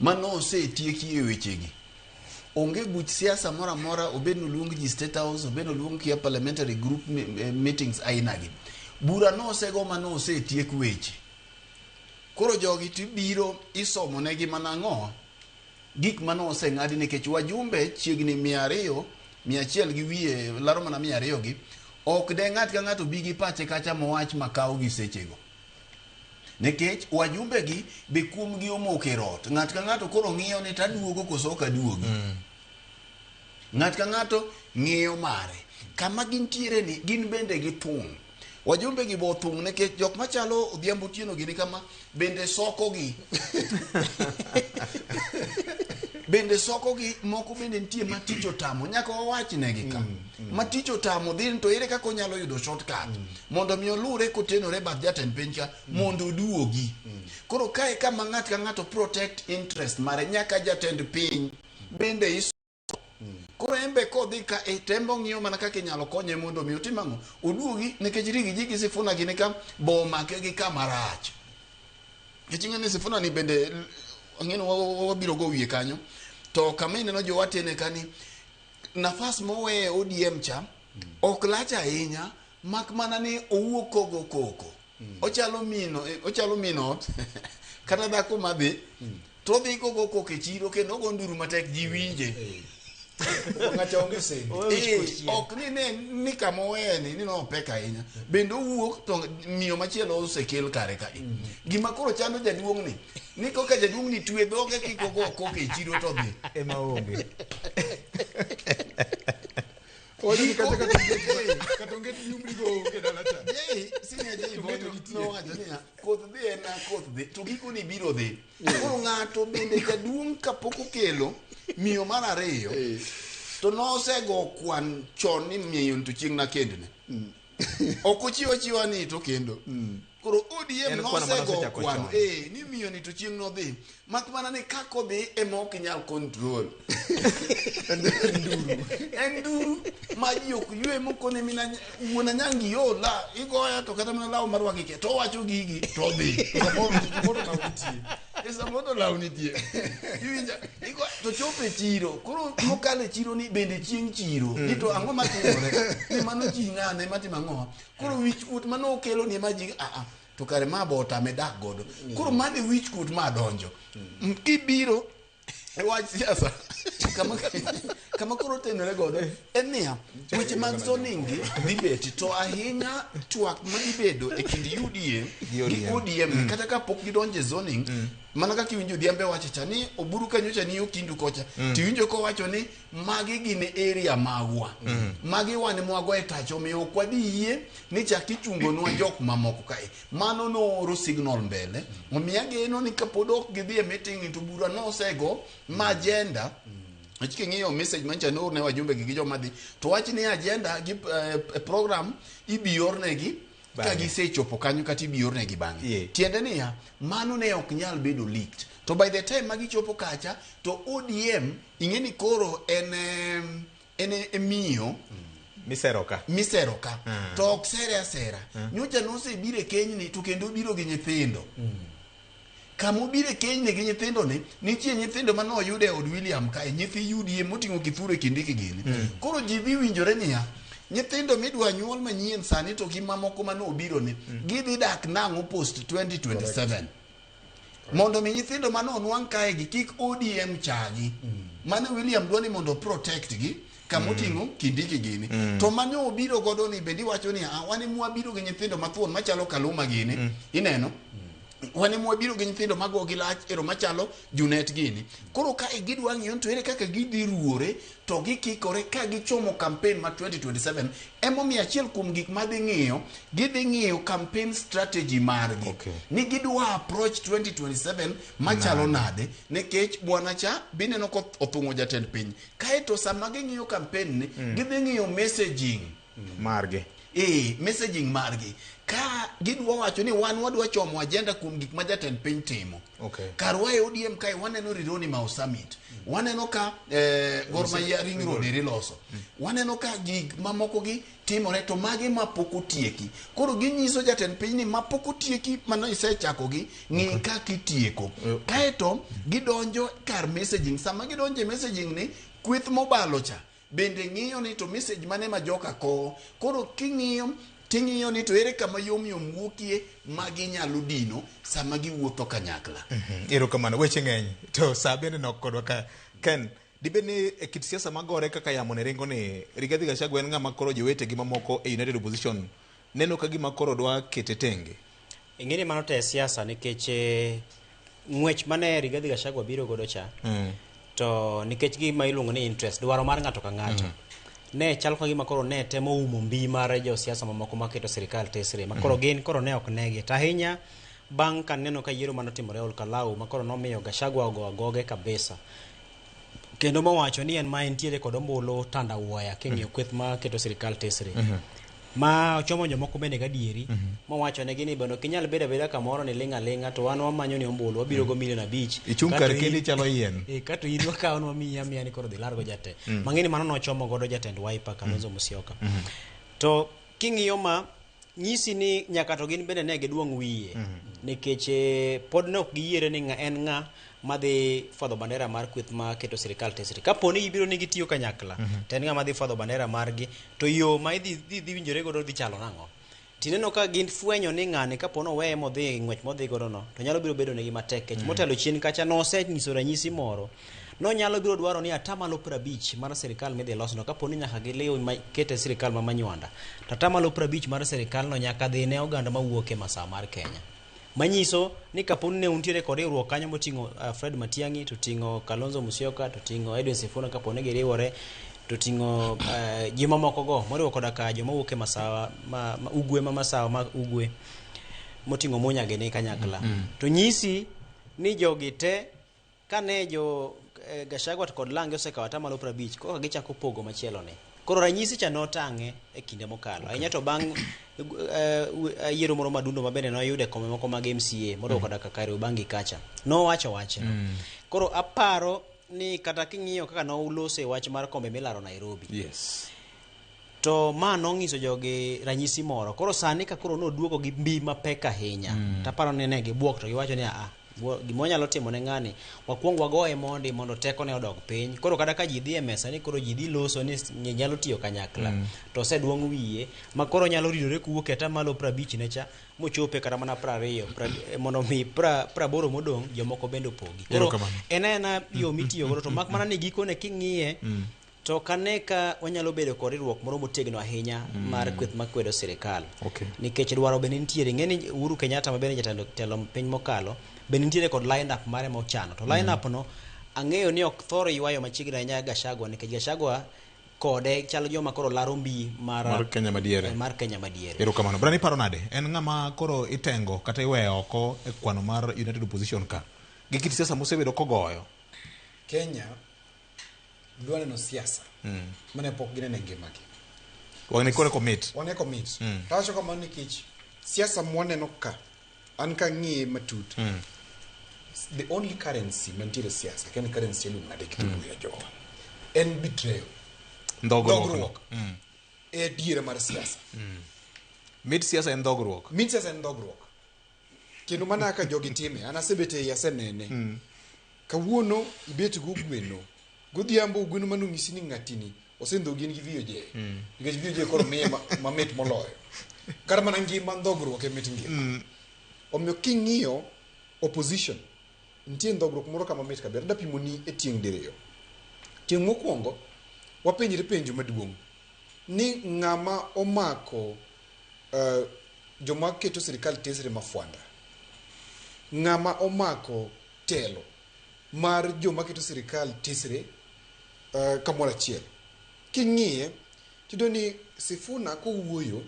E: manosetieki e wechegi. Onge buch siasa moro amora, obed ni oluong ji State House, obed ni oluong kia parliamentary group meetings ainagi. Bura nosego manosetiek weche. Koro jogi tibiro isomo negi mana ang'o? Gik manoseng'adi nikech wajumbe chiegni 200, 100 gi wiye, laro mana 200 gi. Ok de ng'at ka ng'ato bi gi pache kacha mowach makaw gi sechego. Nikech wajumbe gi be kuom gi omoko e rot. Ng'at ka ng'ato koro ng'iyo ni taduogo koso ok aduogi. Ng'at ka ng'ato ng'iyo mare. Kama gintiere ni gin bende githung'. Wajumbe gi bo thung' nikech jok machalo Odhiambo Otieno gini kama bende soko gi. Bende soko gi moko bende nitie ma tich otamo nyaka wawach negi ka. Ma tich otamo dhi to ere kaka onyalo yudo shortcut mondo mi olure kotenore bath jatend piny ka mondo oduogi. Koro kae kama ng'at ka ng'ato protect interest mare nyaka jatend piny bende is Koro en be kodhi ka e tembo ng'iyo mana kaka inyalo konye mondo mi otim ang'o? Oduogi nikech Riggy G gi Sifuna gini ka bo omake gi kama rach. Nikech ing'e ni Sifuna ni bende ang'e ni wabiro go wiye kanyo. To kama ineno jowatene kani nafas moweye ODM cha ok lach ahinya mak mana ni owuok kogo koko. Ochalo mino, ochalo min ot kata dhako madhi to odhi kogo koko e chiro kendo ogo nduru matek ji winje.
D: Ng'acha onge sendi.
E: Ok ni ne ni kama oweye ni ni nopek ahinya. Bende owuok to miyo machielo osekel kare ka. Gima koro chando jaduong' ni ni koka jaduong' ni twe dhoge kik ogo koko e chiro to dhi.
C: Ema onge.
D: Owacho kata kata onge yumri go onge dala cha.
E: Jei, senior Jei Bondo nowacho niya, koth dhi en koth dhi, to gikone biro dhi. Koro ng'ato bende jaduong' kapok okelo miyo mar ariyo, to nosego kwan chon ni miyo to chieng' nakendne. Ok ochiw achiwa ni to kendo. Koro ODM
C: En kwan mane
E: nosego
C: osechako
E: kwan,
C: chon.
E: ni miyo ni to chieng' nodhi. Mak mana ni kaka odhi ema ok inyal control. En nduru ma ji ok ywe mokone mina wuon Anyangi yo la igoya to kata mana law marwako ikia to owacho gigi to odhi. Samoro to law nitie. Iwinja to chopo e chiro koro mokalo e chiro ni bende chieng' chiro ni to ang'o matimore ni mano chi ng'ane matimo ang'o koro wich kuot mano okelo ni ema ji a to kare ma bo otame dak godo koro mano e wich kuot ma donjo kibiro E wach siasa kama, kama koro tenore godo en niya weche mag zoning gi dhi bet to ahinya twak ma dhi bedo e kind UDA gi
C: ODM.
E: ODM kata ka pok gidonjo e zoning mana kaka iwinjo Odhiambo wacho cha ni Oburu kanyocha ni Okindu kocha tiwinjo kowacho ni magi gin area magwa magi wan mwago e tach omiyo ok wadhi yie ni chak ichungonwa jok mamoko kae mano nooro signal mbele omiyo ageno ni kapod ok gidhi e meeting to bura nosego ma agenda Nikech king'iyo message mancha noor ne wajumbe gi gi joma dhi to wach ni agenda gi program ibi ornegi ka
C: Bang'e.
E: gisechopo kanyo kata ibi ornegi bang'e
C: Yeah.
E: tiende niya mano ne ok nyal bedo leaked to by the time ma gichopo kacha to ODM ing'e ni koro en en e miyo
C: Misero ka.
E: misero ka to ok sere asera nyocha nosebiro e kenyni to kendo obiro gi nyithindo kama obiro e kenyni gi nyithindo ni nitie nyithindo mane oyudo e od William kae nyithi UDA moting'o Kithure Kindiki gini koro ji dhi winjore niya nyithindo midwa nyuol manyien sani to gi mamoko mane obiro ni gidhi dak nang'o post 2027 mondo mi nyithindo mane onwang' kae gi kik ODM chagi mane William dwa ni mondo protect gi kama oting'o Kindiki gini to mane obiro godo ni bende iwacho ni "Ah, wan ema wabiro gi nyithindo mathuon machalo Kaluma gini ineno wan ema wabiro gi nyithindo mago gi lach ero machalo Junet gini koro kae gidwa ng'iyo ni to ere kaka gidhi ruore to gikikore ka gichomo campaign ma 2027 emomiyo achiel kuom gik madhi ng'iyo gidhi ng'iyo campaign strategy margi
C: Okay.
E: ni gidwa approach 2027 machalo nade nikech bwana cha bineno ko othung'o jatend piny kaeto sama ging'iyo campaign ni gidhi ng'iyo messaging
C: Margi.
E: ee messaging margi ka gidwa wacho ni wan wadwa chomo agenda kuom gik ma jatend piny timo
C: Okay.
E: karwa e ODM kae waneno Rironi Mau Summit waneno ka Gor Mahia Ring Road eri loso waneno ka gik mamoko gi timore to magi mapok otieki koro ginyiso jatend piny ni mapok otieki mano isechako gi ng'i kaka itieko kaeto gidonjo kar messaging sama gidonjo e messaging ni kweth mobalo cha bende ng'iyo ni to message mane ma joka kowo koro king'iyo ting'iyo ni to ere kama yom yom wuokie ma ginyalo dino sama giwuotho kanyakla
C: Erokamano, weche ng'eny to sa bende nok kodwa ka Ken, dibed ni e kit siasa magore kaka yamo ne ringo ni Rigathi Gachagua en ng'ama koro jowetegi mamoko e United Opposition neno ka gima koro dwa kete tenge.
F: Ing'e ni mano to e siasa nikech ng'wech mane Rigathi Gachagua biro godo cha to nikech gima iluongo ni interest dwaro mar ng'ato ka ng'ato ne chal ka gima koro ne temo umo mbi mar josiasa mamoko maketo sirikal tesre ma koro gin koro ne ok negi to ahinya bang' ka neno ka yiero manotimore Ol Kalou ma koro nomiyo Gachagua ogo agoge kabisa kendo mowacho ni en ma entiere kod ombulu tandawuoya king'iyo kweth ma keto sirikal tesre ma ochomo jomoko bende gadieri mowacho negi ni bende ok inyal bedo abeda kamoro ni ling' aling'a to wan wamanyo ni ombulu wabiro go milion 5
C: Ichung'
F: Kato
C: kar
F: in-
C: kendi chalo yien.
F: Kato in wakawo ni wamiyi amiya ni koro dhi largo jatend mang'e ni mano nochomo godo jatend Wiper Kalonzo Musyoka to king'iyo ma nyisi ni nyaka to gin bende ne giduong' wiye nikech pod ne ok giyiere ni ng'a en ng'a madhi fwadho bandera mar kweth ma keto sirikal tesre kapo ni gibiro ni gitiyo kanyakla to en ng'a madhi fwadho bandera margi to yo ma idhi dhi winjore godo dhi chalo nang'o tineno ka gin fwenyo ni ng'ani kapo noweye modhi ng'wech modhi godo no to nyalo biro bedo negi matek kech motelo chien kacha nosenyiso ranyisi moro nonyalo biro dwaro ni 50% mar sirikal midhi losno kapo ni nyaka giliw ma kete sirikal ma Manywanda to 50% mar sirikal no nyaka dhi ne oganda mawuok e masawa mar Kenya manyiso ni kapo ni ne untiere kod riwruok kanyo moting'o Fred Matiang'i to ting'o Kalonzo Musyoka to ting'o Edwin Sifuna kapo ni giriwore to ting'o ji mamoko go moriwo koda ka joma wuok e masawa ma ugwe ma masawa ma ugwe moting'o Munya gini kanyakla to nyisi ni jogi te kane jo Gachagua to kod Lange osekawo 50% koka gichako pogo machielo ni koro ranyisi cha notang'e e kinde mokalo ahinya to bang' yiero moro madundo ma bende noyudo e kombe moko mag MCA moriwo koda ka Kariobangi kacha nowacho wachno koro aparo ni kata king'iyo kaka noloso e wach mar kombe milaro Nairobi
C: Yes.
F: to ma nong'iso jogi ranyisi moro koro sani ka koro noduogo gi mbi mapek ahinya taparo ni ne gibuok to giwacho ni aa Gima wanyalo timo ne ng'ani, wakwong wagoye mondi mondo tekone odog piny. Koro kata ka ji dhi e mesa ni koro ji dhi loso ni nyalo tiyo kanyakla, to oseduong' wiye ma koro nyalo ridore kowuok e atamalo 50 ne cha mochope kata mana 20 mondo mi 80 modong' jomoko bende opogi. Koro
C: Erokamano.
F: en aena yo mitiyo godo to mak mana ni gikone king'iye to ok ane ka wanyalo bedo kod riwruok moro motegno ahinya mar kweth makwedo sirikal. Nikech dwaro bende nitiere. Ing'e ni Uhuru Kenyatta ma bende jatelo telo piny mokalo bende nitiere kod line up mare mochano. To line up no ang'eyo ni ok thor ywayo machiegni ahinya Gachagua nikech Gachagua kode chal joma koro laro mbi mar,
C: Mar Kenya madiere.
F: mar Kenya madiere.
C: Erokamano. Brani iparo nade? En ng'ama koro itengo kata iweyo oko e kwano mar United Opposition ka? Gi kit siasa mosebedo kogoyo.
D: Kenya dwa neno siasa mane pok gineno e ngimagi.
C: Wang'ni koro komit.
D: Wang'e komit. To awacho kamano nikech siasa mwaneno ka, an kang'iye matut, the only currency mantiere e siasa, akia ni currency iluongo nade gi dholuo ya jowa, en betrayal.
C: Ndhogruok.
D: Ndhogruok. E adiera mar siasa.
C: Mit siasa en ndhogruok.
D: Mit siasa en ndhogruok. Kendo mana kaka jogi time, an asebet e iye asenene. Kawuono ibet gogweno, godhiambo ogweno mane onyisi ni ng'atini osendhogi en gi VOJ. Nikech VOJ koro miye mamit moloyo. Kata mana ngima ndhogruok e mit ngima. Omiyo king'iyo opposition, nitie ndhogruok moro kama mit kabisa. Adwa pimoni e tieng' diriyo. Tieng' mokwongo, wapenjre penjo maduong' ni ng'ama omako joma keto sirikal tesre mafwanda. Ng'ama omako telo mar joma keto sirikal tesre kamoro achiel. King'iye, tiyudo ni Sifuna kowuoyo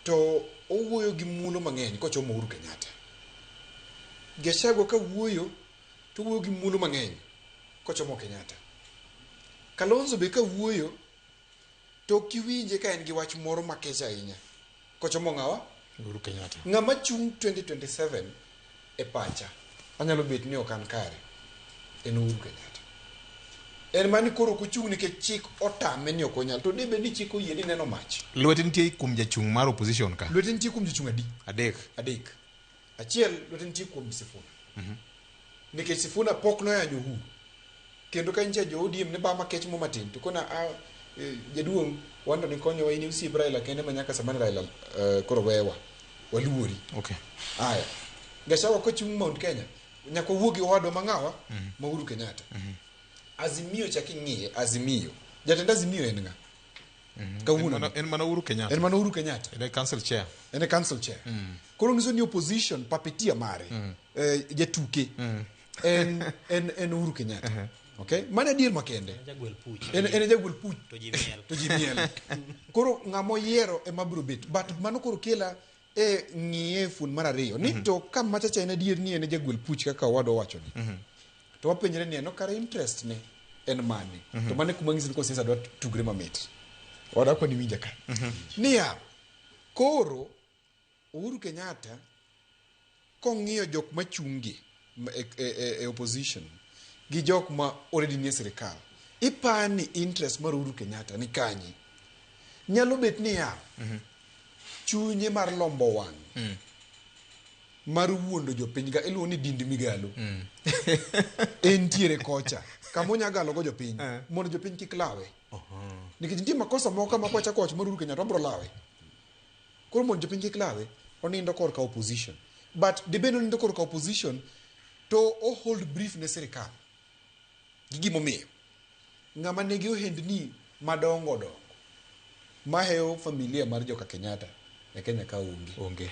D: to owuoyo gi muolo mang'eny kochomo Uhuru Kenyatta. Gachagua kawuoyo to owuoyo gi muolo mang'eny kochomo Kenyatta. Kalonzo be kawuoyo to ok iwinje ka en gi wach moro makech ahinya kochomo ng'awa?
C: Uhuru Kenyatta.
D: Ng'ama chung' 2027 e pacha anyalo bet ni ok an kare en Uhuru Kenyatta. En mani koro ok ochung' nikech chik otame ni ok onyal. To dibed ni chik oyie ni neno mach.
C: Lwete nitie kuom jachung' mar opposition ka.
D: Lwete nitie kuom jochung' adi?
C: Adek.
D: Adek. Achiel lwete nitie kuom Sifuna. Nikech Sifuna pok noyanyo Uhuru. Kendo ka nyicha jo ODM ne ba makech mo matin to kona a jaduong' wan to nikonyowa in e osiep Raila kende ma nyaka sama ni Raila koro wewa. Waluori.
C: Okay.
D: Aya. Gachagua kochung' Mount Kenya nyaka owuo gi owadwa mang'awa ma Uhuru Kenyatta. Azimio chak ing'iye Azimio. Jatend Azimio en ng'a? Kawuono.
C: En mana Uhuru Kenyatta.
D: En mana Uhuru Kenyatta.
C: En e council chair.
D: En e council chair. Koro nyiso ni opposition puppeteer mare jatuke en Uhuru Kenyatta. Okay? Mano adier makende.
F: Jagwel puch.
D: En e jagwel puch.
F: To ji miel.
D: To ji miel. Koro ng'ama oyiero ema biro bet. But mano koro kela e ng'iye fun mar ariyo. Ni to ka machacha en adier ni en e jagwel puch kaka owadwa owacho ni. To wapenjre ni no kare interest ne en mane. To mano e kuma ng'isi ni kosiasa dwa tugre mamit. Owadwa kwani winja ka. Niya, koro Uhuru Kenyatta kong'iyo jok machungi e opposition gi jok ma already nie sirikal, ipani interest mar Uhuru Kenyatta ni kanye? Nyalo bet niya, chunye mar lombo wang' mar wuondo jopiny ga iluongo ni dind migalo. Entiere kocha kama onya galo go jopiny mondo jopiny kik lawe. Nikech nitie makosa moko ma kwachako wacho mar Uhuru Kenyatta wabro lawe. Koro mondo jopiny kik lawe, onindo korka opposition. But dibed ni onindo korka opposition to o hold brief ne sirikal. Gi gimomiyo. Ng'ama nigi ohendni madongo dongo mahewo familia mar joka Kenyatta e Kenya ka onge.
C: Onge.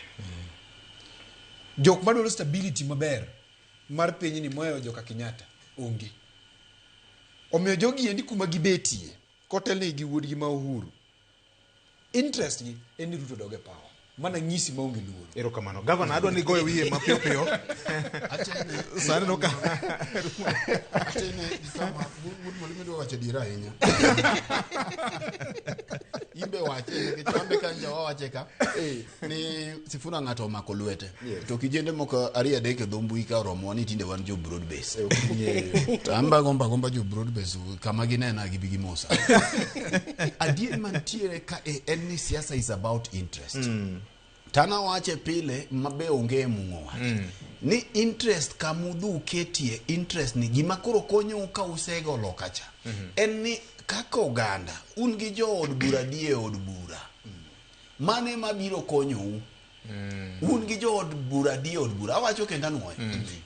D: Jok madwaro stability maber mar pinyni mohewo joka Kenyatta onge. Omiyo jogi endi kuma gibetie kotelnegi gi wuodgi ma Uhuru. Interest gi en ni Ruto dog e power. Mana nyisi maonge luoro.
C: Erokamano. Gavana adwa ni goyo wiye mapiyo piyo. Sani no ka.
U: Atene gi kama wuod mwalimu idwa wacho adiera ahinya. Imbe wache nikech wan be ka nja wawache ka ni Sifuna ng'ato omako lwete. To kijende moko ariyo adek e dho mbui ka oromowa ni tinde wan jo broad base. To an be agombo agomba jo broad base kama ginena gibi gimosa. Adier mantiere ka e en ni siasa is about interest.
E: Tana wache pile mabe onge e mung'o wach ni interest kamudhu ketie interest ni gima koro konyou ka usego loka cha en ni kaka oganda un gi jood bura die e od bura mane mabiro konyou. Un gi jood bura die e od bura, awacho kendo anuoyo,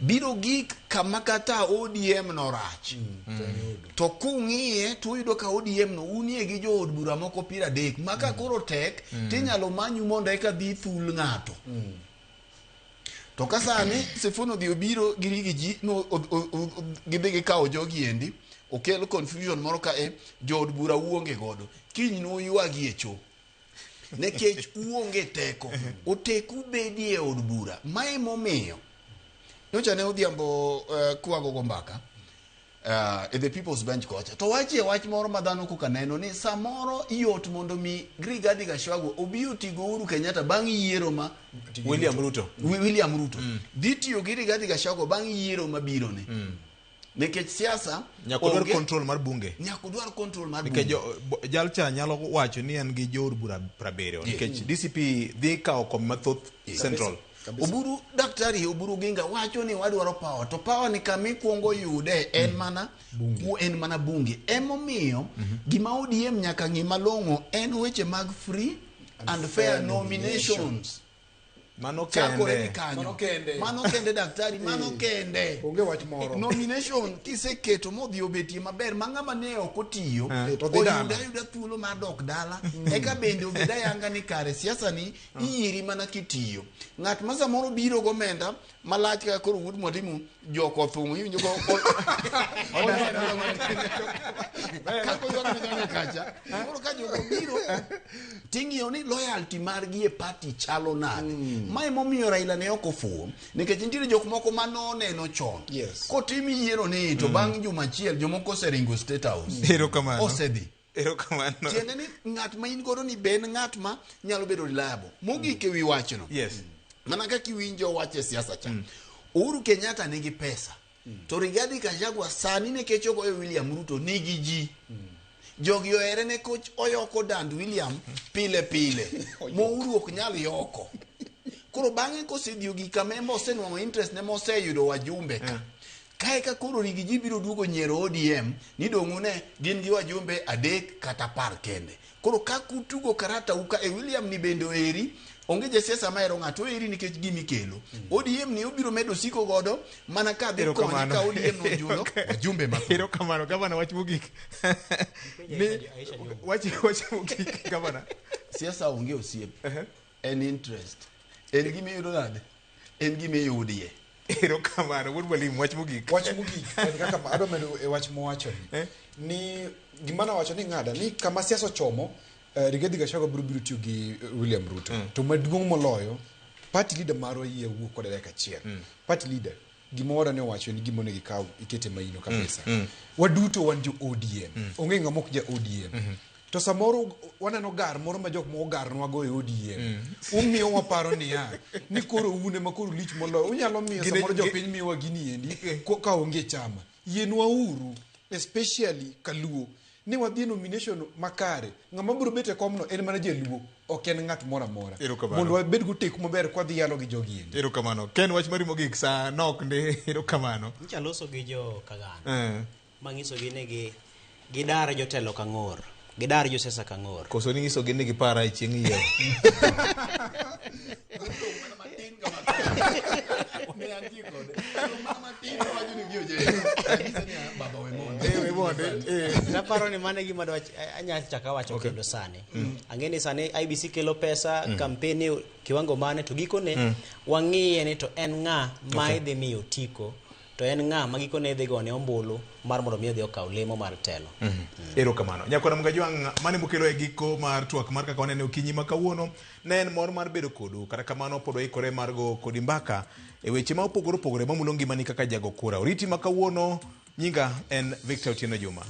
E: biro gik kama kata ODM no rach to kung'iye to uyudo ka ODM no unie gi jood bura moko 30 ma ka koro tek tinyalo manyu mondo eka dhi thul ng'ato. To ka sani Sifuna odhi obiro gi Riggy G no gidhi gikawo jogi endi okel confusion moro ka e jood bura uonge godo, kiny nuywagi e cho nikech uonge teko oteku bedie e od bura. Mae momiyo nyocha ne odhiambo kwagogo mbaka e the People's Bench kocha to wachie wach moro ma dhano koka neno ni samoro yot mondo mi Rigathi Gachagua obi otigo Uhuru Kenyatta bang' yiero ma
C: William Ruto.
E: William Ruto dhi tiyo gi Rigathi Gachagua bang' yiero mabiro ni nikech siasa
C: Nyaka odwar
E: onge
C: control mar bunge.
E: Nyaka odwar control mar
C: nikech
E: bunge.
C: Jalcha nyalo wacho ni en gi jood bura 70 nikech DCP dhi kawo kombe mathoth Central.
E: Oburu, Daktari Oburu Ginga wacho ni wadwaro power, to power ni kama ikwongo yude en mana en mana bunge. Emomiyo gima ODM nyaka ng'i malong'o en weche mag free and fair nominations.
C: Mano
E: Chakore
C: kende.
E: gi kanyo.
D: Mano kende.
E: Mano kende, daktari, mano kende.
D: Onge wach moro.
E: Nomination kiseketo modhi obetie maber ma ng'ama ne ok otiyo
D: To dhi dala.
E: oyudo ayuda thuolo mar dok dala, eka bende obed ayanga ni kare siasa ni iyieri mana kitiyo. Ng'at ma samoro biro gomenda malach kaka koro wuod mwalimu joko thum iwinjo ko kako ywak ne ng'anyo kacha. Koro ka jogo biro ting'iyo ni loyalty margi e party chalo nade. Ma emomiyo Raila ne ok ofuwo nikech nitiere jok moko manoneno chon kotim yiero ni to bang' juma achiel jomoko oseringo State House.
C: Erokamano.
E: Osedhi.
C: Erokamano.
E: Tiende ni ng'at ma in godo ni be en ng'at ma nyalo bedo reliable mogik e wi wachno. Mana kaka iwinjo wach e siasa cha, Uhuru Kenyatta nigi pesa to Rigathi Gachagua sani nikech ogoyo William Ruto nigi ji. Jogi ohere ne koch oyoko dand William pile pile mo Uhuru ok nyal yoko. Koro bang'e kosedhi ogik kama en be osenwang'o interest ne moseyudo wajumbe ka kae ka koro Riggy G biro duogo nyiero ODM ni dong'u ne gin gi wajumbe 3 kata 10 kende. Koro kaka utugo karata u ka e William ni bende oeri onge jasiasa mahero ng'ato oeri nikech gimikelo. ODM ni obiro medo siko godo mana ka dhi konye ka ODM no ojulo wajumbe mathoth.
C: Erokamano, gavana, wach mogik. Ni wach mogik, gavana.
E: Siasa onge osiep. En interest. En gima iyudo nade? En gima iyudie.
C: Erokamano, wuod mwalimu, wach mogik.
D: Wach mogik en kaka adwa medo e wach mowacho ni ni gima nawacho ni ng'ada ni kama siasa ochomo, Rigathi Gachagua biro biro tiyo gi William Ruto. To maduong' moloyo, party leader marwa yie wuok kode dakika achiel. Party leader gima wadwa ni owacho en gima onego ikaw ikete maino kabisa. Waduto wan jo ODM. Onge ng'ama ok ja ODM. To samoro waneno gar moro ma jok moko garnwa go e ODM. Umiyo waparo niya ni koro un ema koro lich moloyo. Unyalo miyo samoro jopiny miyowa gini endi ka onge chama. Yienwa uru, especially kaluo, ni wadhi e nomination makare. Ng'ama biro bet e komno en mana jaluo, ok en ng'at moro amora.
C: Erokamano.
D: Mondo wabed goteku maber kwadhi yalo gi jogi endi.
C: Erokamano. Ken, wach mari mogik, sa nok ndi. Erokamano.
F: Nyicha loso gi jo Kagana manyisogi ni gi gidar jotelo kang'or, gidar josiasa kang'or.
C: Koso ninyisogi ni gipara e chieng' yiero.
E: Ne antie kode. Mana matin wacho ni VOJ. Anyise niya, baba we mondo.
F: Naparo ni mano e gima dwa anya chaka wacho kendo sani. Ang'e ni sani IBC kelo pesa, campaign kiwango mane, to gikone wang'iye ni to en ng'a ma idhi miyo otiko, to en ng'a ma gikone idhi gone ombulu mar mondo mi odhi okaw lemo mar telo.
C: Erokamano. Nyakwana Mgajwang' mane mokelo e giko mar twak mar kaka wanene okinyi ma kawuono ne en mor mar bedo kodu. Kata kamano pod waikore mar go kodi mbaka e weche ma opogore opogore mamulo ngimani kaka jago kura. Oriti ma kawuono, nyinga en Victor Otieno Juma.